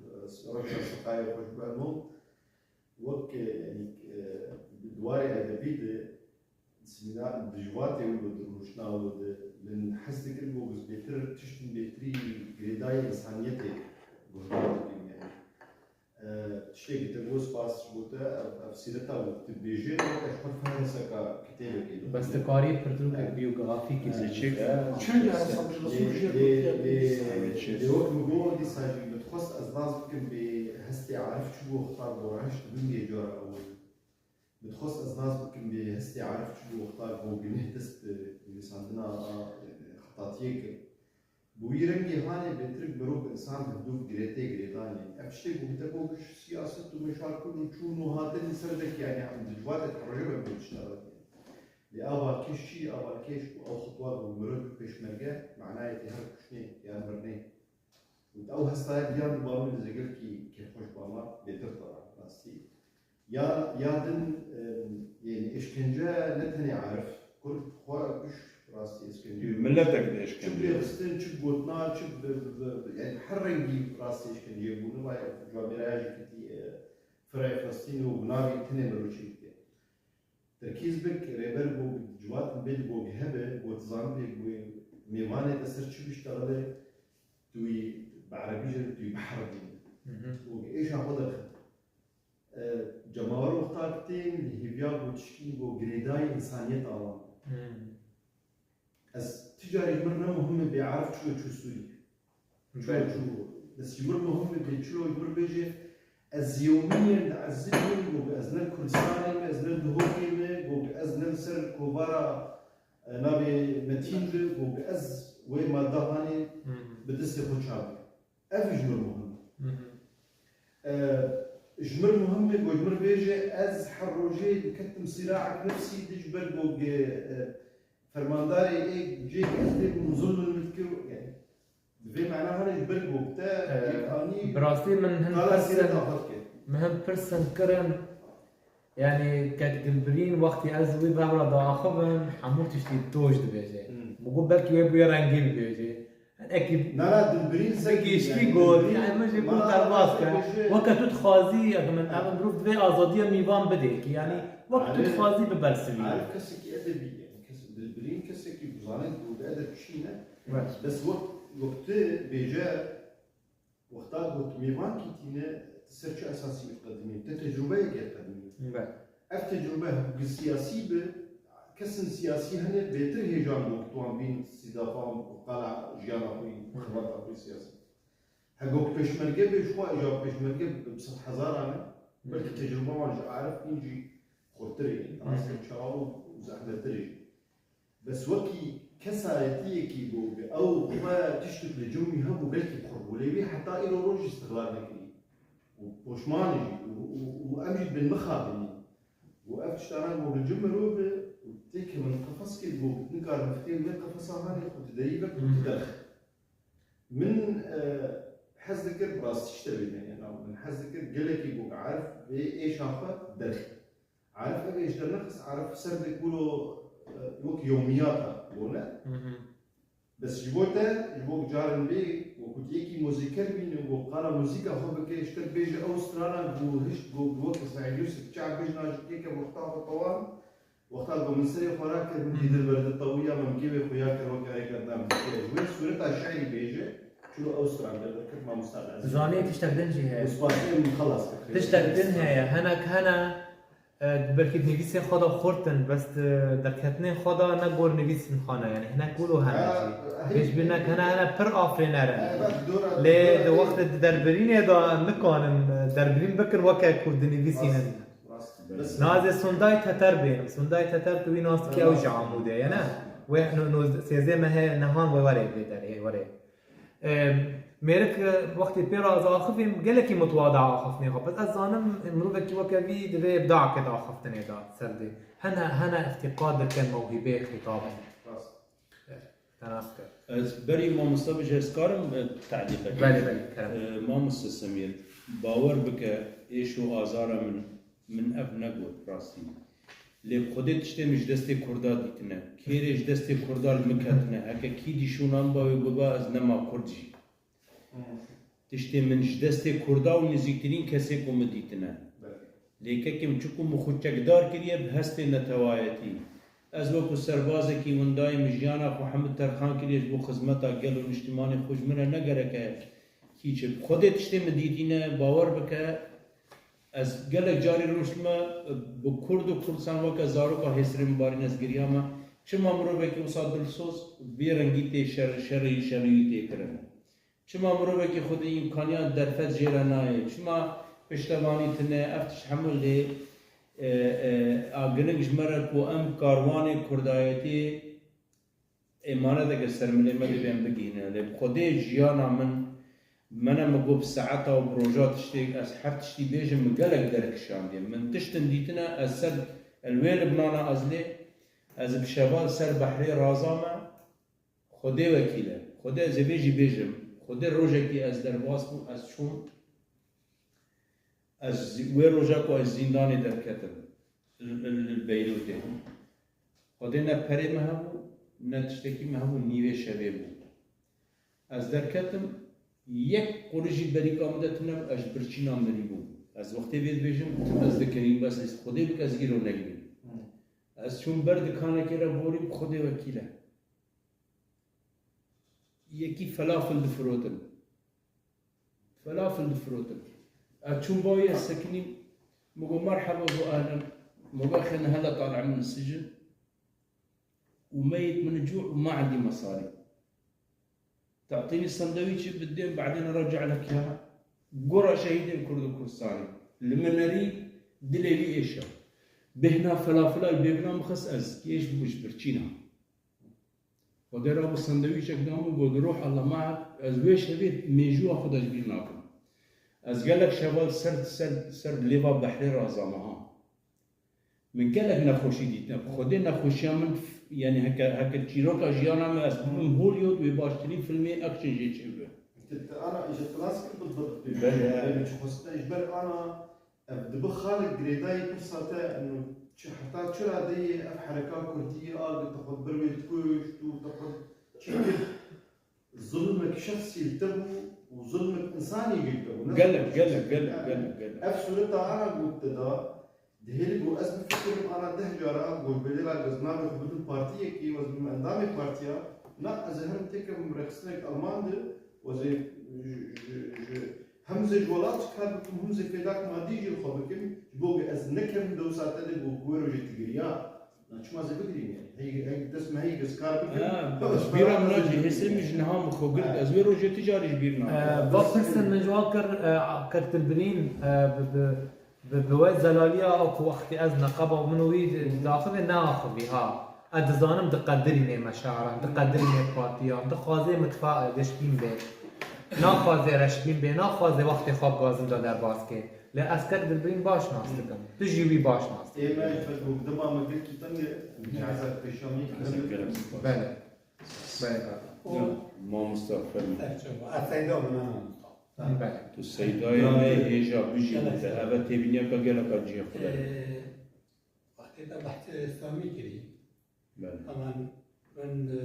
e, rewşa siqayê xwe ji ber no. Wek, e, yanî, e, di warê edebî de, simîna di civatê wilo, di rûniştina wilo de, min hez dikir ku biz bêtir tiştên bêtirî girêdayî însaniyetê guhdar dikin, yanî. E, tiştekî te got, spas ji bo te, ev, ev sîreta ku tu dibêjî, weke ji xwe fihriseka kitêbekê dixwîne. Bes tu karî pirtûkek, biyografîkê, Çi? Çi? Lê, lê, lê, lê wek min got, dîsa jî min dixwest ez nas bikim bê hestê Arif çi bû, xtar bo reş dibin bê cara ew. Min dixwest ez nas bikim bê hestê Arif çi bû, wexta ku ginih dest bi nivîsandina, e, xetatiyê kir. Bi wî rengê hanê bêtir mirov bi însan bi dûv girêtê girêdanê. Ev tiştê ku te got ji siyaset û meşakil û çûn û hatin li ser dekî, yanî em di civatê tehrojê be bi tişta ve. Lê ava kêş çi? Ava kêş ku ew xitwa ku mirov bi pêşmerge, manayê tê her kuştinê yan mirinê. Û ew hestaya diyan bi bavê li zegelkî kêfxweş bama bêtir tera rastî. Ya, ya din, em, yani êşkence ne tenê Arif, Kurd xwe giş rastî êşkence. Milletek de êşkence. Çi bi rêxistin, çi bi gotina, çi bi, bi, bi, yani her rengî rastî êşkence bûne, vay camêraya jî ketî, e, firaya Filistînê û bi navê tenê mirov çêdike. Terkîz bik, rêber got, civat bê di gog hebe, got zanibê ku mêvanê te ser çi biştexile, tu wî bi erebî jî tu wî biheribînî. Mhm. Got êşa xwe derxin. E, cemawer wexta ki tên li hêviya ku tişkî ku girêdayî însaniyet awan. Hmm. Ez ti carî ji mir ne muhim e bê Arif çilo çû Sûrî. Çilo Belê. çû. Bes ji mir muhim e bê çilo ji mir bêje, ez yewmîyen diezibim, got ez ne Kurdistanê me, ez ne Duhokê me, got ez ne li ser kovara, e, navê Metîn de, got ez wê madda hanê Hı hı. bi destê xwe çav bikim. Ev ji mir muhim e. Hı hı. E, ji mir muhim e, got ji mir bêje, ez her rojê diketim sîraek nefsî de ji ber got, e, fermandarê ê cê ez dê bûm zulm min dikir, yani, bi vê mana hene ji ber got te, E, yek anî bi rastî min hin qala pirsên, sîreta xwe dike. Min hin pirsên kirin, yani, kek Dilbirîn, wextî ez wî bi hev re diaxivin, hemû tiştî toj dibêje. Hmm. Min got, belkî wê bûye rengî bibêje. Hinekî Na, na, Dilbirîn bi ser gêşkî yani, got, Dilbirîn yani, min jî got mana derbas ke. Weke tu dixwazî, yani, min, ev mirov divê azadiya mîvan bidê ki, yani, wek tu Arif, dixwazî bibersivî. Arif kesekî edebî ye. Kes-, Dilbirîn kesekî ku zanîn ku li edeb çî ne. Evet. Bes wek, wek tu bêje, wexta ku tu mêvankî tîne, tu ser çi esasî wî qedimî? Te tecrubeyekê qedimî. Evet. Ev tecrube hevgir siyasî bi, kesên siyasî hene bêtir hêjan bû ku tu wan bîn sîdafa û qala jiyana xwe yî, Hı hı. xebata xwe yî siyasî. Hego ku pêşmerge bê, ji xwe îja pêşmerge bi bi sed hezaran e, belkî Hı hı. tecrube wan ji Arif bîn jî xurtir e, Hı hı. rast e çawa û zehmettir e jî. Bes wekî kesayetiyekî bû, bi ew xwe tiştek li cem wî hebû, belkî bi xurt bû. Lê wî heta îro roj jî îstixlal nekirî. Û poşman e jî. Û, û, û em jî dibên mixabin. Û ev tiştana ku li cem mirov e, û têke min qefes kir, ku nikarim fitê wê qefesa hanê xwe tu derî ve, ku tu derx. Min, e, hez dikir bi rastî ji te bêne, yani, min hez dikir gelekî ku Arif vê êşa xwe derxî. Arif ev êş dernexist, Arif ser de kuro, e, wek yewmiyata bone. Hı hı. Bes ji bo te, ji bo carin bê, û Ku tu yekî muzîker bîne, ku qala muzîka xwe bike, ji te bêje ew strana ku hişt ku, ku weke Seîd Yûsif çav bêjna ji kêke wexta xwe tewar, wexta ku min serê xwe rakir, min dî dilber di tewiya, min kêvê xwe ya kir weke rêkendam dike. Ji wê sûreta şeîrî bêje, çilo ew stran derkir mamosta Ezîz. Zanî tiştek din jî heye. Û spasiyê min xelas kir. Tiştek din heye, hinek hene, e, belkî di nivîsên xwe de xurt in, bes di derketinên xwe de ne gor nivîs in xane, yani hinek wilo hene jî. Pêşbîrnek hene, hene pir afirîner in. Lê di wextê di derbirînê de nikanin, e, derbirîn bikin weke ku dinivîsînin. Nazê Sundayê Teter bênim. Sundayê Teter tu wî nas dikî, ew ji Amûdê ye, ne? Wê no-, nozdeh, sêzdeh mehê nehan wê were vê derê, were. Em, mêrik, e, wextê pê re ez axifîm, gelekî mitwada axiftinê xwe. Bes ez zanim, e, mirovekî weke vî divê ibdakê di axiftinê de ser dê. Hene, hene îftîqar dikin mewhîbê xîtab in. Rast. Te nas kir. Ez berî mamosta bije, ez karim, e, telîqek? Belê, belê, kerem. E, mamosta Semîr, bawer bike, êş û azara min, min ev negot rastî. Lê bi Xwedê tiştê min ji destê Kurda dîtine. Kêrê ji destê Kurda li min ketine. Heke kî dî şûna min ba wê biba, ez nema Kurd jî. Tiştê min ji destê Kurda û nêzîktirîn kesê ku min dîtine. Lê kekê min çiku min xwe çekdar kiriye bi hestê netewayetî. Ez wekû serbazekî windayê min jiyana xwe hemû terxan kiriye ji bo xizmeta gel û niştimanê xwe, ji min re ne gerek e kî çi. Xwedê tiştê min dîtîne, bawer bike, ez gelek carî rûniştime bi Kurd û Kurdistan weke zaroka hêsirê min barîn ez giriyame. Çima mirovekî wisa dilsoz vê rengî tê şer, şerî, şerî wî tê kirin? Çima mirovekî xwedî îmkaniya derfet jê re nayê? Çima piştevanî tune? Ev tişt hemû lê, e, e, a giring ji me re ku em karwanê kurdayetî êmaneteke ser milê me divê em bigihînin. Lê bi Xwedê jiyana min, me ne min got bi saeta û bi roja tiştê, ez her tiştî bêjim, min gelek derkişandiye. Min tiştin dîtine, ez ser, el wê Libnana ez lê, ez bi şeval ser behrê razame, Xwedê wekîl e. Xwedê ez ê vê jî bêjim. Xwedê rojekî ez derbas bûm, ez çûm. Ez zî-, wê roja ku ez zîndanê derketim, li, li, li Beyrûtê. Xwedê ne perê me hebû, ne tiştekî me hebû, nîvê şevê bû. Ez derketim, yek qurişî berîka min de tune bû, ez ji birçîna mirî bûm. Ez wextê vê dibêjim, tim ez dikerîm, bes ez Xwedê bike ez îro negirîm. Ez çûm ber dikanekê re borîm, Xwedê wekîl e. Yekî felafil difirotin. Felafil difirotin. Ez çûm bawî ez sekinîm. Min got, "Merhaba", got, "Ehlen." Min got, "Xêne hela talib min sicin. Û meyit min cû û ma endî mesarî." Te'tînî sandewîçê bidên, بعدين رجع لك يا. Gora şehîdên Kurd û Kurdistanê. Li min nerî dilê wî êşa. Bêhna felafila li bêvina min xist ez. Êş bû ji birçîna. Xwedê rabû sandewîçek da min, got, "Ruh Allah maak", ez wê şevê mêjûya xwe de ji bîr nakim. Ez gelek şeval ser, ser, ser lêva behrê razame ha. Min gelek nexweşî dîtine. Xwedê nexweşiya min, yani heke, heke çîroka jiyana min ez bibim Hollywood, wê baştirîn filmê action jê çêbibe. Ti, ti ana îja ti nas kir bi, bi, bi, Belê. Belê, çi xwestin ji ber ana Ev dibe xalek girêdayî pirsa te, eno çi heta çi radeyê ev hereka kurdî a, tu xwe bir wê dikuşt û tu xwe çi kir, zulmek şexsî li te bû û zulmek însanî jî li te bû. Ne Gelek, zulmek gelek, şexsî. Gelek, Yani, gelek, gelek. Ev sureta ana got te da, dihêlî got ez bifikirim ana deh cara, got belê ra ez navê xwe bidim partiyekî, ez bim endamê partiya, na ez ê herim têkim rêxistinek Alman di, ez ê ji, ji, ji, Hem zê ji welat ji kar bikim, hem zê fêdak madî jî li xwe bikim, ji bo ku ez nekem dewsa te de ku wê rojê tu giriya. Na çima zê bigirîm yani? Hey, hey, dest me hey, ez kar bikim. Ha, ji bîra min nacî, hêsê min ji niha min xwe girt, ez wê rojê tu carî ji bîr nakim. Eh, va pirsin min ji wan kir, eh, kek Dilbirîn, eh, bi, bi, Bi, bi we zelaliya ku wextê ez neqeba min û wî di-, diaxivê neaxivî ha. Ez dizanim diqedirînê meşaran, diqedirînê partiyan, dixwazê mitfa-, reşbîn bê. Naxwazê reşbîn bê, naxwazê wextê xwe bi gazin de derbas kê. Lê ez kek Dilbirîn baş nas dikim. Tu jî wî baş nas dikî. Ê me ji ber ku dema me gelkî teng e, cihazek pêşanî kirin. Belê. Belê kaka. Ya, mamosta fermo. Ev çi bu? Ez seyda bû, ne mamosta. Belê. Tu seydayê me hêja bijî te. Eve têbîniyeka geleka cihê xwe de. Ee, wextê te behsê Îslamî kirî. Belê. Ama min, e,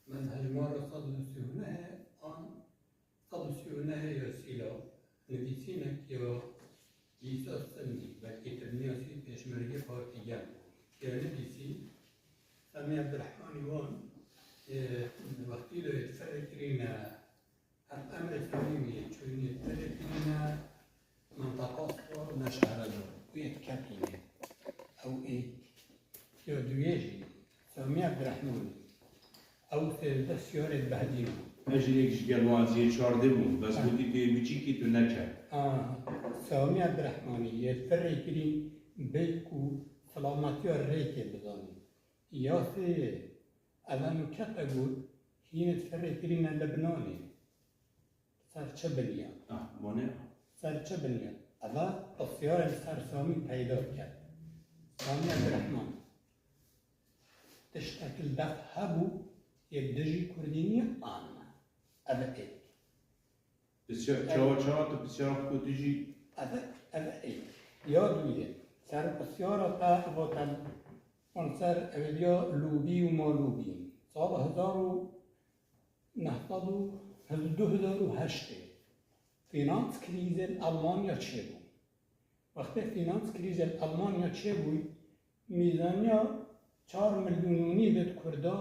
min hejmara sed û sî û neh an Sî û nehê ya Sîla, nivîsînek ya Îsa Sinnî, belkî tu biniyasî, pêşmergê Partî Gel bû. Ya nivîsî, Semî Ebdirehmanî wan, e, wextî de ferê kirîne, ev emrê Semî wî yê, çûyînê ferê kirîne, menteqa Spa ne şehre de. Û yê dikepîne. Ew ê Ya duyê jî, Samî Ebdirehmanî, ew sêzdeh siyarê dibehdîne. Meclêk ji gel wan ziyê çardê bûn, bes Ha. gotî tu yê biçîkî tu neke. Ha, Samî Ebdirehmanî yê ferê kirî bê ku silametiya rêkê bizanî. Ya sêyê, eve nûkete got, hînê ferê kirîne Libnanê. Ser çi biniyat? Ah, bone. Ser çi biniyat? Eve pisyarê li ser Samî peyda diket. Samî Ebdirehman, tiştek li def hebû yê dijî Kurdî niye an me? Eve êk. Pisyar, çawa, çawa tu pisyara xwe tu jî? Eve, eve êk. Ya duyê. Ser pisyara te votem, wan ser ev diya lûbî û malûbî. Sala hezar û neh sed û du hezar û heştê finans krîzê li Almanya çêbû. Wextê finans krîzê li Almanya çêbû, mîzaniya çar milyon û nîvê di Kurda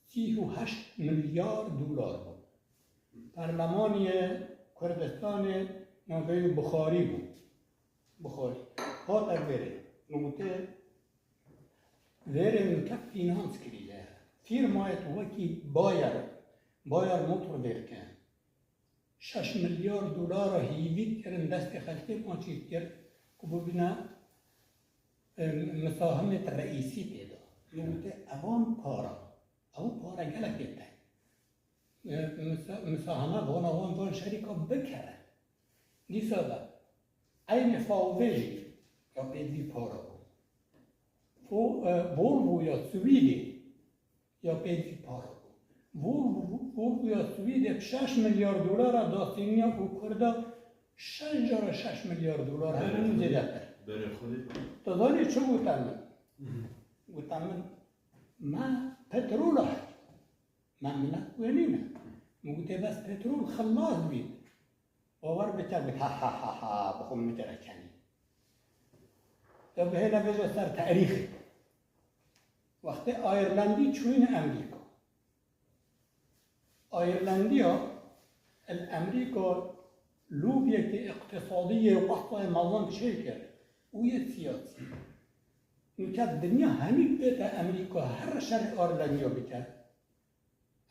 sî û heşt milyar dolar bû. Perlemaniyê Kurdistanê navê wî Buxarî bû. Buxarî. Hate vêrê. Nûtê vêrê nûke finans krîze. Fîrmayek wekî Bayer, Bayer Motor vêr ke. Şeş milyar dolara hîvî kirin destê xelkê, maçî kir ku bibîne, e, misahimê reîsî tê de. Nûtê evan para. Ew para gelekê te. E, misa-, misahime vana wan van şerîka bikere. Dîsa de eynê Fauvê jî ya pêdivî para bû. Fo-, e, Volvo ya Swîdê ya pêdivî para bû. Volvo, Volvo ya Swîdê bi şeş milyar dolara dasîniya û Kurda şeş cara şeş milyar dolar hebûn û zêdetir. Berê Xwedê. Tu zanî çi gote min? Gote min, me petrola heye. Me milet wê nîne. Min gotê bes petrol xilas bît. Bawer bike, got ha ha ha ha, bi xwe min kire kenî. Te bihêle bêje ser tarîxê. Wextê Ayirlendî çûyîne Amerîka. Ayirlendiya li Amerîka lobiyekî îqtisadî yê wextayê mezin çêkir û yê siyasî. Nûke dinya hemî bête Amerîka her şerê Ayirlendiya bike.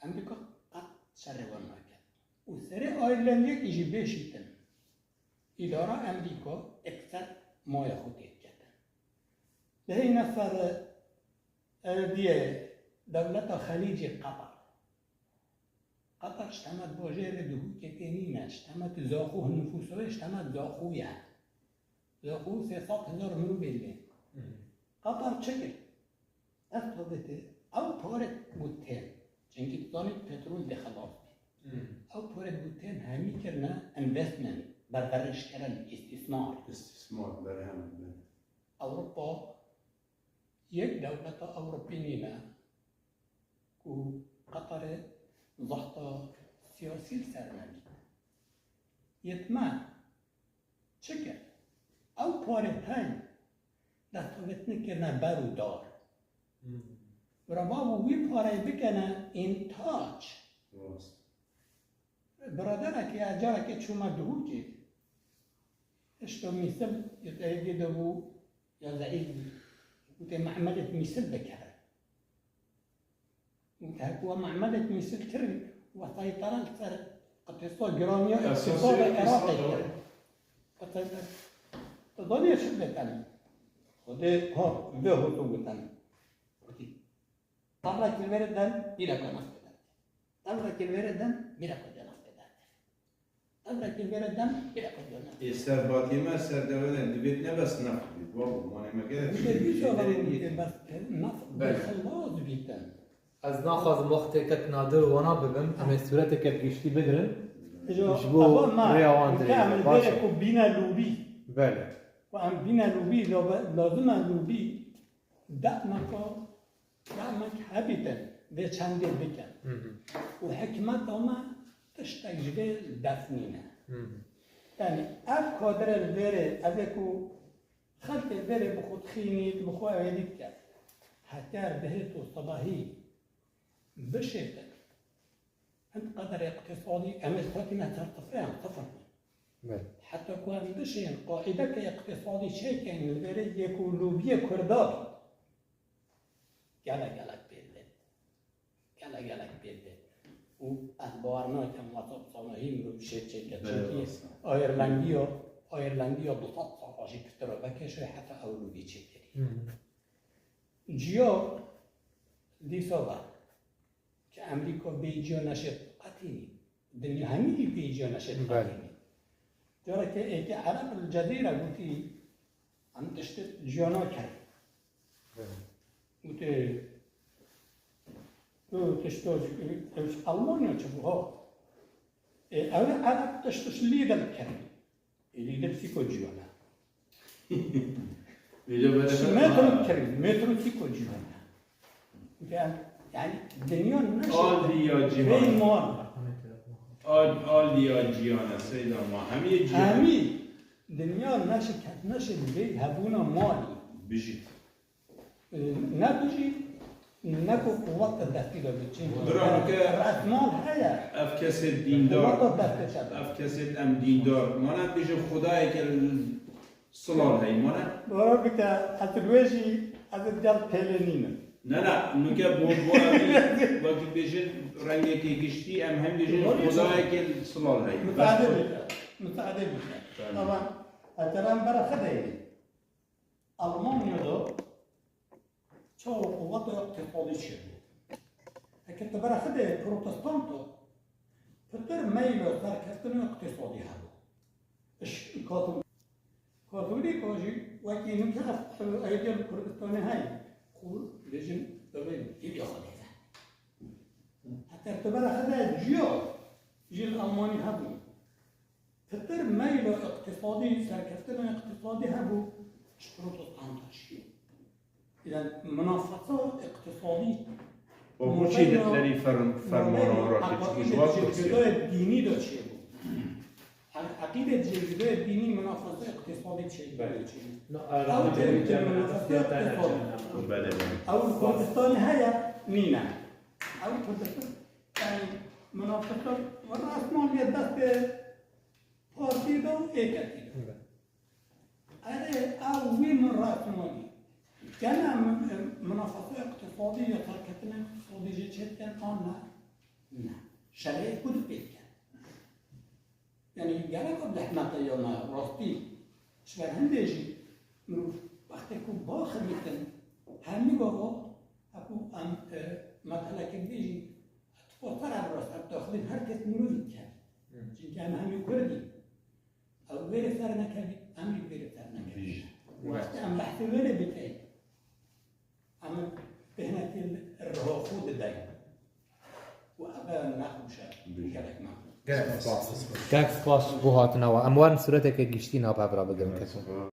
Amerîka qet şerê wan nake. Û serê Ayirlendiyekî jî bê şîtin. Îdara Amerîka ekser maya xwe tê diketin. Dihêne ser, e, diye dewleta Xelîcê Qetar. Qetar ji temet bajêrê duhûkekê nîne, ji temet zaxo hin nifûsa wê ji temet zaxo ye. Zaxo sê sed hezar mirovê lê. Hı hı. Qetar çi kir? Ev tabletê ew parê ku tên. Çimkî tu zanî petrol dê xelas bî. Hı. Ew parê ku tên hemî kirine investment, berveriş kirin, îstîsmar. Îstîsmar, berhem, berhem. Ewropa yek dewleta Ewropî nîne ku Qetarê zexta siyasî li ser nebî. Yê me çi kir? Ew parê teng destxebitinê kirine ber û dar. Hmm. Bira bavo wî pareyê bikene întac. Rast. Biraderekê ez carekê çûme Duhokê. Hişto mîsil ya te hêdî de bû ya zeîf bû. Gotê Mehmedê mîsil bikeve. Gotê hek we Mehmedê mîsil kirin, we seytara li ser qitêsa giraniya îqtîsadê Iraqê kir. Qitêsa, tu zanî çi bêten? Xwedê ha vê hoto goten. Gotî, Tavra kilvere den, bîra ka nas pê derdê. Tavra kilvere den, bîra ka nas pê derdê. Tavra kilvere den, bîra ka nas. Ê ser batî me, ser dewe de, divêt ne bes neft bît, babo, manê me gere. Wî de bî çawa wî de bes neft, bes xelas bîtin. Ez naxwazim wexteke nadir wana bibim, em ê sûreteke giştî bigirin. Ji bo rêya wan dirêj be. Baş e. Ku bîne lûbî. Belê. Ku em bîne lûbî, lazim e lûbî. Dehmeka, dehmek hebîtin, vê çendê bikin. Hı hı. Û hikmeta me tiştek ji vê li dest nîne. Hmm. Yanî ev kadre li vêrê, ev ê ku xelkê vêrê bi xwe dixînî, bi xwe ewêdî dike. Heger bihêt û sebahî bişêtin. Hin qederê iqtîsadî, em ê xwetîne ser sifreyan, sifir. Belê. Heta ku em bişên, qaîdeke iqtîsadî çêkin li vêrê yê ku lobiyê Kurda bî. Gelek gelek pêl dê. Gelek gelek pêl dê. Û ez bawer nakim WhatsApp sanahî mirov şê çêke. Belê, çêkî rast e. Ayirlendiya, Ayirlendiya du sed sala jî pitir e. Belkî şê heta ew lobî çêkirî. Hı hı. Ciya dîsa ve. Ke Amerîka bê ciya neşêt qetînî. Dinya hemî jî bê ciya neşêt Belê. qetînî. Carekê êkê Ereb li Cezîre gotî, em tiştê ciya nakin. Belê. Gotê, tu tişto, ew ji Almanya çi bû, ha? Ê, ew ê Ereb tişt ji Lidl kirin. Êdî de psîko ciyana. Vêca bere Ji bere metro ha. kirin, metro psîko ciyana. Yani, yani dinya neşe Aldi ya cîhan. Bey muan. Al, Aldi ya cîhana, seyda ma. Hemî cîhan. Hemî dinya neşe ket neşe bey hebûna malî. Bijî. Ne bijî, ne ku quwet te destî de bit. Çimkî Bira, ke resmal heye. Ev kesê dîndar, Quwet te destê çe de. Ev kesê em dîndar. Mana bêje Xwedayeke silal hey, mana? Bira bike, ez li wê jî, ez ê gel pêlê nînim. Ne, ne, nuke bo, bo em ê, wekî bêjin rengekê giştî, em hem bêjin Doğru. Xwedayeke silal hey. Müsaade bike, müsaade bike. Tamam. Tamam, ez teran bera xedeyê. Almanyada çawa quweta îqtîsadî çêbû. Heke tu bera xidê protestanto, pitir meyla serkeftina îqtîsadî hebû. Iş-, Kato-, Katolîka jî wekî nuke ev, ev, ev li Kurdistanê heye. Xwe bêjin, bibin, hîvî xwe lê ve. Heke tu bera xidê ciya jî li Almanî hebû. Pitir meyla îqtîsadî, serkeftina îqtîsadî hebû, ji protestantan jî. Yani, minafesa îqtîsadî Û bo çi mabeyna, hitlerî ferm-, fermana mabeyna ra keçikî ji eqaîdê wan Kursî? Cêgirdoyê dînî de çêbû. Yani, eqîdê cêgirdoyê dînî minafesa îqtîsadî çêbû. Belê. Çêbû. Na, Ew ara tê cêgirdoyê minafesa îqtîsadî. Belê, belê. Ew li Kurdistanê heye, nîne. Ew Kurdistan, yani, minafesa, wela esman lê destê Partî de û êketî de. Evet. Erê, ew wî min resmanî. Gene min, minafasa îqtîsadî ya serketina îqtîsadî jê çêdikin an ne? Ne. Şerê ku di pê dikin. Yani gerek ev zehmete ya me rastî. Ji ber hindê jî mirov wextê ku baxivîtin, hemî gava, heku em, e, meteleke bêjî, tu xwe ser ev rast, ev daxilîn her kes mirovî dikin. Hı. Çimkî em hemî Kurd in. Ew wêrê ser nekevî, em jî wêrê ser nekevî. Bijî. Wextê em behsê wêrê bikin, em bêhnekê riha xwe didin. Û ev nexweş e. Bijî. Gelek me. Gelek spas. Gelek spas ji bo hatina we. Em werin sûreteke giştî nav hev re bigrin, ketin.